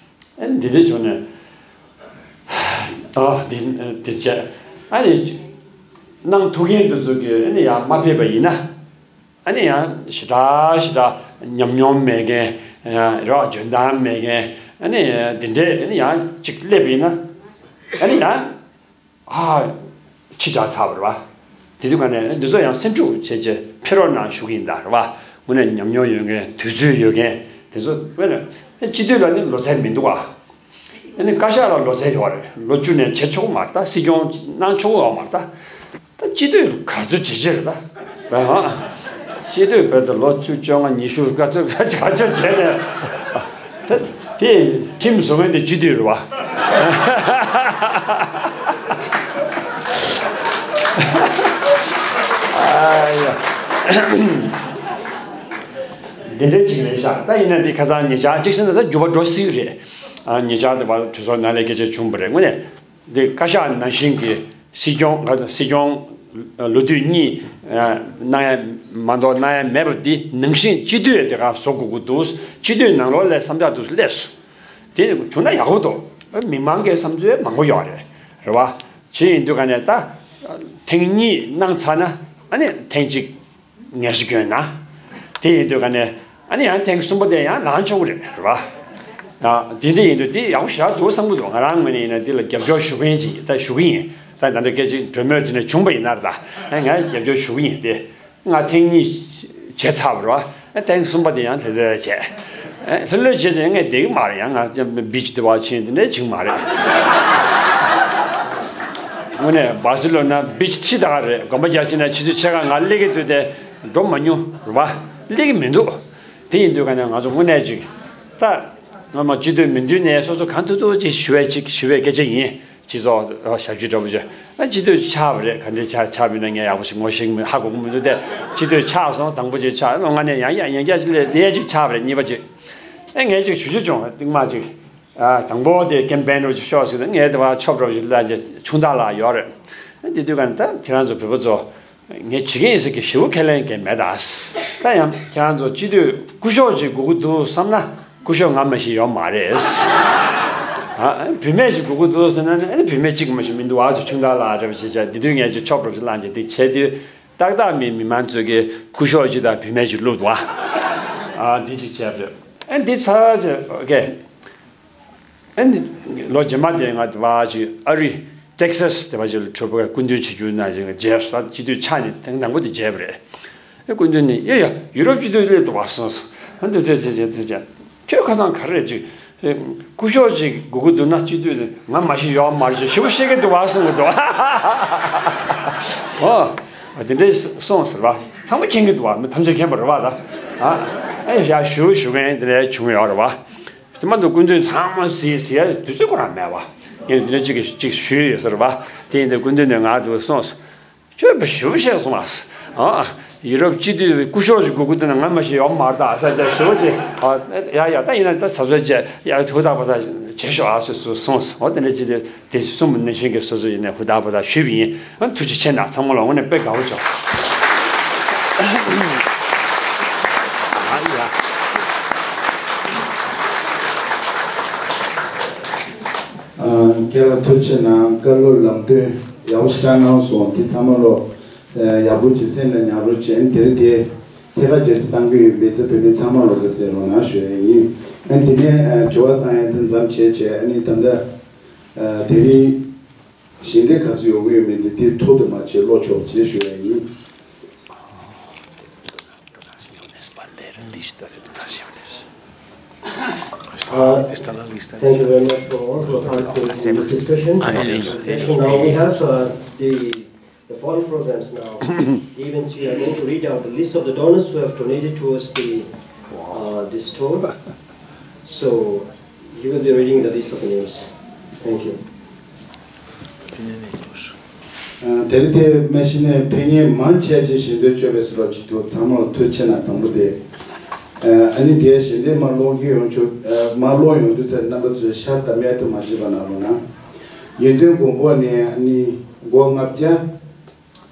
ཨེ་འདི་འདྲ་བྱུང་ནས། ཨ་འདི་འདི་བྱས། ཨ་ནི་གནང་ཐུབ་མཁན་འདི་ཚོ་གིས་ཨ་ནི་ཡང་མ་ཕེབས་པ་ཡིན་ན། ཨ་ནི་ཡང་ཞེ་དྲག་ཞེ་དྲག་ཉམས་མྱོང་མེད་མཁན་རེད་བ། འཇོན་ཐང་མེད་མཁན། ཨ་ནི་འདི་འདྲས་ཨ་ནི་ཡང་ཅིག་སླེབས་པ་ཡིན་ན། ཨ་ནི་ཡང་ཨ་ཕྱི་དྲགས་ཚར་བ་རེད་བ། དེ་དུས་ག་ནས་འདི་ཚོ་ཡང་སེམས་ཤུགས་བྱས་བྱས་ཕེབས་རོགས་གནང་ཞུ་གི་ཡིན་ད་རེད་བ། དངོས་གནས་ཉམས་མྱོང་ཡོད་མཁན་དུས་ཚོད་ཡོད་མཁན་དེ་ཚོ་དཔེར་ན་སྤྱི་འཐུས་ལ་ནི་ལོ་ཚད་མི་འདུག་ཨ། ཨ་ནི་བཀའ་ཤག་ལ་ལོ་ཚད་ཡོད་རེད། ལོ་བཅུ་ནས་བྱེད་ཆོག་གི་མ་རེད་ད། སྲིད་སྐྱོང་གནང་ཆོག་གི་ཡོད་མ་རེད་ད། ད་སྤྱི་འཐུས་ག་ཚོད་བྱེད་ཀྱི་རེད་ད། བས་ཧང་། སྤྱི་འཐུས་བས་ད་ལོ་བཅུ་བཅོ་ལྔ་ཉི་ཤུ་ག་ཚོད་ག་ཚོད་ག་ཚོད་བྱས་ནས། ད་དེ་ཁྲིམས་བཟོ་མཁན་དེ་སྤྱི་འཐུས་རེད་བ། ཨ་ཡ། འདི་འདྲའི་ཅིག་རེད་ཤག་ད་ཡིན་ན་འདི་ཁ་སང་ཉེ་ཆར་གཅིག་ཟིན་ན་ད་འགྱུར་བ་འགྲོ་སྲིད་རེད། ཨ་ཉེ་ཆར་དེ་བར་གྲོས་ཚོགས་ནང་ལ་སྐད་ཆ་བྱུང་བ་རེད། དངོས་གནས་འདི་བཀའ་ཤག་ནང་བཞིན་གྱི་སྲིད་སྐྱོང་ག་སྲིད་སྐྱོང་ལོ་དུས་གཉིས་གནང་ཡ་མ་གཏོགས་གནང་ཡ་མེད་པ་འདི་ནང་བཞིན་སྤྱི་འཐུས་དེ་ག་བཟོ་དགོས་ཀྱི་འདུག་སྤྱི་འཐུས་ནང་ལོགས་ལ་བསམ་འཆར་འདུག་སླེབས་སོང་། དེ་བྱུང་ན་ཡག་པོ་འདུག་མི་མང་གི་བསམ་ཚུལ་མང་པོ་ཡོད་རེད། རེད་བ། ཇི་ཡིན་དུས་ག་ནས་ད་ཐེངས་གཉིས་གནང་ཚར་ན་ཨ་ནི་ཐེངས་གཅིག་ངལ་གསོ་སྐྱོན་ན། དེ་ཡིན་དུས་ག་ནས་ཨ་ནི་ཡང་ཐེངས་གསུམ་པ་དེ་ཡང་ལངས་ཆོག་གི་རེད། རེད་བ། ཨ་དེ་འདྲ་ཡིན་དུས་དེ་ཡག་པོ་ཞེ་དྲག་འདུག་བསམ་གི་འདུག་ང་རང་ངོས་ནས་ཡིན་ན་དེ་ལ་རྒྱབ་སྐྱོར་ཞུ་མཁན་ཅིག་ད་ཞུ་གི་ཡིན། ད་ད་ལྟ་སྐད་ཆ་གྲོས་མོལ་དེ་འདྲ་བྱུང་པ་ཡིན་ན་རེད་ད། ཨ་ང་རྒྱབ་སྐྱོར་ཞུ་གི་ཡིན་དེ། ང་ཐེངས་གཉིས་བྱས་ཚར་བ་རེད་བ། ཐེངས་གསུམ་པ་དེ་ཡང་ལྷོད་ལྷོད་བྱས། ལྷོད་ལྷོད་བྱས་ཙང་ངས་བསྡད་ཀྱི་མ་རེད། ཡང་ང་བིཆ་དེ་བ་ཕྱིན་དེ་འདྲས་བྱེད་ཀྱི་མ་རེད། དངོས་གནས་སྦར་སི་ལོ་ན་བིཆ་ཁྲི་ད་ག་རེད། དགོན་པ་རྒྱ་ཆེ་ན་ཆུ་ཚོད་ཕྱེད་ཀ་ང་སླེབས་ཀྱི་འདུག་དེ་འགྲོ་མ་མྱོང་རེད་བ། སླེབས་ཀྱི་མི་འདུག་དེ་ཡིན་དུས་ག་ནས་ང་ཚོ་དངོས་གནས་ཅིག་ད་ངོ་མ་སྤྱི་འཐུས་མིན་དུས་ནས་སོ་སོ་གང་ཐུབ་ཐུབ་ཅིག་ཞུ་བའི་ཅིག་ཞུ་བའི་སྐད་ཆ་ཡིན། སྤྱི་ཚོགས་ཞབས་ཞུ་འདྲ་པོ་ཅིག་ཨ་སྤྱི་འཐུས་ཆགས་པ་རེད། ག་འདྲས་ཆགས་ཆགས་མིན་ན་ངས་ཡག་པོ་ཞིག་ངོ་ཤེས་མི་ཧ་གོ་གི་མི་འདུག་སྟེ། སྤྱི་འཐུས་ཆགས་སོང་། དང་པོ་ཅིག་ཆགས་ལོ་ལྔ་ནས་ཡང་ཡང་ཡང་བསྐྱར་ཅིག་ལས་ལས་ཅིག་ཆགས་པ་རེད། གཉིས་པ་ཅིག་ཨེ་ངས་ཅིག་ཞུ་རྒྱུ་བྱུང་། རྟིང་མ་ཅིག་ཨ་དང་པོ་དེ་ཀེམ་པེན་འདྲ་པོ་ཅིག་ཤོག་ཟེར་ཏེ་ངས་དེ་བ་ཆོབ་འདྲ་པོ་ཅིག་ལ་ཅིག་ཆུང་བདག་ལགས་ཡོད་རེད། ཨ་དེ་དུས་ག་ནས་ད་ཁྱེད་རང་ཚོ་བོད་པ་ཚོ། ངས་བྱེད་ཀྱི་ཡིན་ཟེར་གྱི་ཞེ་པོ་ཁས་ལེན་གྱི་མེད་ད། ད་ཡང་ཁྱེད་རང་ཚོ་སྤྱི་འཐུས་སྐུ་ཞབས་ཅིག་དགོས་ཀྱི་འདུག་བསམ་ན་སྐུ་ཞབས་ང་མ་ཞིག་ཡོད་མ་རེད། ཨ་བུད་མེད་ཅིག་དགོས་ཀྱི་འདུག་ཟེར་ན་ཨ་ནི་བུད་མེད་གཅིག་མ་ཞིག་མི་འདུག་ཨ་ཟེར། ཆུང་བདག་ལགས་འདྲ་པོ་བྱེད་བྱ་འདི་དུས་ངས་ཅིག་ཆོབ་འདྲ་པོ་ཅིག་བླངས་བྱས་དེ་བྱས་དུས་ཏག་ཏག་མི་མི་མང་ཚོས་ཀྱི་སྐུ་ཞབས་ཅིག་དང་བུད་མེད་ཅིག་བླུགས་འདུག་ཨ་འདི་ཅིག་བྱས་རེད། ཨ་འདི་ཚར་ཅིག་ཨོ་ཀེ། ཨ་ནི་ལོ་རྗེས་མ་དེ་ང་དེ་བ་ཅིག་ཨ་རི་ཊེག་སཱ་སི་དེ་བ་ཅིག་ལ་གྲོས་པ་སྐུ་མདུན་ཆིབས་བསྒྱུར་གནང་ཞིང་མཇལ་སོང་། ད་སྤྱི་འཐུས་ཆགས་ནས་ཐེངས་དང་པོ་དེ་མཇལ་བ་རེད། ཨ་སྐུ་མདུན་ནས་ཡ་ཡ་ཡུ་རོབ་སྤྱི་འཐུས་སླེབས་འདུག་བ་གསུངས་སོང་། ཨ་འདི་ཚེ་ཚེ་ཚེ་ཚེ་ཚེ་ཁྱོད་ཁ་སང་ག་རེ་ཅིག་སྐུ་ཞབས་ཅིག་དགོས་ཀྱི་འདུག་ན་སྤྱི་འཐུས་ང་མ་ཤི་ཡོད་མ་རེད་ཅིག་ཞེ་པོ་བཤད་ཀྱི་འདུག་བ་གསུངས་གི་འདུག་ཨོ་དེ་འདྲས་གསུངས་ཟེར་བ། ཚང་མ་མཁྱེན་གྱི་འདུག་བ། མི་ཐམས་ཅད་མཁྱེན་པ་རེད་བ། ད་ཨ་ཨ་ཡ་ཞུ་ཞུ་མཁན་དེ་འདྲས་བྱུང་ཡོད་རེད་བ། དེ་མ་གཏོགས་སྐུ་མདུན་ཚང་མ་གཟིགས་གཟིགས་ཡ་དུས་ཚོད་ཁོ་རང་མེད་བ། ངས་འདི་འདྲ་གཅིག་གིས་གཅིག་ཞུས་ཡོད་ཟེར་བ། དེ་ཡིན་དུས་སྐུ་མདུན་ནས་ང་ཚོ་གསུངས་སོང་། ཁྱོད་བུ་ཞུ་བཤད་སོང་བ། ཨ་ཡུ་རོབ་སྤྱི་འཐུས་སྐུ་ཞབས་ཀྱི་དགོས་ཀྱི་འདུག་ན་ང་མ་ཞིག་ཡོང་མ་རེད་ད་ཟེར་ཏེ་ཞུ་བ་ཅིག་ཨ་ཡ་ཡ་ད་ཡིན་ན་ད་ཟབ་ཟབ་བྱས་ཡ་ཧུར་ཐག་པ་ཐག་བྱེད་ཤོག་ཨ་ཟེར་གསུངས་སོང་། འོ་དེ་འདྲ་ཅིག་དེ། དེ་གསུངས་པ་ནང་བཞིན་གྱི་སོ་སོ་ཡིན་ནས་ཧུར་ཐག་པ་ཐག་ཞུས་པ་ཡིན། ཨ་ཐུགས་རྗེ་ཆེ་གནང་། ཚང་མ་ལ་དངོས་གནས་དཔེ་དགའ་པོ་བྱུང་། ཨ་ཡ། ཁྱེད་ལ་ཐུགས་རྗེ་གནང་། བཀའ་སློབ་ལམ་སྟོན་ཡག་པོ་ཞིག་གནང་སོང་། དེ་ཚང་མ་ལོ་ཡག་པོ་ཅིག་སེམས་ལ་ཉར་རོགས་བྱེད། དེ་རིང་དེ་ཐད་ཀར་རྒྱལ་སྲིད་གཏང་གི་ཡོད་མི་ཚོ་བོད་མི་ཚང་མ་ལོ་གི་ཟེར་རོགས་གནང་ཞུ་ཡ་ཡིན། ཨ་ནི་དེ་ནས་དྲི་བ་བཏང་ཡ་དེ་མཚམས་བྱས་བྱས། ཨ་ནི་ད་ལྟ་དེ་རིང་ཞལ་འདེབས་ག་ཚོད་ཡོང་གི་ཡོད་མེད་འདི་དེ་ཐུགས་དུ་མ་བྱེད་ཀློག་ཆོག་ཅེས་ཞུ་ཡ་ཡིན། Uh, thank you very much for all who have participated in this discussion and session. Now we have uh, the, the following programs now. Events, we are going to read out the list of the donors who have donated towards the, uh, this tour. So he will be reading the list of the names. Thank you. དེ་རིང་དེ་མ་གཞི་ནས་ཕེབས་མཁན་མང་ཆེ་ཅིག་ཞལ་འདེབས་བཅོལ་བའི་སྲིད་པ་ཅིག་འདུག་ཚང་མར་ཐུགས་རྗེ་གནང་། དང་པོ་དེ། ཨ་ནི་དེའི་ཞལ་འདེབས་མར་ཀློག་གི་ཡོང་ཆོག་མར་ཀློག་ཡོང་དུས་ཚེ་རྣམ་པ་ཚོས་ཤ་དམ་ཡ་དུ་མ་བྱེད་པ་གནང་རོགས་གནང་། ཡོན་ཏན་མགོན་པོ་ནས་ཨ་ནི་སྒོར་ལྔ་བརྒྱ།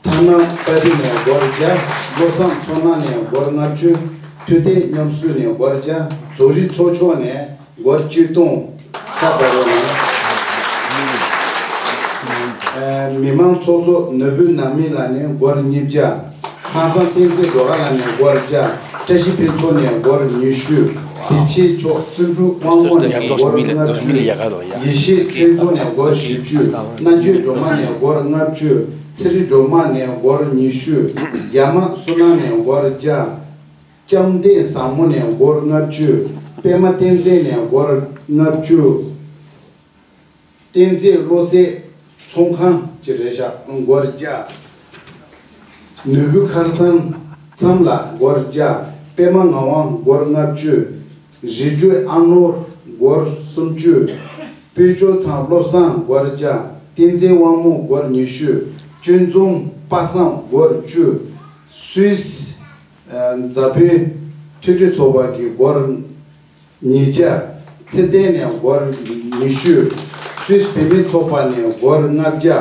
ཐར་ནང་པ་ཏི་ནས་སྒོར་བརྒྱ། བློ་བཟང་མཚོ་སྣ་ནས་སྒོར་ལྔ་བཅུ། ཐུབ་བསྟན་ཉམས་གསོ་ནས་སྒོར་བརྒྱ། རྫོང་རིག་ཚོགས་ཆུང་ནས་སྒོར་གཅིག་སྟོང་། ཤ་དང་རོ་ནས། མི་མང་ཚོགས་གཙོ་ནོར་བུ་ནང་མི་ལགས་ནས་སྒོར་ཉིས་བརྒྱ། ཁང་བཟང་བསྟན་འཛིན་སྒྲོལ་དཀར་ལགས་ནས་སྒོར་བརྒྱ། བཀྲ་ཤིས་ཕུན་ཚོགས་ནས་སྒོར་ཉི་ཤུ། བདེ་ཆེན་མཆོག་བརྩོན་འགྲུས་དབང་མོ་ནས་སྒོར་ལྔ་བཅུ། ཡེ་ཤེས་ཆོས་རྫོང་ནས་སྒོར་བཞི་བཅུ། རྣམ་དཔྱོད་སྒྲོལ་མ་ནས་སྒོར་ལྔ་བཅུ། ཚེ་རིང་སྒྲོལ་མ་ནས་སྒོར་ཉི་ཤུ། ཡ་མ་བསོད་ནམས་ནས་སྒོར་བརྒྱ། ལྕམ་ལྡན་བཟང་མོ་ནས་སྒོར་ལྔ་བཅུ། པད་མ་བསྟན་འཛིན་ནས་སྒོར་ལྔ་བཅུ། བསྟན་འཛིན་བློ་གསལ་ཚོང་ཁང་གི་རེད་ཤག་སྒོར་བརྒྱ། ནོར་བུ་ཁར་སང་མཚམས་ལ་སྒོར་བརྒྱ། པད་མ་ངག་དབང་སྒོར་ལྔ་བཅུ། རི་ཁྲོད་ཨ་ནོར་སྒོར་སུམ་ཅུ། སྤོས་སྐྱོར་ཚང་བློ་བཟང་སྒོར་བརྒྱ། བསྟན་འཛིན་དབང་མོ་སྒོར་ཉི་ཤུ། སྤྱོད་འཛོམས་པ་སངས་སྒོར་བཅུ། སུད་སི། མཛའ་བོའི་མཐུན་སྒྲིལ་ཚོགས་པ་གི་སྒོར་ཉིས་བརྒྱ། ཚེ་བརྟན་ནས་སྒོར་ཉི་ཤུ། སུད་སི་བུད་མེད་ཚོགས་པ་ནས་སྒོར་ལྔ་བརྒྱ།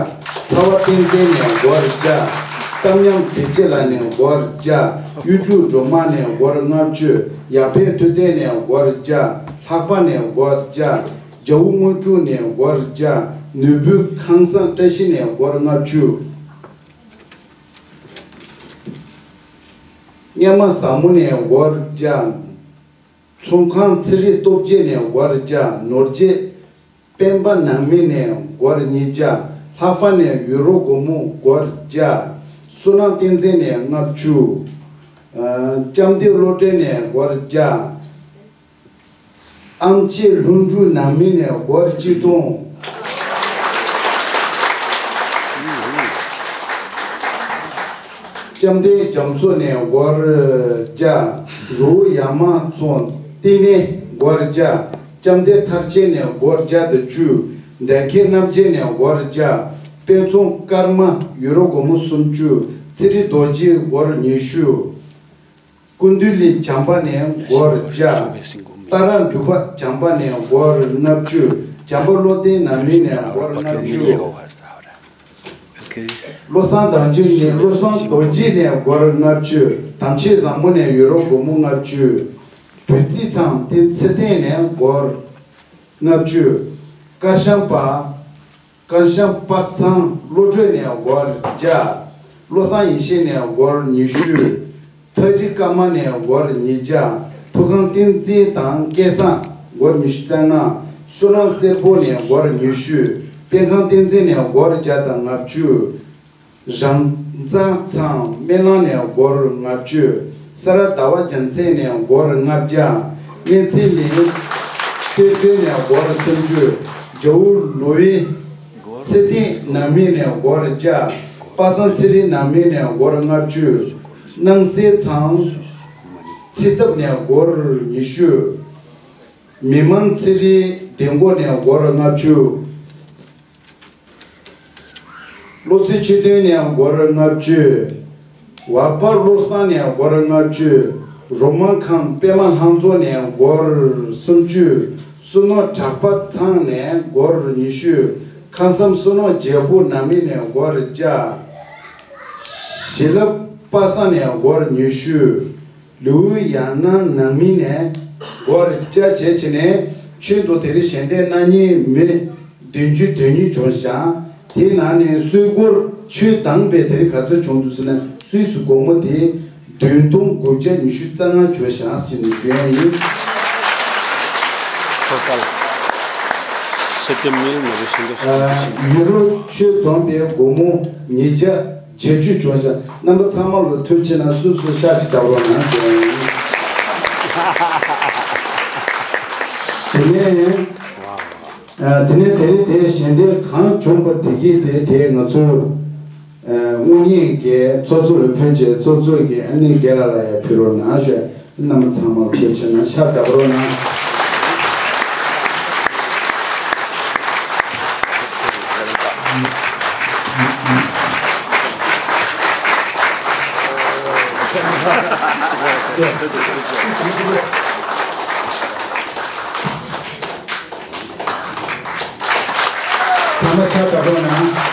ཚ་བ་བསྟན་འཛིན་ནས་སྒོར་བརྒྱ། གཏམ་ཉམས་བདེ་སྐྱིད་ལགས་ནས་སྒོར་བརྒྱ། གཡུ་འབྲུག་སྒྲོལ་མ་ནས་སྒོར་ལྔ་བཅུ། ཡར་འཕེལ་ཐུབ་བསྟན་ནས་སྒོར་བརྒྱ། ལྷག་པ་ནས་སྒོར་བརྒྱ། རྒྱ་བོ་དངོས་གྲུབ་ནས་སྒོར་བརྒྱ། ནོར་བུ་ཁང་བཟང་བཀྲ་ཤིས་ནས་སྒོར་ལྔ་བཅུ། སྙེ་མ་བཟང་མོ་ནས་སྒོར་བརྒྱ། ཚོང་ཁང་ཚེ་རིང་སྟོབས་རྒྱས་ནས་སྒོར་བརྒྱ། ནོར་རྗེ་སྤེན་པ་ནང་མི་ནས་སྒོར་ཉིས་བརྒྱ། ལྷག་པ་ནས་ཡུ་རོ་སྒོར་མོ་སྒོར་བརྒྱ། བསོད་ནམས་བསྟན་འཛིན་ནས་ལྔ་བཅུ། ཨ། ལྕམ་སྡེ་བློ་གྲོས་ནས་སྒོར་བརྒྱ། ཨམ་ཆི་ལྷུན་གྲུབ་ནང་མི་ནས་སྒོར་གཅིག་སྟོང་། ལྕམ་སྡེ་རྒྱ་མཚོ་ནས་སྒོར་བརྒྱ། རུ་ཡ་མ་ཚོ་བསྟི་གནས་སྒོར་བརྒྱ། ལྕམ་སྡེ་ཐར་ཆེན་ནས་སྒོར་བརྒྱ་དང་བཅུ། འདན་ཁའི་རྣམ་རྒྱལ་ནས་སྒོར་བརྒྱ། དཔལ་ཚོང་ཀརྨ་ཡུ་རོ་སྒོར་མོ་སུམ་ཅུ། ཚེ་རིང་རྡོ་རྗེ་སྒོར་ཉི་ཤུ། ཀུན་འདུས་གླིང་བྱམས་པ་ནས་སྒོར་བརྒྱ། ཏཱ་ར་འདུས་པ་བྱམས་པ་ནས་སྒོར་ལྔ་བཅུ། བྱམས་པ་བློ་ལྡན་ནང་མི་ནས་སྒོར་ལྔ་བཅུ། བློ་བཟང་དང་ཆོས་ནས་བློ་བཟང་རྡོ་རྗེ་ནས་སྒོར་ལྔ་བཅུ། དམ་ཆོས་བཟང་མོ་ནས་ཡུ་རོ་སྒོར་མོ་ལྔ་བཅུ། བུ་རྩི་ཚང་དེ་ཚེ་བརྟན་ནས་སྒོར་ལྔ་བཅུ། ཀར་ཤམ་པ། ཀར་ཤམ་པ་ཚང་བློ་གྲོས་ནས་སྒོར་བརྒྱ། བློ་བཟང་ཡེ་ཤེས་ནས་སྒོར་ཉི་ཤུ། ཕ་རི་ཀརྨ་ནས་སྒོར་ཉིས་བརྒྱ། ཐུའུ་ཁང་བསྟན་འཛིན་དང་སྐལ་བཟང་སྒོར་ཉི་ཤུ་རྩ་ལྔ། བསོད་ནམས་སེར་པོ་ནས་སྒོར་ཉི་ཤུ། པད་ཁང་བསྟན་འཛིན་ནས་སྒོར་བརྒྱ་དང་ལྔ་བཅུ། རང་རྩ་ཚང་སྨན་གླིང་ནས་སྒོར་ལྔ་བཅུ། ས་ར་ཟླ་བ་རྒྱལ་མཚན་ནས་སྒོར་ལྔ་བརྒྱ། གནས་ཚེ་གླིང་སྟོད་སྡོད་ནས་སྒོར་སུམ་ཅུ། རྒྱ་བོ་ལོ་བི་ཚེ་བརྟན་ནང་མི་ནས་སྒོར་བརྒྱ། པ་སངས་ཚེ་རིང་ནང་མི་ནས་སྒོར་ལྔ་བཅུ། སྣང་གསལ་ཚང་ཚེ་ཐབ་ནས་སྒོར་ཉི་ཤུ། མི་མང་ཚེ་རིང་བདེ་མགོ་ནས་སྒོར་ལྔ་བཅུ། བློ་ཚོད་ཆོས་སྟོན་ནས་སྒོར་ལྔ་བཅུ། བར་པ་བློ་བཟང་ནས་སྒོར་ལྔ་བཅུ། རོ་མ་ཁང་པད་མ་ལྷ་མཛོ་ནས་སྒོར་སུམ་ཅུ། བསོད་ནམས་གྲགས་པ་ཚང་ནས་སྒོར་ཉི་ཤུ། ཁ་སང་བསོད་ནམས་རྒྱལ་པོ་ནང་མི་ནས་སྒོར་བརྒྱ། ཞི་ལབ་པ་སངས་ནས་སྒོར་ཉི་ཤུ། ལུའུ་ཡང་ནང་ནང་མི་ནས་སྒོར་བརྒྱ་བྱས་བྱས་ནས་ཆོས་འདུ་དེ་རིང་ཞལ་འདེབས་གནང་མཁན་མི་ བདུན་ཅུ་དོན་གཉིས་བྱུང་ཤག་དེའི་ནང་ནས་སུད་སྒོར་ཆུ་དྭངས་པའི་དེ་རིང་ག་ཚོད་བྱུང་འདུག་ཟེར་ན། སུད་སི་སྒོར་མོ་དེ་བདུན་སྟོང་དགུ་བརྒྱ་ཉི་ཤུ་རྩ་ལྔ་བྱུང་ཤག་ཅེས་ནས་ཞུ་ཡ་ཡིན། ཡུ་རོ་ཆུ་བསྡོམས་པའི་སྒོར་མོ་ཉིས་བརྒྱ་བརྒྱད་ཅུ་བྱུང་ཤག་རྣམ་པ་ཚང་མ་ལ་ཐུགས་རྗེ་གནང་། སུད་སི་ཤག་ཅིག་བརྒྱབ་རོགས་གནང་ཞུ་ཡ་ཡིན། དེ་ནས། ཨ། དེ་ནས་དེ་རིང་དེ་ཞལ་འདེབས་གང་བྱུང་པ་དེ་གྱིས་དེ་དེ་ང་ཚོ་ཨ། དངུལ་གཉེར་གྱི་ཚོགས་གཙོ་ལ་ཕུལ་རྗེས། ཚོགས་གཙོ་གིས་ཨ་ནི་རྒན་ལགས་ལ་ཡང་ཕུལ་རོགས་གནང་ཞུ། རྣམ་པ་ཚང་མ་ལ་ཐུགས་རྗེ་གནང་། ཤག་བརྒྱབ་རོགས་གནང་། ཚང་མ་ཕྱག་བརྡབ་རོགས་གནང་།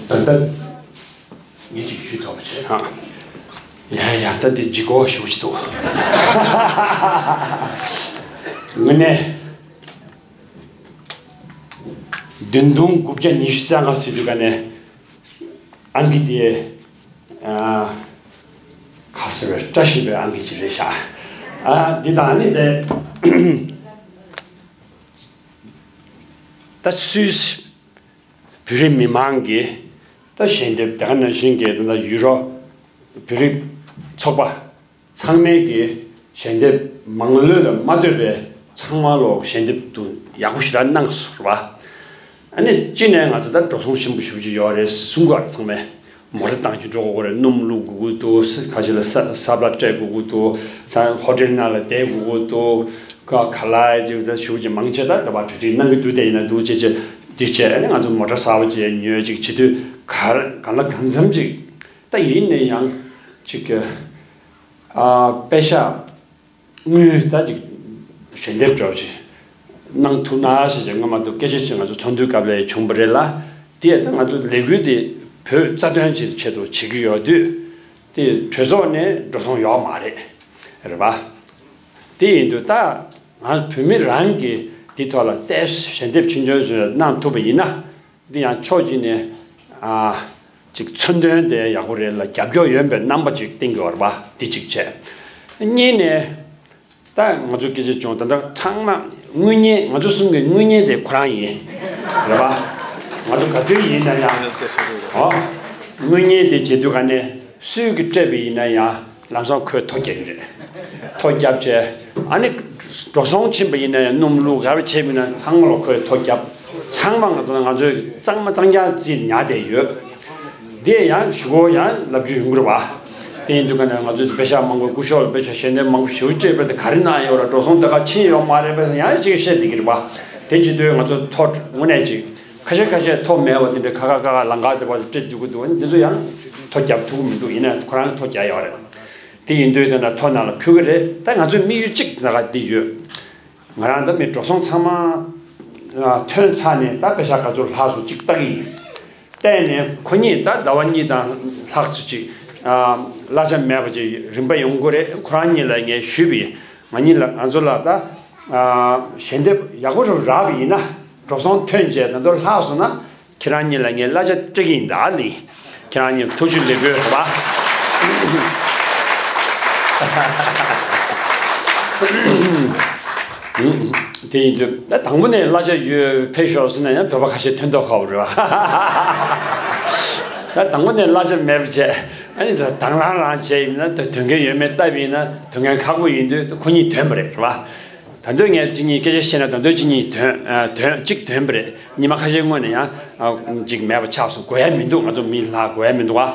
ད་ལྟ། ངས་ཅིག་ཞུ་ཐུབ་པ་བྱས། ཡ་ཡ། ད་འདི་ལྗིད་ཁོག་ཞེ་པོ་ཅིག་འདུག་དངོས་གནས། བདུན་སྟོང་དགུ་བརྒྱ་ཉི་ཤུ་རྩ་ལྔ་ཟེར་དུས་ག་ནས་ཨང་ཀི་དེ། ཨ། ཁ་གསལ་བའི་བཀྲ་ཤིས་པའི་ཨང་ཀི་ཅིག་རེད་ཤག་ཨ། འདི་དང་ནི་དེ། ད་སུད་སི་བོད་རིགས་མི་མང་གིས་ད་ཞལ་འདེབས། དེ་ག་ནང་བཞིན་གྱི་ད་ཡུ་རོ་བོད་རིགས་ཚོགས་པ་ཚང་མས་ཀྱི་ཞལ་འདེབས་མང་ལོས་ལ་མ་ལྟོས་པའི་ཚང་མ་ལོག་ཞལ་འདེབས་དུ་ཡག་པོ་ཞེ་དྲག་གནང་སོང་ར་བ། ཨ་ནི་གཅིག་ནས་ང་ཚོ་ད་འགྲོ་སོང་ཆེན་པོ་ཞེ་པོ་ཅིག་ཡོད་རེད་གསུང་གི་ཡོད་རེད། ཚང་མས་མོ་ཊ་བཏང་རྒྱུ་འགྲོ་དགོས་རེད། སྣུམ་བླུགས་དགོས་ཀྱི་འདུག་ཁ་ཤས་ལ་ས་ས་བླ་སྤྲད་དགོས་ཀྱི་འདུག་ས་ཧོ་ཊེལ་ནང་ལ་བསྡད་དགོས་ཀྱི་འདུག་ཀ་ཁ་ལག་ཅིག་ད་ཞེ་པོ་ཅིག་མང་ཆེ་ད་ད་བར་གྲ་སྒྲིག་གནང་གི་འདུག་དེ་ཡིན་ན་འདུག་ཅེས་ཅེས་འདི་བྱས། ཨ་ནི་ང་ཚོ་མོ་ཊ་གསར་པ་ཅིག་ཉོས་ཅིག་བྱེད་དུས་ག་ག་ལ་གང་འཚམ་ཅིག་ད་ཡིན་ནའི་ཡང་ཅིག་གི་ཨ། པེ་ཤག་དངུལ་ད་ཅིག་ཞལ་འདེབས་འདྲ་བོ་ཅིག་གནང་ཐུབ་ན་ཟེར་བྱས་སྔོན་མ་དུ་སྐད་ཆ་ཅིག་ང་ཚོ་ཚོགས་འདུའི་སྐབས་ལ་བྱུང་བ་རེད་ལ། དེ་ད་ང་ཚོ་ལས་འགུལ་དེ་བོད་རྩ་དོན་ཅིག་ཆེད་དུ་བྱེད་ཀྱི་ཡོད་དུས། དེ་གྲོས་ཚོགས་ནས་འགྲོ་སོང་ཡོད་མ་རེད། རེད་པ། དེ་ཡིན་དུས་ད་ང་བོད་མི་རང་གིས་དེ་ཐོག་ལ་ཏོག་ཙམ་ཞལ་འདེབས་ཆུང་ཆུང་ཞིག་གནང་ཐུབ་པ་ཡིན་ན། འདི་ཡང་ཕྱོགས་གཅིག་ནས་ཨ། ཅིག་མཚོན་དོན་དེ་ཡག་པོ་རེད་ལ། རྒྱབ་སྐྱོར་ཡོད་པའི་རྣམ་པ་ཅིག་བསྟན་གྱི་ཡོད་རེད་པ། འདི་གཅིག་བྱས། གཉིས་ནས་ད་ང་ཚོ་སྐད་ཆ་བྱུང་། ད་ལྟ་ཚང་མ་དངུལ་གཉེར། ང་ཚོ་གསུམ་གྱི་དངུལ་གཉེར་དེ་ཁོ་རང་ཡིན། རེད་པ། ང་ཚོ་ག་དུས་ཡིན་ན་ཡང་། ཨོ། དངུལ་གཉེར་དེ་བྱེད་དུས་ག་ནས་སུས་ཀྱིས་སྤྲད་པ་ཡིན་ན་ཡང་། ལམ་སང་ཁོས་ཐོ་རྒྱག་གི་རེད། ཐོ་རྒྱབ་བྱས། ཨ་ནི་འགྲོ་སོང་ཕྱིན་པ་ཡིན་ན་ཡང་། སྣུམ་བླུགས་ག་རེ་བྱས་པ་ཡིན་ན་ཚང་མ་ལ་ཁོས་ཐོ་རྒྱབ། ཚང་མ་ང་ཚོ་ང་ཚོས་གཙང་མ་གཙང་རྐྱང་རྩིས་ཉར་བསྡད་ཡོད། དེ་ཡང་ཞུ་སྒོ་ཡང་ལབ་རྒྱུ་ཡོང་གི་རེད་པ། དེ་ཡིན་དུས་ག་ནས་ང་ཚོས་པེ་ཤག་མང་པོ། སྐུ་ཞབས་ལ་པེ་ཤག་ཞལ་འདེབས་མང་པོ་ཞེ་པོ་སྤྲད་པ་དེ་ག་རེ་གནང་ཡོད་ར། འགྲོ་སོང་ད་ག་ཕྱིན་ཡོད་མ་རེད་པས་ཡང་ཅིག་བཤད་བསྡད་ཀྱི་རེད་པ། དེ་བྱེད་དུས་ང་ཚོ་ཐོ་དངོས་གནས་ཅིག་ཁ་ཤས་ཁ་ཤས་ཐོ་མེད་པ་དེ་འདྲ་ཁ་ཁ་ཁ་ཁ་ལམ་ཁ་དེ་བར་སྤྲད་འཇུག་གི་འདུག་འདི་ཚོ་ཡང་ཐོ་རྒྱབ་ཐུབ་ཀྱི་མི་འདུག་ཡིན་ན་ཁོ་རང་ཐོ་རྒྱག་ཡོད་རེད། དེ་ཡིན་དུས་དེ་འདྲ་ཐོ་ནང་ལ་འཁོད་ཀྱི་རེད། ད་ང་ཚོའི་དམིགས་ཡུལ་གཅིག་ད་ག་འདི་ཡོད། ང་རང་ད་མི་འགྲོ་སོང་ཚང་མ་ཐོན་ཚར་ནས་ད་པེ་ཤག་ག་ཚོད་ལྷག་སོང་ཅིག་བལྟ་གི་ཡིན། བལྟས་ནས་ཁོ་གཉིས་ད་ཟླ་བ་གཉིས་དང་ལྷག་ཙམ་ཅིག་གླ་ཆ་མེད་པ་ཅིག་རིན་པ་ཡོང་གི་རེད། ཁོ་རང་གཉིས་ལ་ངས་ཞུས་པ་ཡིན། ང་གཉིས་ལ། ང་ཚོ་ལ་ད་ཞལ་འདེབས་ཡག་པོ་རུ་རག་པ་ཡིན་ན། འགྲོ་སོང་ཐོན་རྗེས་ད་དུང་ལྷག་སོང་ན། ཁྱེད་རང་གཉིས་ལ་ངས་གླ་ཆ་སྤྲད་ཀྱི་ཡིན་ད་ལི། ཁྱེད་རང་གཉིས་ཐུགས་རྗེ་ལེགས་འབུལ་རེད་པ། དེ་ཡིན་དུས་ད་དང་པོ་ནས་གླ་ཆ་ཡོད་ཕེབས་ཤོག་ཟེར་ན་ཡང་བོད་པ་ཁ་ཤས་ཐོན་མདོག་ཁ་པོ་རེད་པ། ད་དང་པོ་ནས་གླ་ཆ་མེད་པ་བྱས། ཨ་ནི་ད་དང་བླངས་རང་བྱས་ཡིན་ན། ད་དོན་འགན་ཡོད་མེད་བལྟས་པ་ཡིན་ན་དོན་འགན་ཁག་པོ་ཡིན་དུས་ད་ཁོ་གཉིས་དོན་པ་རེད། རེད་པ། ད་དུང་ངས་གཅིག་གཉིས་སྐད་ཆ་བཤད་ན། ད་དུང་གཅིག་གཉིས་དོན། ཨ། དོན་གཅིག་དོན་པ་རེད། ཉི་མ་ཁ་ཤས་སྔོན་ནས་ཡང་། ཨ། གཅིག་མེད་པ་ཆགས་སོང་། དགོས་ཡ་མི་འདུག་ང་ཚོ་མི་ལྷག་དགོས་ཡ་མི་འདུག་ཨ།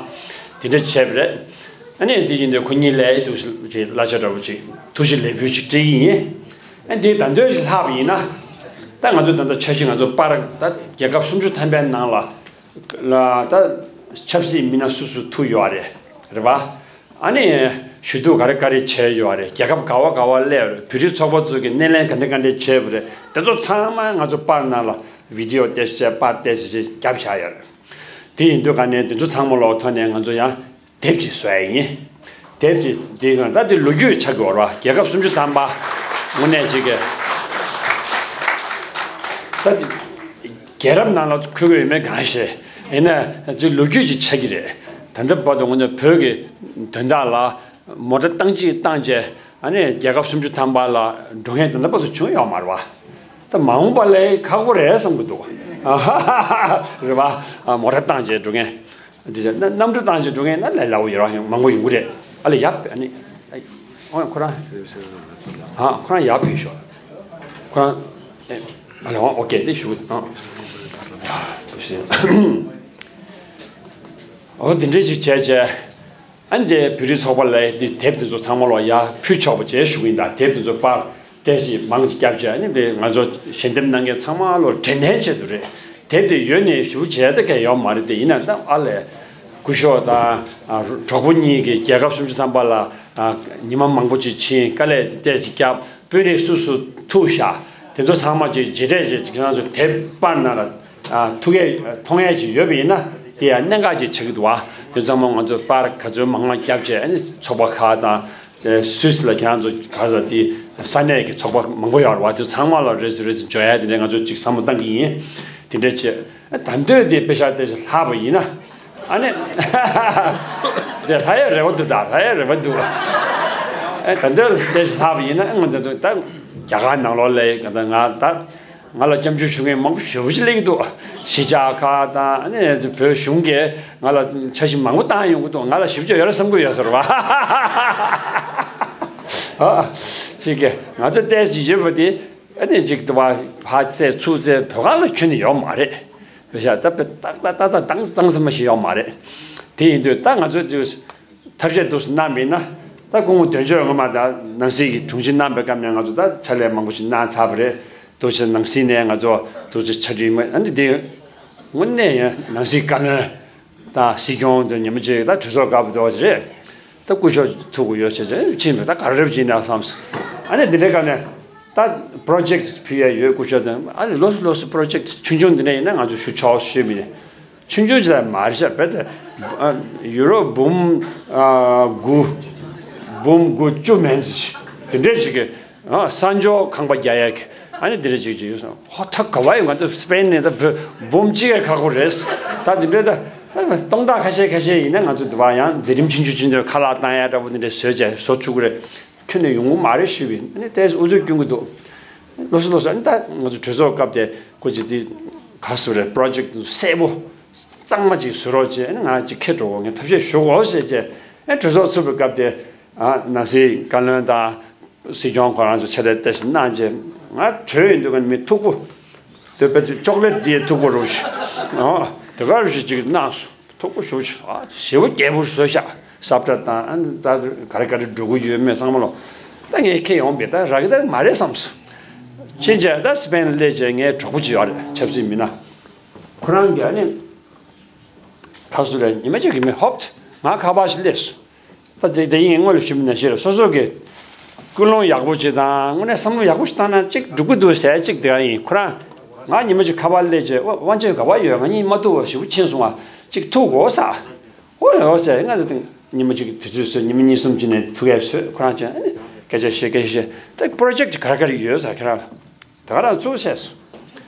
དེ་འདྲ་བྱས་པ་རེད། ཨ་ནི་དེ་བཞིན་དུ་ཁོ་གཉིས་ལ་ཡི་འདུག་ཅེས་གླ་ཆ་འདྲ་པོ་ཅིག་ཐུགས་རྗེ་ལེགས་འབུལ་ཅིག་སྤྲད་ཀྱི་ཡིན། ཨ། འདི་ད་དུང་ཞིག་ལྷག་པ་ཡིན་ན། ད་ང་ཚོ་ད་ལྟ་འཆར་གཞི། ང་ཚོ་པར་ད་རྒྱལ་ཁབ་སུམ་ཅུ་ཐམ་པའི་ནང་ལ་ལ་ད་ཆབ་སྲིད་མི་སྣ་སུ་སུ་ཐུག་ཡོད་རེད། རེད་པ། ཨ་ནི་ ཞུ་གཏུག་ག་རེ་ག་རེ་བྱས་ཡོད་རེད། རྒྱལ་ཁབ་ག་བ་ག་བ་སླེབས་རེད། བོད་རིགས་ཚོགས་པ་ཚོ་གི་སྣེ་ལེན་ག་འདྲ་ག་འདྲ་བྱས་པ་རེད། དེ་ཚོ་ཚང་མ་ང་ཚོ་པར་ནང་ལ་བི་ཌི་ཨོ་ཏོག་ཙམ་བྱས། པར་ཏོག་ཙམ་བརྒྱབ་བཞག་ཡོད་རེད། དེ་ཡིན་དུས་ག་ནས་དེ་ཚོ་ཚང་མ་ལོག་ཐོག་ནས་ང་ཚོ་ཡང་དེབ་ཅིག་བཟོ་ཡ་ཡིན། དེབ་ཅིག་དེ་ག་ད་དེ་ལོ་རྒྱུས་ཆགས་ཀྱི་ཡོད་རེད་བ། རྒྱལ་ཁབ་སུམ་ཅུ་ཐམ་པ་དངོས་གནས་ཅིག་གི་ད་དེ་རྒྱལ་རབས་ནང་ལ་འཁོད་ཀྱི་ཡོད་མེད་གང་ཤེས། ཡིན་ན་ཅིག་ལོ་རྒྱུས་ཅིག་ཆགས་ཀྱི་རེད། ད་ལྟ་བར་དུ་ང་ཚོ་བོད་ཀྱི་དོན་དག་ལ་མོ་ཊ་བཏང་གཅིག་བཏང་རྗེས། ཨ་ནི་རྒྱལ་ཁབ་སུམ་ཅུ་ཐམ་པ་ལ་འགྲོ་མཁན་ད་ལྟ་བར་དུ་བྱུང་ཡོད་མ་རེད་བ། ད་མ་འོངས་པ་ལས་ཁག་པོ་རེད་བསམ་གྱི་འདུག། ཨ་ཧ་ཧ་ཧ། རེད་བ། ཨ། མོ་ཊ་བཏང་བྱས་འགྲོ་མཁན། དེ་བྱས་ན་གནམ་གྲུ་བཏང་བྱས་འགྲོ་མཁན་ན་ལས་སླ་པོ་ཡོད་ར། མང་པོ་ཡོང་གི་རེད། ཨ་ལས་ཡག་ཨ་ནི། ཨ། ཁོ་རང་། ཨ། ཁོ་རང་ཡར་ཕེབས་ཤོག། ཁོ་རང་། ཨེ། ཨ་ལས། ཨོ་ཀེ། དེ་ཞུ། ཨ། ཨོ། དེ་འདྲས་ཅིག་བྱས་བྱས། ཨ་ནི་དེ་བོད་རིགས་ཚོགས་པ་ལ་དེ་དེབ་དེ་ཚོ་ཚང་མ་ལོག་ཡར་ཕུལ་ཆོག་པ་བྱས་ཞུ་གི་ཡིན། ད་དེབ་དེ་ཚོ་པར་ཏོག་ཙམ་མང་ཅིག་བརྒྱབ་བྱས། ཨ་ནི་དེ་ང་ཚོ་ཞལ་འདེབས་གནང་མཁན་ཚང་མ་ལོག་དྲན་རྟེན་ཆེད་དུ་རེད། དེབ་དེ་ཡོད་ནས་ཞུ་བྱས་ད་གས་ཡོད་མ་རེད། དེ་ཡིན་ན་ད་ཨ་ལས་སྐུ་ཞབས་དང་། ཨ། གྲོགས་པོ་གཉིས་ཀྱིས་རྒྱལ་ཁབ་སུམ་ཅུ་ཐམ་པ་ལ། ཨ། ཉི་མ་མང་པོ་ཅིག་ཕྱིན། དཀའ་ལས་ཏོག་ཙམ་བརྒྱབ། དཔོན་རིགས་སུ་སུ་ཐུག་བཞག། དེ་ཚོ་ཚང་མ་ཅིག་བརྗེ་འགྲེལ་བྱས། ཁྱེད་རང་ཚོ་དེབ་པར་ནང་ལ། ཨ། ཐུག་ཡས་མཐོང་ཡས་ཅིག་ཡོད་པ་ཡིན་ན་དེ་ཡང་གནད་འགག་ཅིག་ཆགས་ཀྱི་འདུག་བ། དེ་ཚང་མ་ང་ཚོ་པར་ག་ཚོད་མང་མང་བརྒྱབ་བྱས། ཨ་ནི་ཚོགས་པ་ཁག་དང་། ཨེ། སུད་སི་ལ་ཁྱེད་རང་ཚོ་ག་ས་དེ་ས་གནས་ཀྱི་ཚོགས་པ་མང་པོ་ཡོད་རེད་བ། དེ་ཚང་མ་ལ་རེས་རེས་འབྱོར་ཡས་དེ་འདྲས་ང་ཚོ་ཅིག་བསམ་བློ་བཏང་གི་ཡིན། དེ་འདྲས་བྱས། ཨ། ད་འདོད་དེ་དཔེ་ཤག་ཏོག་ཙམ་ལྷག་པ་ཡིན་ན། ཨ་ནི། དེ་ལྷག་ཡས་རེ་བ་འདུག། ད་ལྷག་ཡས་རེ་བ་འདུག། ཨེ། ད་འདོད་ཏོག་ཙམ་ལྷག་པ་ཡིན་ན། ཨ། ང་ཚོ་ད་རྒྱ་གར་ནང་ལོགས་ལ་ད་ང་ད། ང་ལ་སྐྱབས་འཇུག་ཞུ་མཁན་མང་པོ་ཞེ་པོ་ཅིག་སླེབས་ཀྱི་འདུག། གཞིས་ཆགས་ཁག་དང་། ཨ་ནི་བོད་གཞུང་གིས་ང་ལ་འཆར་གཞི་མང་པོ་བཏང་ཡོང་གི་འདུག། ང་ལ་ཞེ་པོ་ཅིག་ཡོད་རེད་བསམ་གྱི་ཡོད་ས་རེད་བ། ཨ། ཅིག་གི་ང་ཚོ་ཏོག་ཙམ་ཡོད་པ་དེ། ཨ་ནི་ཅིག་དུ་བ་ཕར་བཙལ་ཚུར་བཙལ་བོད་ཁང་ལ་ཁྱོན་ནས་ཡོད་མ་རེད། བོད་ཤག་ད་དཔེ་ཏག་ཏག་ཏག་ཏག་བཏང་བཏང་ས་མ་ཞིག་ཡོད་མ་རེད། དེ་ཡིན་དུས་ད་ང་ཚོ་ཅིག་ཐབས་ཤེས་འདུག་སེ་གནང་བ་ཡིན་ན། ད་སྐུ་ངོ་དོན་གཅོད་སྔོན་མ་ད་ནང་སྲིད་ཀྱི་དྲུང་ཆེ་གནང་པའི་སྐབས་ནས་ང་ཚོ་ད་ཕྱག་ལས་མང་པོ་ཞིག་གནང་ཚར་བ་རེད། དུ་ཆེ་ནང་སྲིད་ནས་ང་ཚོ་དུ་ཆེ་ཆ་འགྲིག་མ། ཨ་ནི་དེ་དངོས་གནས་ཡང་ནང་སྲིད་བཀའ་བློན་དང་སྲིད་སྐྱོང་དུ་ཉི་མ་གཅིག་ད་གྲོས་ཚོགས་སྐབས་དུ་བ་རེད། ད་སྐུ་ཞབས་ཐུག་གི་ཡོད་བྱས་བྱས་ཕྱིན་པ་ད་ག་རེ་རེད་ཅིག་ན་བསམས། ཨ་ནི་དེ་འདྲའི་སྐབས་ནས་ད་པྲོ་ཇེཀ་ཕུལ་ཡ་ཡོད། སྐུ་ཞབས་དང་། ཨ་ནི་ལོ་སུ་ལོ་སུ་པྲོ་ཇེཀ་ཆུང་ཆུང་འདི་འདྲ་ཡིན་ན་ང་ཚོ་ཞུ་ཆོག་ཞུས་པ་ཡིན། ཆུང་ཆུང་ཅིག་མ་རེད་ཤག། བེད། ཨ། ཡུ་རོ་འབུམ། ཨ། དགུ། འབུམ་དགུ་བཅུ་མན་ཟིག་དེ་འདྲས་ཅིག་གི། ཨ། ས་འཇོག་ཁང་པ་རྒྱག་ཡག་གི། ཨ་ནི་དེ་འདྲས་ཅིག་ཅིག་ཡོད་སོང་། ཧོ། ད་ག་བ་ཡོད། ང་ཚོ་སི་པེན་ནས་ད་བོད་འབུམ་གཅིག་གི་ཁག་པོ་རེད། ད་དེ་འདྲས་ད་ད་སྟོང་ཕྲག་ཁ་ཤས་ཁ་ཤས་ཡིན་ན་ང་ཚོ་དུ་བ་ཡང་མཛད་རིམ་ཆུང་ཆུང་ཆུང་ཆུང་ཁ་ལག་བཏང་ཡག་འདྲ་པོ་དེ་འདྲས་བཟོས་བྱས་བཟོ་ཆོག་གི་རེད། ཁྱོན་ནས་ཡོང་གི་མ་རེད་ཞུས་པ་ཡིན། ཨ་ནི་ཏོག་ཙམ་ཨུ་ཚུགས་སྐྱོན་གྱི་འདུག། ལོ་སུ་ལོ་སུ། ཨ་ནི་ད་ང་ཚོ་གྲོས་ཚོགས་སྐབས་དེ་ཁོ་ཅིག་དེ་ག་སུ་རེད། པྲོ་ཇེཀ་གསལ་པོ་གཙང་མ་ཅིག་བཟོ་རོགས་བྱས། ཨ་ནི་ང་ཅིག་ཁེ་འགྲོ་གོ། ངས་ཐབས་ཤེས་ཞུ་གོ་ཞེས་བྱས། ཨ། གྲོས་ཚོགས་ཚུགས་པའི་སྐབས་དེ། ཨ། ནང་སྲིད་བཀའ་བློན་དང་སྲིད་སྐྱོང་ཁོ་རང་ཚོ་ཕྱག་ལས་ཏོག་ཙམ་གནང་རྗེས་ང་གྲོས་ཡོད་འདུག་ག་མི་མཐུག་པོ། དེ་བེད་ཅོག་ལེ་ཊི་དེ་མཐུག་པོ་རུ་ཞིག། ཨ། དེ་ག་རུ་ཞིག་ཅིག་གནང་སོང་། མཐུག་པོ་ཞེ་པོ་ཅིག། ཨ། ཞེ་པོ་རྒྱས་པོ་བཟོས་ཤག། ས་བཀྲ་དང་། ཨ་ནི་ད་ག་རེ་ག་རེ་འགྲོ་གི་ཡོད་མེད་ཚང་མ་ལོ། ད་ངས་ཁྱེར་ཡོང་པས་ད་རག་གི་ད་མ་རེད་བསམས་སོང་། ཕྱིན་ཆད་ད་སི་པེན་ལ་སླེབས་རྗེས་ངའི་གྲོགས་པོ་ཅིག་ཡོད་རེད། ཆབ་སྲིད་མི་སྣ། ཁོ་རང་གིས་ཨ་ནི་ག་སུ་རེད། ཉི་མ་གཅིག་གི་མི་ཧོབ་ང་ཁ་པར་ཞིག་སླེབས་སོང་། ད་དེ་དེ་ཡིན་སྔོན་ལ་ཞུ་མི་ན་ཤེས་རེད། སོ་སོ་གི་ཀུན་སློང་ཡག་པོ་ཅིག་དང་། དངོས་གནས་བསམ་བློ་ཡག་པོ་ཞིག་བཏང་ན་ཅིག་འགྲུབ་ཀྱི་འདུག་ཟེར་ཅིག་དེ་ག་ཡིན། ཁོ་རང་ང་ཉི་མ་གཅིག་ཁ་པར་སླེབས་རྗེས། ཨོ། དབང་ཆེན་ག་པར་ཡོད། ང་གཉིས་མ་ཐུག་པ་ཞེ་པོ་ཕྱིན་སོང་བ། ཅིག་ཐུག་དགོས་ས། ཨོ་ཡོད་ཟེར། ང་ཚོ་ཉི་མ་གཅིག་དུས་ཚོད་བཟོས། ཉི་མ་གཉིས་གསུམ་ཅིག་ནས་ཐུག་ཡས་བཟོས། ཁོ་རང་ཅིག་ཨ་ནི་སྐད་ཆ་བཤད། སྐད་ཆ་བཤད། ད་པྲོ་ཇེཀ་ག་རེ་ག་རེ་ཡོད་ཟེར། ཁྱེད་རང་ལ་ད་ག་རང་ཚུགས་བྱས་སོང་།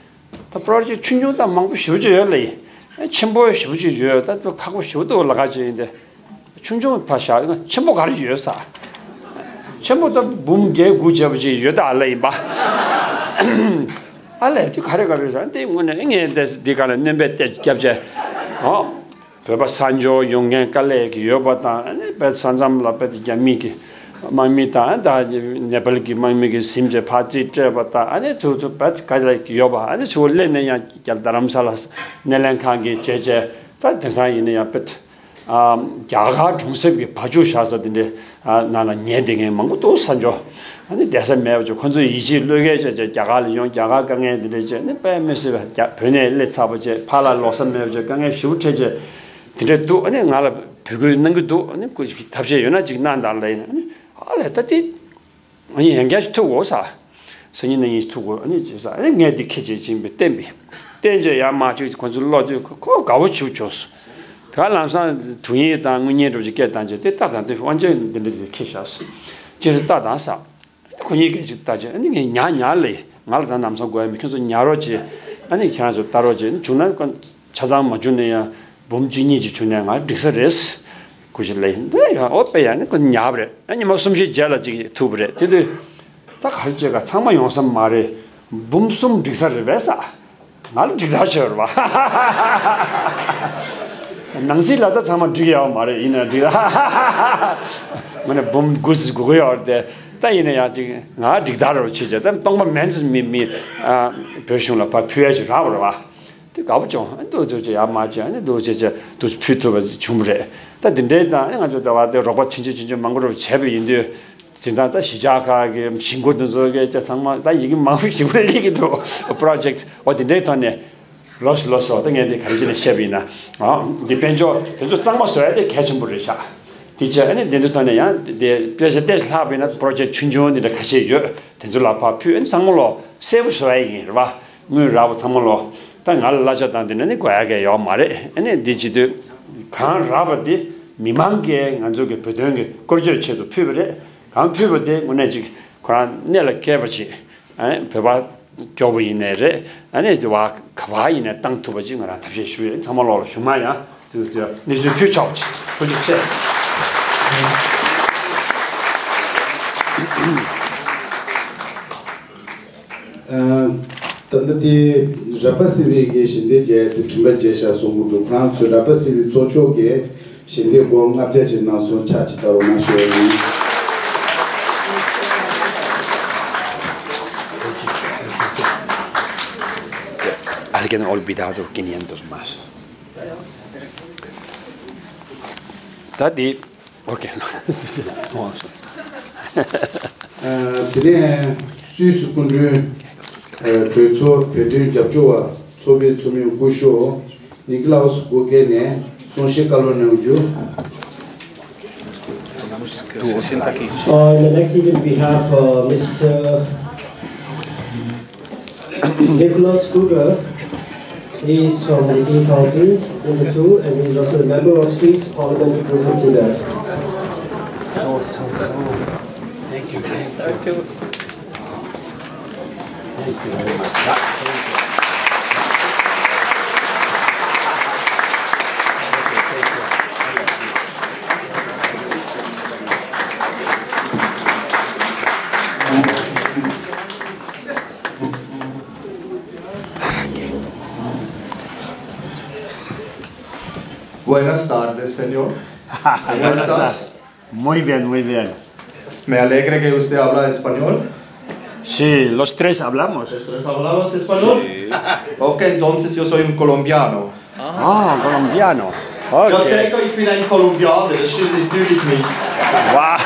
ད་པྲོ་ཇེཀ་ཆུང་ཆུང་དང་མང་པོ་ཞེ་པོ་ཅིག་ཡོད་ལ་ཡིན། ཆེན་པོ་ཞེ་པོ་ཅིག་ཡོད། ད་ཁག་པོ་ཞེ་པོ་འདུག་ལ་ཁ་ཅིག་ཡིན་ཏེ། ཆུང་ཆུང་ཕར་བཞག། ཆེན་པོ་ག་རེ་ཡོད་ཟེར། ཆེན་པོ་ད་འབུམ་བརྒྱད་དགུ་བྱས་པ་ཅིག་ཡོད་ད་ལ་ཡིན་པ། ཨ་ལས། དེ་ག་རེ་ག་རེ་ཟེར། དེ་དངོས་གནས་ངས་དེ་འདི་ག་ལ་སྣོན་པའི་གཏད་རྒྱབ་བྱས། ཨོ། བོད་པ་ས་འཇོག་ཡོང་མཁན་དཀའ་ལས་ཀྱི་ཡོད་པ་དང་། ཨ་ནི་བོད་ས་མཚམས་ལ་བོད་རྒྱ་མི་གི་དམག་མི་དང་། ད་ནེ་པཱལ་གྱི་དམག་མི་གིས་ཟིན་བྱས་ཕར་རྩིས་སྤྲད་པ་དང་། ཨ་ནི་ཚུར་ཚུར་བོད་དཀའ་ལས་ཀྱི་ཡོད་པ། ཨ་ནི་ཚུར་སླེབས་ནས་ཡང་རྒྱ་རྡ་རམ་ས་ལ་སྣེ་ལེན་ཁང་གིས་བྱས་བྱས། ད་དེང་སང་ཡིན་ན་ཡང་བོད། ཨ། རྒྱ་གར་གྲོང་གསེབ་ཀྱི་བ་ཕྱུགས་བཞག་ས་དེ་འདྲའི། ཨ། ནང་ལ་ཉལ་བསྡད་མཁན་མང་པོ་འདུག། ས་འཇོག། ཨ་ནི་བསྡད་ས་མེད་པ་ཅིག་ཁོ་ཚོས་ཡིད་ཆེས་བློས་འགེལ་བྱས་བྱས་རྒྱ་གར་ལ་ཡོང་། རྒྱ་གར་དཀའ་ངལ་དེ་འདྲ་བྱས་ནས་དཔེ་མི་སྲིད་པ། རྒྱ། བོད་ནས་སླེབས་ཚར་བ་བྱས་ཕར་ལ་ལོག་ས་མེད་པ་བྱས་དཀའ་ངལ་ཞེ་པོ་འཕྲད་བྱས་དེ་འདྲ་འདུག། ཨ་ནི་ང་ལ་ འབོད་སྐུལ་གནང་གི་འདུག་ཨ་ནི་ཁོ་ཐབས་ཤེས་ཡོད་ན་ཅིག་གནང་དང་ལབ་ཡིན། ཨ་ནི་ཨ་ལས་ད་དེ་ཨ་ནི་ཡང་བསྐྱར་ཅིག་ཐུག་དགོས་ས། སང་ཉིན་གནངས་ཉིན་ཐུག་དགོས། ཨ་ནི་ཅེས་ས། ཨ་ནི་ངས་དེ་ཁྱེད་ཀྱིས་བྱིན་པའི་བསྟན་པའི་བསྟན་བཅོས་ཡར་མར་ཅིག་ཁོ་ཚོ་ཀློག་དུས་ཁོ་ཁོ་དགའ་བོ་བྱུང་བྱུང་སོང་། ད་ལམ་སང་དྲུང་ཡིག་དང་དངུལ་གཉེར་འདྲ་བོ་ཅིག་སྐད་བཏང་རྗེས་དེ་ལྟ་དང་དེ་དབང་ཆ་འདི་འདྲ་དེ་ཁྱེར་བཞག་སོང་། ཅེས་ལྟ་དང་ས། ཁོ་གཉིས་ཀས་ཅིག་ལྟ་བྱས། ཨ་ནི་ངས་ཉར་ཉར་ལས། ང་ལ་ད་ལམ་སང་དགོས་ཡ་མེད། ཁྱོད་ཚོ་ཉར་རོགས་བྱེད། ཨ་ནི་ཁྱེད་རང་ཚོ་ལྟ་རོགས་བྱེད། བྱུང་ན་ཆ་ཚང་མ་བྱུང་ན་ཡང་འབུམ་གཅིག་གཉིས་ཅིག་བྱུང་ན་ང་འགྲིག་ས་རེད། ཁོ་ཞིག་ལས་འདི་ཡང་ཨོ་དཔེ་ཡང་ནི་ཁོ་ཉར་བ་རེད། ཨ་ཉི་མ་གསུམ་བཞི་རྗེས་ལ་ཅིག་ཐུག་པ་རེད། དེ་དུས་ད་ག་རེ་བྱེད་ག་ཚང་མ་ཡོང་ས་མ་རེད། འབུམ་གསུམ་འགྲིག་ས་རེད་པས་ས། ང་ལ་འགྲིག་ཐག་ཆོད་རེད་པ། ནང་སྲིད་ལ་ད་ཚང་མ་འགྲིག་ཡོད་མ་རེད། ཡིན་ན་འགྲིག་ད། ང་ནི་འབུམ་དགུ་ཙམ་དགོས་ཀྱི་ཡོད་རེད་དེ། ད་ཡིན་ན་ཡང་ཅིག་ང་འགྲིག་ཐག་རེད་བྱེད་བྱས། ད་སྟོང་པ་མིན་ཙམ་མི་མི་ཨ་བོད་གཞུང་ལ་ཕར་ཕུལ་ཡ་ཞིག་རག་པ་རེད་པ། དེ་དགའ་པོ་བྱུང་། ཨ་འདུག་ཅོག་ཅོག་ཡར་མར་བྱས། ཨ་ནི་འདུག་ཅོག་ཅོག་འདུག་ཕུལ་ཐུབ་པ་བྱུང་བ་རེད། ད་འདི་འདྲའི་དང་ཨ་ང་ཚོ་ད་བར་དེ་རོགས་པ་ཆུང་ཆུང་ཆུང་ཆུང་མང་པོ་རུ་བྱས་པ་ཡིན་དུས། དེ་དང་ད་གཞིས་ཆགས་ཁག་གི་གཞིས་འགོ་དེ་ཚོ་གི་ཅིག་ཚང་མ་ད་ཡི་གེ་མང་པོ་ཞིག་སླེབས་ཀྱི་འདུག་པོ་རོ་ཇེག་ཊི་འོ་དེ་འདྲའི་ཐོག་ནས་ལོས་ལོས་སོ། ད་ངས་དེ་ག་རེ་བྱས་ནས་བཤད་པ་ཡིན་ན། ཨ་འདི་དཔལ་འབྱོར་དེ་ཚོ་གཙང་མ་བཟོ་ཡ་དེ་གལ་ཆེན་པོ་རེད་ཤག་དེ་བྱས་ཨ་ནི་དེ་འདྲའི་ཐོག་ནས་ཡང་དེ་དཔེ་ཆ་ཏོག་ཙམ་ལྷག་པ་ཡིན་ན་པོ་རོ་ཇེག་ཊི་ཆུང་ཆུང་དེ་འདྲ་ཁ་ཤས་ཡོད། དེ་ཚོ་ལ་ཕར་ཕུལ། ཨ་ནི་ཚང་མ་ལོ་གསལ་པོ་བཟོ་ཡ་ཡིན་རེད་པ། དངུལ་རག་པ་ཚང་མ་ལོ། ད་ང་ལ་གླ་ཆ་དང་དེ་འདྲ་ནི་དགོས་ཡ་གི་ཡོད་མ་རེད། ཨ་ནི་འདི་བྱེད་དུས་གང་རག་པ་དེ་མི་མང་གིས་ང་ཚོ་གི་བོད་དོན་གྱི་བཀོལ་སྤྱོད་ཆེད་དུ་ཕུལ་བ་རེད། གང་ཕུལ་བ་དེ་དངོས་གནས་ཅིག་ཁོ་རང་གནད་ལ་འཁེལ་བ་ཅིག་ཨ་ནི་བོད་པ་སྐྱོ་པོ་ཡིན་ནའི་རེད། ཨ་ནི་དེ་བ་ག་བ་ཡིན་ནའི་བཏང་ཐུབ་པ་ཅིག་ང་རང་ཐབས་ཤེས་ཞུ་ཡོད། ཚང་མ་ལོག་ལ་ཞུ་མ་ཡང་དུ་དུ་གནས་ཚུལ་ཕུལ་ཆོག་ཅིག་ཐུགས་རྗེ་ཆེ། ཨ། ད་ལྟ་དེ་ར་པ་སི་བི་གི་ཞལ་འདེབས་རྒྱག་དེ་མགྲིན་པ་རྒྱས་ཤག་གསུང་གི་འདུག་ཁོ་རང་ཚོས་ར་པ་སི་བི་ཚོགས་ཆོས་ཀྱི་ཞལ་འདེབས་སྒོར་ལྔ་བརྒྱ་ཅིག་གནང་སོང་། ཕྱག་ཅིག་བཏབ་རོགས་གནང་ཞུ་ཡ་ཡིན། Alguien ha olvidado quinientos más. ད་དེ། ཨོ་ཁེ། ཨ། དེ་ནས་སུད་སི་སྐུ་མགྲོན། ཨ། གྲོས་ཚོགས་བོད་དོན་རྒྱབ་སྐྱོར་བ་ཚོགས་པའི་ཚོགས་མི་སྐུ་ཞབས་ནིག་ལའུ་སི་གུ་གེ་ནས་གསུང་བཤད་བཀའ་སློབ་གནང་རྒྱུ། Uh, in the next event, we have uh, Mister Nicholas Kruger. He is from the E County, number two, and he is also a member of Swiss Parliament representing Tibet. So, so, so. Thank you, thank you. Thank you very much. Thank you. Buenas tardes, señor. ¿Cómo estás? Muy bien, muy bien. Me alegra que usted habla español. Sí, los tres hablamos. ¿Los tres hablamos español? Sí. Ok, entonces yo soy un colombiano. Ah, colombiano. Ok. Yo sé que ich bin ein Kolumbianer, das stimmt natürlich nicht. Wow.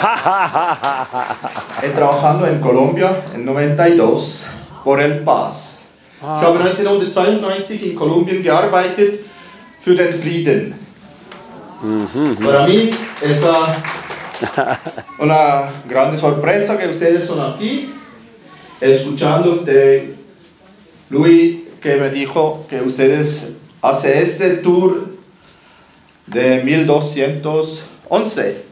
He trabajado en Colombia en noventa y dos por el Paz. Ah. Ich habe neunzehnhundertzweiundneunzig in Kolumbien gearbeitet für den Frieden. Mhm. Para mí es una grande sorpresa que ustedes son aquí, escuchando de Luis que me dijo que ustedes hacen este tour de mil doscientos once.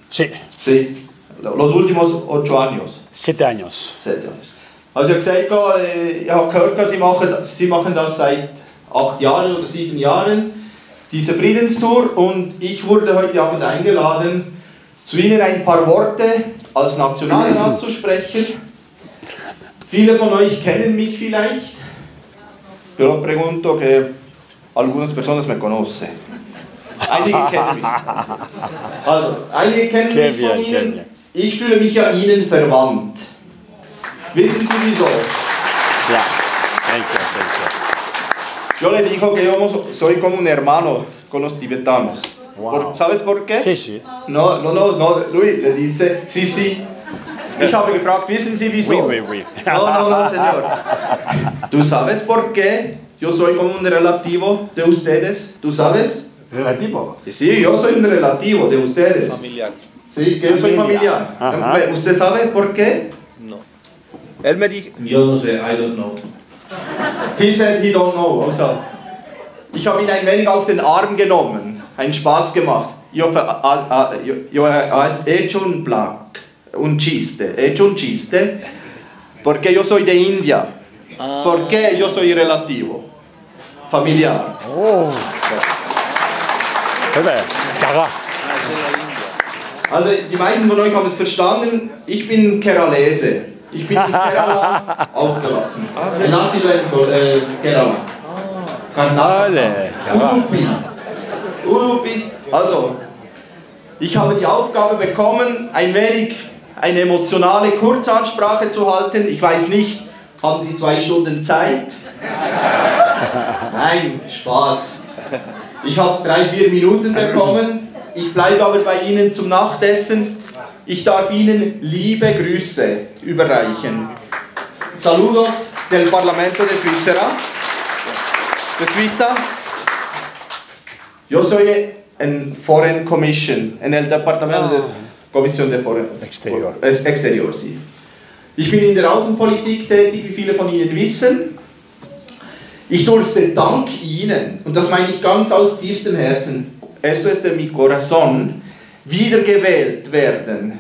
Sí. Sí, lo- los últimos ocho años. Siete años. Siete años. Also ich habe gesagt, äh, ich habe gehört, Sie machen, Sie machen das seit acht Jahren oder sieben Jahren, diese Friedenstour. Und ich wurde heute Abend eingeladen, zu Ihnen ein paar Worte als Nationalrat zu sprechen. Viele von euch kennen mich vielleicht. Yo pregunto que algunas personas me conocen. Einige kennen mich. Also, einige kennen mich von Ihnen. Qué bien, qué bien. Ich fühle mich ja Ihnen verwandt. Wissen Sie wieso? Ja. Thank you, thank you. Yo le digo que yo no so- soy como un hermano con los tibetanos. Wow. Por- ¿Sabes por qué? Sí, sí. No, no, no, no, Luis le dice, sí, sí. Ich habe gefragt, wissen Sie wieso? Oui, oui, oui. No, no, no, señor. ¿Tú sabes por qué yo soy como un relativo de ustedes? ¿Tú sabes? Relativo. Sí, yo soy un relativo de ustedes. Familiar. Sí, que yo soy familiar. Ajá. ¿Usted sabe por qué? No. Él me dijo. Yo no sé, I don't know. He said he don't know. Also, ich habe ihn ein wenig auf den Arm genommen, einen Spaß gemacht. Yo, fa- a- a- yo, yo he hecho un black, un chiste, he hecho un chiste, porque yo soy de India, porque yo soy relativo, familiar. Oh. Also, die meisten von euch haben es verstanden, ich bin Keralese. Ich bin in Kerala aufgewachsen. Nacido en Ko- eh, Kerala. Karnataka. Udupi. Udupi. Also, ich habe die Aufgabe bekommen, ein wenig eine emotionale Kurzansprache zu halten. Ich weiß nicht, haben Sie zwei Stunden Zeit? Nein, Spaß. Ich habe drei, vier Minuten bekommen. Ich bleibe aber bei Ihnen zum Nachtessen. Ich darf Ihnen liebe Grüße überreichen. Saludos del Parlamento de Suiza. De Suiza. Yo soy en Foreign Commission, en el Departamento de Comisión de Foreign Exterior. Exterior, sí. Ich bin in der Außenpolitik tätig, wie viele von Ihnen wissen. Ich durfte dank Ihnen, und das meine ich ganz aus tiefstem Herzen, esto es de mi corazón, wiedergewählt werden,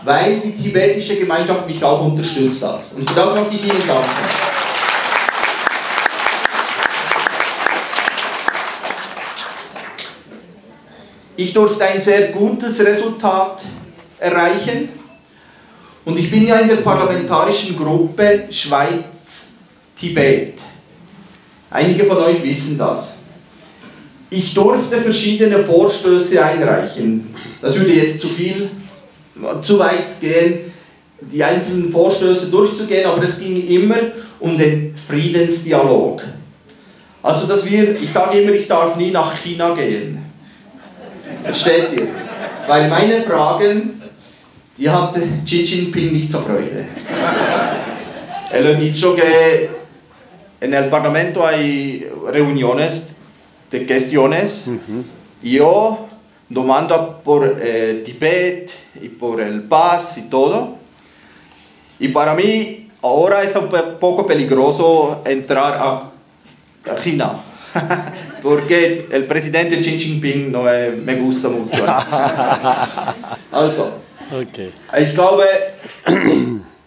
weil die tibetische Gemeinschaft mich auch unterstützt hat. Und für das möchte ich Ihnen danken. Ich durfte ein sehr gutes Resultat erreichen. Und ich bin ja in der parlamentarischen Gruppe Schweiz-Tibet. Einige von euch wissen das. Ich durfte verschiedene Vorstöße einreichen. Das würde jetzt zu viel, zu weit gehen, die einzelnen Vorstöße durchzugehen, aber es ging immer um den Friedensdialog. Also, dass wir, ich sage immer, ich darf nie nach China gehen. Versteht ihr? Weil meine Fragen, die hatte Xi Jinping nicht zur Freude. Él ha dicho que en el Parlamento hay reuniones de cuestiones. Yo demanda por eh, Tibet y por el paz y todo. Y para mí ahora es un pe- poco peligroso entrar a, a China, porque el presidente Xi Jinping no eh, me gusta mucho. Also, Okay. Ich glaube,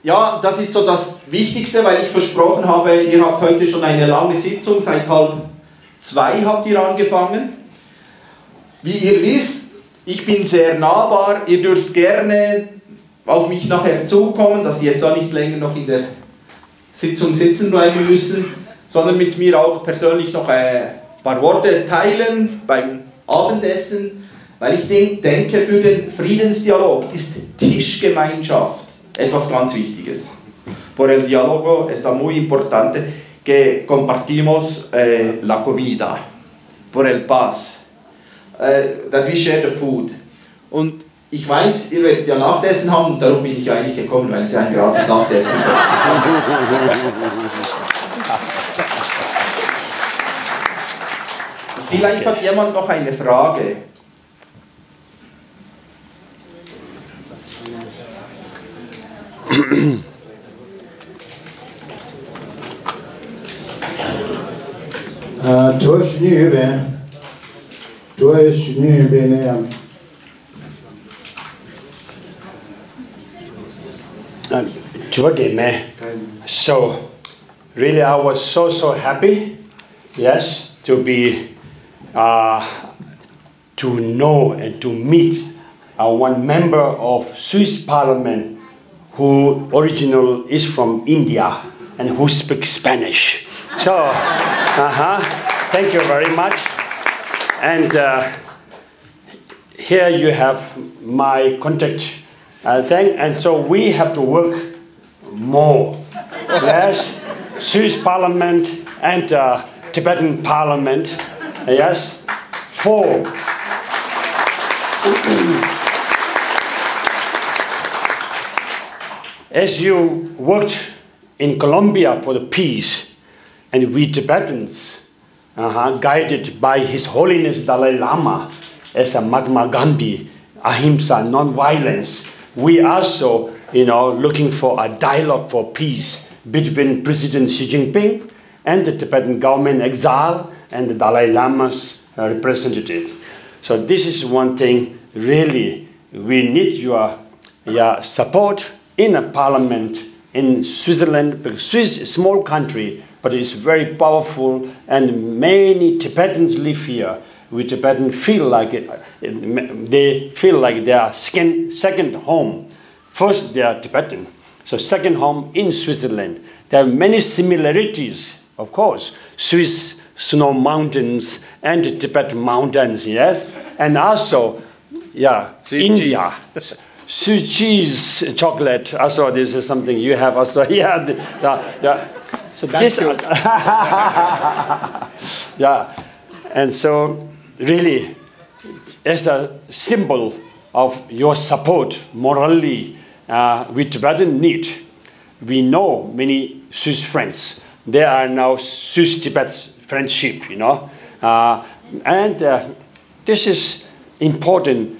ja, das ist so das Wichtigste, weil ich versprochen habe, ihr habt heute schon eine lange Sitzung, seit halb zwei habt ihr angefangen. Wie ihr wisst, ich bin sehr nahbar, ihr dürft gerne auf mich nachher zukommen, dass Sie jetzt da nicht länger noch in der Sitzung sitzen bleiben müssen, sondern mit mir auch persönlich noch ein paar Worte teilen beim Abendessen, weil ich denk, denke, für den Friedensdialog ist Tischgemeinschaft etwas ganz Wichtiges. Por el diálogo está muy importante que compartimos eh, la comida, por el paz, eh, that we share the food. Und Ich weiß, ihr werdet ja Nachtessen haben, darum bin ich eigentlich gekommen, weil es ja ein gratis Nachtessen gibt. Vielleicht hat jemand noch eine Frage. དྲི་བ་ཞུ་སྙིང་ཡོད་པས། དྲི་བ་ཞུ་སྙིང་ཡོད་པས་ན་ཡང་། དྲི་བ་གལ་མེད། So, really, I was so, so happy, yes, to be, uh, to know and to meet uh, one member of Swiss Parliament who original is from India and who speaks Spanish. So, uh-huh, thank you very much. And uh, here you have my contact uh, thing. And so we have to work more. Yes, Swiss Parliament and uh, Tibetan Parliament. Yes, four. As you worked in Colombia for the peace, and we Tibetans uh-huh, guided by His Holiness Dalai Lama as a Mahatma Gandhi, ahimsa, non-violence. We also, you know, looking for a dialogue for peace between President Xi Jinping and the Tibetan government exile and the Dalai Lama's uh, representative. So this is one thing really we need your, your support in a parliament in Switzerland, because Swiss is a small country, but it's very powerful, and many Tibetans live here. We Tibetans feel like it, it, they feel like they are second, second home. First, they are Tibetan, so second home in Switzerland. There are many similarities, of course, Swiss snow mountains and Tibet mountains, yes, and also, yeah, Swiss India. Cheese. Swiss cheese, chocolate. Also, this is something you have also. Yeah, the- yeah, yeah. So this, yeah, and so really, as a symbol of your support morally, uh, we Tibetan need. We know many Swiss friends. They are now Swiss Tibet friendship, you know. Uh, and uh, this is important.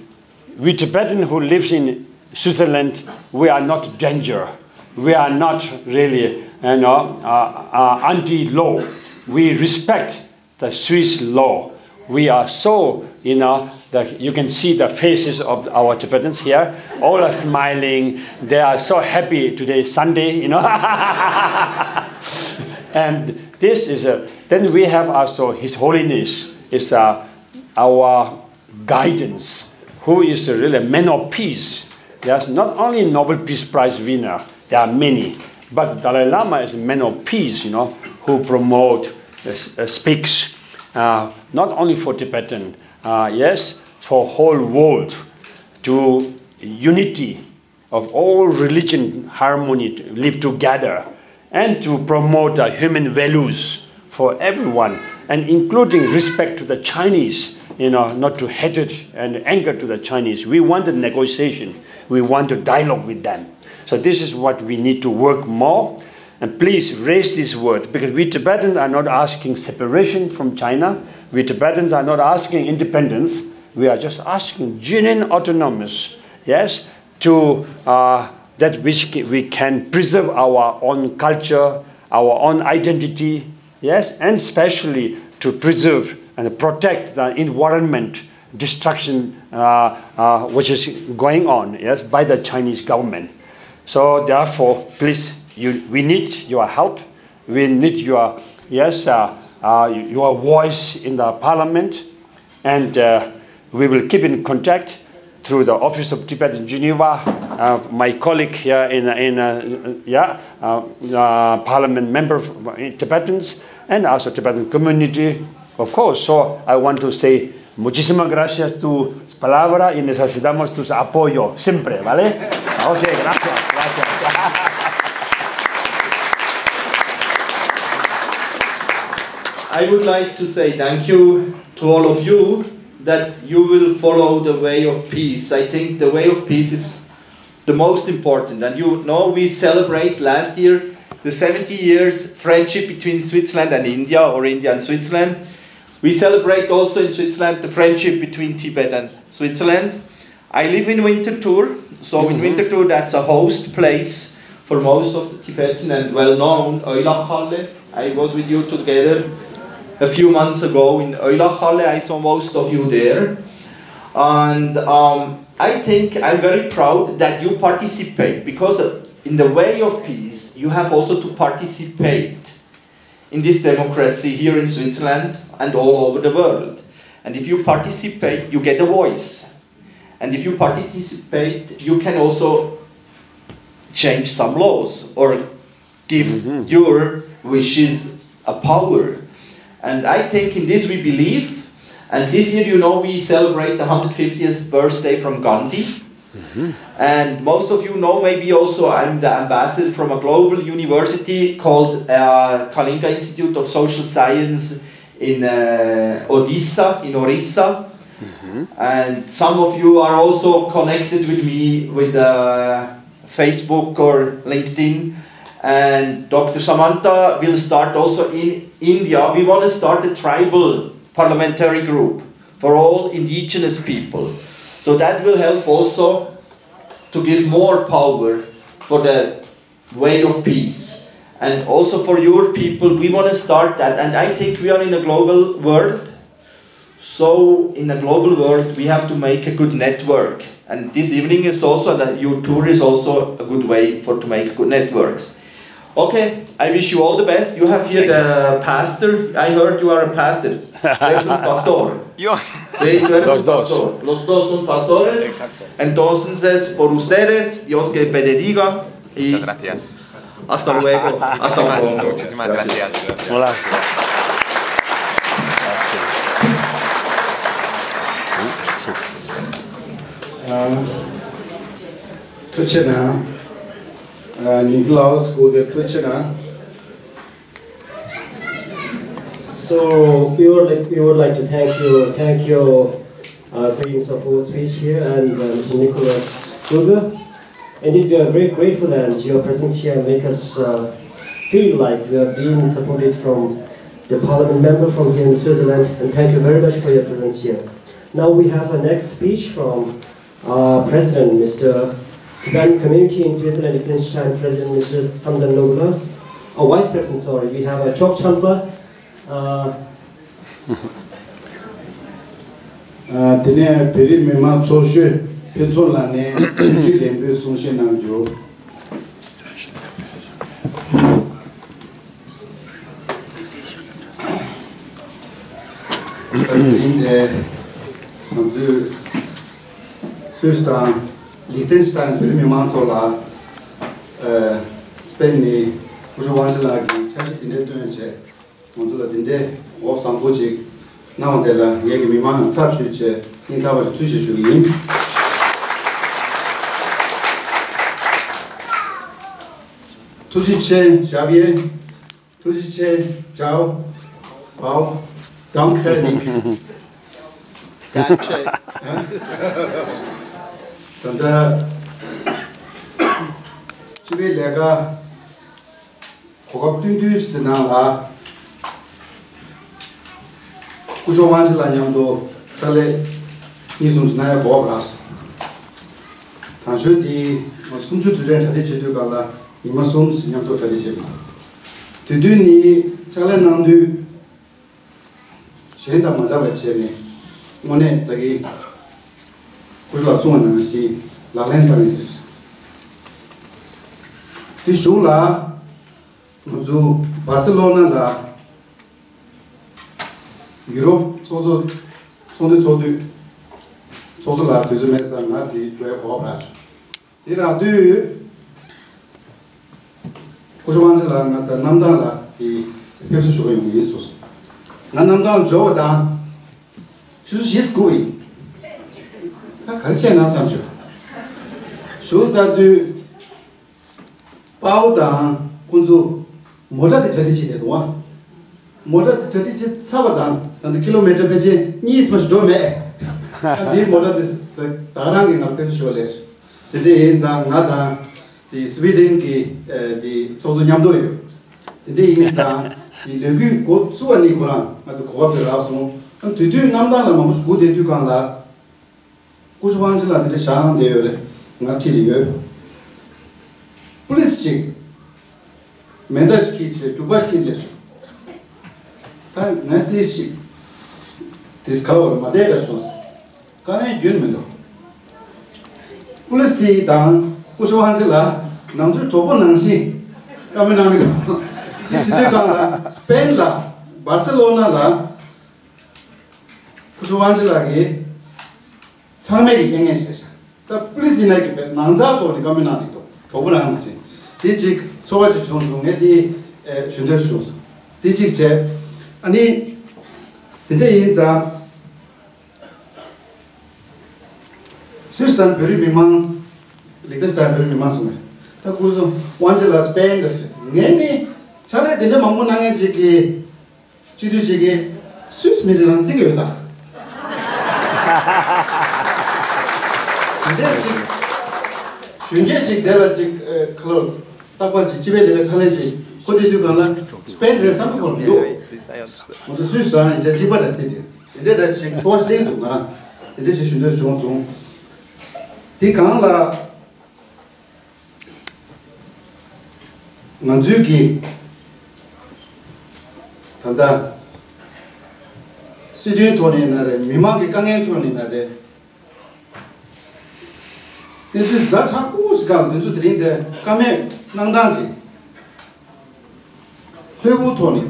We Tibetan who lives in Switzerland, we are not danger. We are not really, you know, uh, uh, anti-law. We respect the Swiss law. We are so, you know, the, you can see the faces of our Tibetans here. All are smiling. They are so happy today, Sunday, you know. And this is a, then we have also His Holiness is uh, our guidance, who is really a man of peace. Yes, not only Nobel Peace Prize winner, there are many, but Dalai Lama is a man of peace, you know, who promote, uh, s- uh, speaks uh, not only for Tibetan, uh, yes, for whole world to unity of all religion harmony to live together and to promote uh, human values for everyone and including respect to the Chinese, you know, not to hatred and anger to the Chinese. We want a negotiation. We want to dialogue with them. So this is what we need to work more. And please raise this word because we Tibetans are not asking separation from China. We Tibetans are not asking independence. We are just asking genuine autonomous. Yes, to uh, that which ca- we can preserve our own culture, our own identity, yes, and especially to preserve and protect the environment destruction uh, uh, which is going on, yes, by the Chinese government. So therefore, please, you, we need your help. We need your, yes, uh, uh, your voice in the parliament. And uh, we will keep in contact through the Office of Tibet in Geneva, uh, my colleague here in, in uh, yeah, uh, uh, parliament member of Tibetans and also Tibetan community, of course. So I want to say muchísimas gracias tu palabra y necesitamos tus apoyo siempre, ¿vale? Ok, gracias, gracias. I would like to say thank you to all of you that you will follow the way of peace. I think the way of peace is the most important. And you know, we celebrate last year the seventy years friendship between Switzerland and India, or India and Switzerland. We celebrate also in Switzerland the friendship between Tibet and Switzerland. I live in Winterthur, so in Winterthur, that's a host place for most of the Tibetan and well known Oilakhalle. I was with you together a few months ago in Oilakhalle. I saw most of you there. And um, I think I'm very proud that you participate because uh, in the way of peace, you have also to participate in this democracy here in Switzerland and all over the world. And if you participate, you get a voice. And if you participate, you can also change some laws or give your wishes a power. And I think in this we believe. And this year, you know, we celebrate the hundred fiftieth birthday from Gandhi. And most of you know, maybe also, I'm the ambassador from a global university called uh, Kalinga Institute of Social Science in uh, Odisha, in Orissa. And some of you are also connected with me with uh, Facebook or LinkedIn. And Doctor Samantha will start also in India. We want to start a tribal parliamentary group for all indigenous people. So that will help also to give more power for the way of peace. And also for your people, we want to start that. And I think we are in a global world. So in a global world, we have to make a good network. And this evening is also that your tour is also a good way for to make good networks. Okay, I wish you all the best. You have here the pastor. I heard you are a pastor. Tú eres un pastor. Yo. Sí, tú eres un pastor. Los dos son pastores. Exacto. Entonces, por ustedes, Dios que bendiga y Muchas gracias. Hasta luego. Hasta pronto. Muchísimas gracias. Hola. ཐུགས་རྗེ་གནང་། ནིག་ལའོ་སི་གུ་གེ་ཐུགས་རྗེ་གནང་། So we would like, we would like to thank you, thank you, uh, Queen, for speech here, and uh, Mister Nicholas Kruger. Indeed, we are very grateful, and your presence here make us uh, feel like we are being supported from the parliament member from here in Switzerland. And thank you very much for your presence here. Now we have a next speech from uh, President, Mister Tibetan Community in Switzerland, Liechtenstein, President Mister Samdan Nobla, uh, Vice President, sorry, we have a Chok Champa, uh, དེ་ནས་བོད་རིགས་མི་མང་ཚོགས་གཞོན་ཕུན་ཚོགས་ལགས་ནས་དོན་གཅོད་ལན་པོའི་གསུང་བཤད་གནང་རྒྱུ། དེ་རིང་འདིར་ང་ཚོས་སུད་སི་དང་ལིག་ཏེན་སི་ཏན་བོད་རིགས་མི་མང་ཚོ་ལ་ཨ་སྤེན་ནི་སྐུ་ཞབས་དབང་ཆེན་ལགས་ཀྱིས་འཆར་གཞི་འདི་འདྲ་བཏོན་བྱས། ང་ཚོ་ལ་འདི་འདྲའི་འོ་བཟང་པོ་ཅིག་གནང་བ་དེ་ལ་ངེད་ཀྱི་མི་མང་ཚབ་ཞུས་བྱས་སྙིང་ཐག་པ་ནས་ཐུགས་རྗེ་ཆེ་ཞུ་གི་ཡིན། ཐུགས་རྗེ་ཆེ་ཞབས་ཡེ། ཐུགས་རྗེ་ཆེ་ཇའོ། བའོ། Danke, Nick. Danke. ད་ལྟ་སྤྱི་པའི་ལས་ཀ་གོ་སྐབས་བསྟུན་དུས་དེ་ནང་ལ་སྐུ་ཞབས་དབང་ཆེན་ལགས་མཉམ་དུ་ཕྱག་ལས་གཉིས་གསུམ་ཞིག་གནང་ཡ་གོ་སྐབས་རག་སོང་། དང་ཤོས་འདི་ང་གསུམ་བཅུ་དུས་དྲན་གྲ་སྒྲིག་བྱེད་དུས་སྒང་ལ་ཉི་མ་གསུམ་ཞིག་མཉམ་དུ་གྲ་སྒྲིག་བྱེད་དགོས། དེ་དུས་ནི་ཕྱག་ལས་གནང་དུས། གཞན་དང་མ་འདྲ་བ་བྱས་ནས་དངོས་གནས་ད་གིན་སྐུ་ཞབས་ལགས་གསུངས་པ་ནང་བཞིན་ལག་ལེན་བསྟར་ཡིན་ཟེར། དེ་གཞུག་ལ་ང་ཚོ་སྦར་སེ་ལོ་ན་ལ་ཡུ་རོབ་ཚོགས་གཙོ་ཚོགས་འདུ་ཚོགས་དུས་ཚོགས་གཙོ་ལགས་དུས་ཚོད་མེད་ཙང་ང་དེ་འགྲོ་ཡ་གོ་སྐབས་རག་བྱུང་། དེ་རག་དུས། སྐུ་ཞབས་དབང་ཆེན་ལགས་ང་ད་གནམ་ཐང་ལ་དེ་ཕེབས་བསུ་ཞུ་གི་ཡོང་གི་ཡིན་གསུངས་སོང་། ང་གནམ་ཐང་འབྱོར་བ་དང་ཆུ་ཚོད་བཞི་སྒུག་ཡིན། ད་ག་རེ་བྱས་ན་བསམ་བྱུང་། གཞུག་ལྟ་དུས་པའོ་དང་ཁོང་ཚོ་མོ་ཊ་དེ་གྲ་སྒྲིག་བྱས་བསྡད་འདུག་ཨ། མོ་ཊ་དེ་གྲ་སྒྲིག་བྱས་ཚར་བ་དང་ད་ལྟ་ཀི་ལོ་མི་ཊར་ཕལ་ཆེར་གཉིས་ཙམ་ཞིག་འགྲོ་མེད། ད་དེའི་མོ་ཊ་དེ་ད་ག་རང་གིས་ང་ཕེབས་བསུ་ཞུ་བ་ལས་སོ། དེ་འདྲ་ཡིན་ཙང་ང་དང་། དེ་སི་ཝི་ཌེན་གྱི་ཨ་དེ་ཚོགས་གཙོ་མཉམ་དུ་ཡོད། དེ་འདྲ་ཡིན་ཙང་དེ་ལས་འགུལ་འགོ་བཙུགས་པ་ནས་ཁོ་རང་ང་ཚོ་གོ་སྐབས་དེ་རག་སོང་། ཨ་དེ་དུས་གནམ་ཐང་ལ་མང་པོ་ཞིག་སྒུག་བསྡད་དུས་སྒང་ལ་སྐུ་ཞབས་དབང་ཆེན་ལགས་དེ་འདྲ་བཞག་བསྡད་ཡོད་རེད། ང་འཁྲིས་ལ་ཡོད། པུ་ལིས་ཅིག་མེ་མདའ་ཞིག་འཁྱེར་བྱས་རྒྱུག་པ་ཞིག་འཁྱེར་སླེབས་བྱུང་། ད་ང་དེ་ཞིག་དེ་ག་བར་མ་བསྡད་ལ་སོང་། དཀའ་ངལ་རྒྱུན་མི་འདུག་པུ་ལིས་དེ་དང་སྐུ་ཞབས་དབང་ཆེན་ལགས་ནང་ཆོས་གྲོགས་པོ་ནང་བཞིན་བཀའ་མོལ་གནང་གི་འདུག་དེ་ཟེར་དུས་སྒང་ལ་སི་པེན་ལ་སྦར་སེ་ལོ་ན་ལ་སྐུ་ཞབས་དབང་ཆེན་ལགས་ཀྱིས་ཚང་མས་ཀྱི་རྐྱེན་ངན་ཞིག་རེད་ཤག་ད་པུ་ལིས་ཡིན་ན་གི་བས་ནང་ཚགས་ཐོག་ནས་བཀའ་མོལ་གནང་གི་འདུག་གྲོགས་པོ་ནང་ནང་བཞིན་དེ་ཅིག་ཚོར་བ་ཅིག་བྱུང་སོང་། ངས་དེ་ཞུ་འདོད་བྱུང་སོང་། དེ་ཅིག་བྱས། ཨ་ནི་དེ་འདྲ་ཡིན་ཙང་། སུད་སི་དང་བོད་རིགས་མི་མང་། ལིག་ཏེན་སི་ཏན་བོད་རིགས་མི་མང་གསུངས་པས། ད་སྐུ་གཟུགས་དབང་ཆེན་ལགས་སི་པེན་འདིར་ཞིག་ངས་ནི་ཕྱག་ལས་དེ་འདྲ་མང་པོ་གནང་མཁན་ཅིག་གིས་སྤྱི་འཐུས་ཅིག་གིས་སུད་སི་མི་རིགས་རང་བཙན་ཡོད་ད། དེ་འདྲ་ཅིག་གཞོན་སྐྱེས་ཅིག་དེ་ལ་ཅིག་ཁ་ལོ། ལྷག་པར་གྱི་སྤྱི་པའི་ལས་ཀ་ཚ་ལན་ཅིག་ཁོ་དེ་དུས་གང་ལ་སྤེན་རེད་བསམ་གི་ཁོ་མི་འདུག་ང་ཚོ་སུས་བཟང་ཡིན་ཟེར་གཅིག་པ་འདྲ་བརྩིས་ཏེ་དེ་འདྲའི་འདྲ་ཞིག་ཐོག་ལེགས་འདུག་ང་རང་དེ་འདྲ་ཞིག་ཞུ་འདོད་བྱུང་སོང་། དེ་གང་ལ་ང་ཚོའི་གི་ད་ལྟ་སྲིད་དོན་ཐོག་ནས་ན་རེད། མི་མང་གི་དཀའ་ངལ་ཐོག་ནས་ན་རེད། གནས་ཚུལ་ཛ་དྲག་པོ་ཞིག་སྒང་དེ་ཚོ་དེ་རིང་དེ་བཀའ་མོལ་གནང་སྟངས་ཅིག་ལྷོད་པོ་ཐོག་ནས་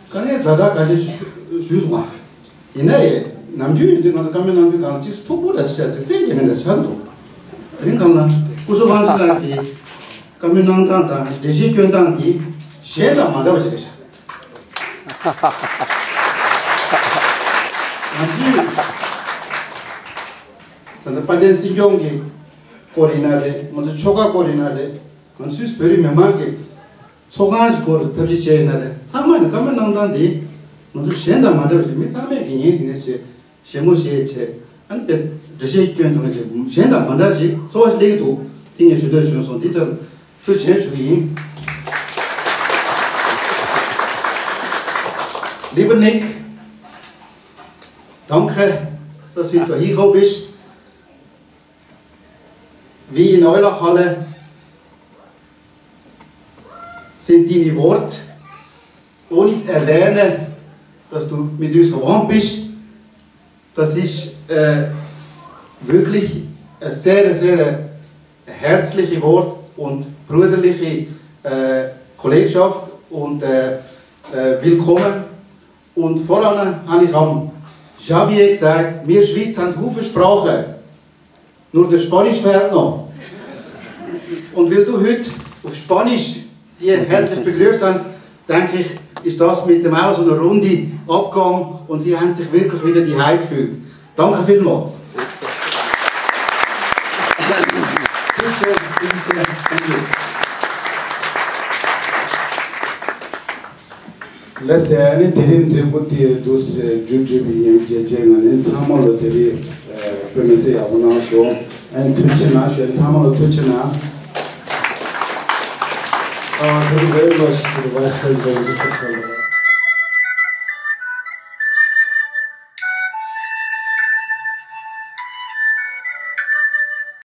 དཀའ་ངལ་ཛ་དྲག་ཁ་ཤས་ཞུ་ཞུས་སོང་བ། ཡིན་ན་ཡང་ནམ་རྒྱུན་ཡིན་དུས་ང་ཚོ་བཀའ་མོལ་གནང་དུས་གང་ཅི་འཁྱོག་པོ་འདྲ་ཞིག་ཆགས་ཅིག་བཙན་གྱི་མེད་འདྲ་ཆགས་འདུག་དེ་རིང་གང་ལ་སྐུ་ཞབས་དབང་ཆེན་ལགས་ཀྱིས་བཀའ་མོལ་གནང་སྟངས་དང་འགྲེལ་བཤད་སྐྱོན་སྟངས་འདི་གཞན་དང་མ་འདྲ་བ་ཞིག་རེད་ཤག་ང་ཚོས་ད་ལྟ་དཔལ་ལྡན་སྲིད་སྐྱོང་གི་སྐོར་ཡིན་ན་རེད། ང་ཚོ་ཆོལ་ཁ་སྐོར་ཡིན་ན་རེད། ང་ཚོས་བོད་རིགས་མི་མང་གི་ཚོགས་ཁང་ཞིག་སྐོར་ཐབས་ཤེས་བྱས་ཡིན་ན་རེད། ཚང་མ་ནི་བཀའ་མོལ་གནང་སྟངས་འདི་ང་ཚོ་གཞན་དང་མ་འདྲ་བ་ཞིག་མི་ཚང་མས་ཀྱི་ཉན་དེ་ནས་བྱས་བཞད་མོ་བཞད་བྱས་ཨ་ནི་དཔེ་འགྲེལ་བཤད་སྐྱོན་འདུག་ཅེས་གཞན་དང་མ་འདྲ་ཞིག་ཚོར་བ་ཞིག་སླེབས་འདུག་དེ་ངས་ཞུ་འདོད་བྱུང་སོང་། འདི་ལྟར་ཐུགས་རྗེ་ཆེ་ཞུ་གི་ཡིན། Lieber Nick, danke, dass du hier gekommen bist. Wie in eurer Halle sind deine Worte, ohne zu erwähnen, dass du mit uns verwandt bist. Das ist äh, wirklich ein sehr, sehr herzliche Wort und brüderliche äh, Kollegschaft und äh, äh, willkommen. Und vor allem habe ich am Javier gesagt, wir Schweizer haben Haufen Sprachen. Nur das Spanisch fehlt noch. Und weil du heute auf Spanisch hier herzlich begrüßt hast, denke ich, ist das mit dem auch so eine Runde abgegangen und sie haben sich wirklich wieder daheim gefühlt. Danke vielmals. Bitteschön, bitteschön. Danke. ལགས་སོ། ཨ་ནི་དེ་རིང་མཛད་སྒོ་དེ་འདུག་སེ་མཇུག་སྒྲིལ་བའི་ཡང་རྒྱལ་རྒྱལ་ང་ནི་ཚང་མ་ལ་དེ་རིང་དཔེ་མི་སྲིད་ཡག་པོ་གནང་སོང་། ཨ་ནི་ཐུགས་རྗེ་གནང་ཞུ། ཚང་མ་ལ་ཐུགས་རྗེ་གནང་། Uh, thank you very much to the Vice President.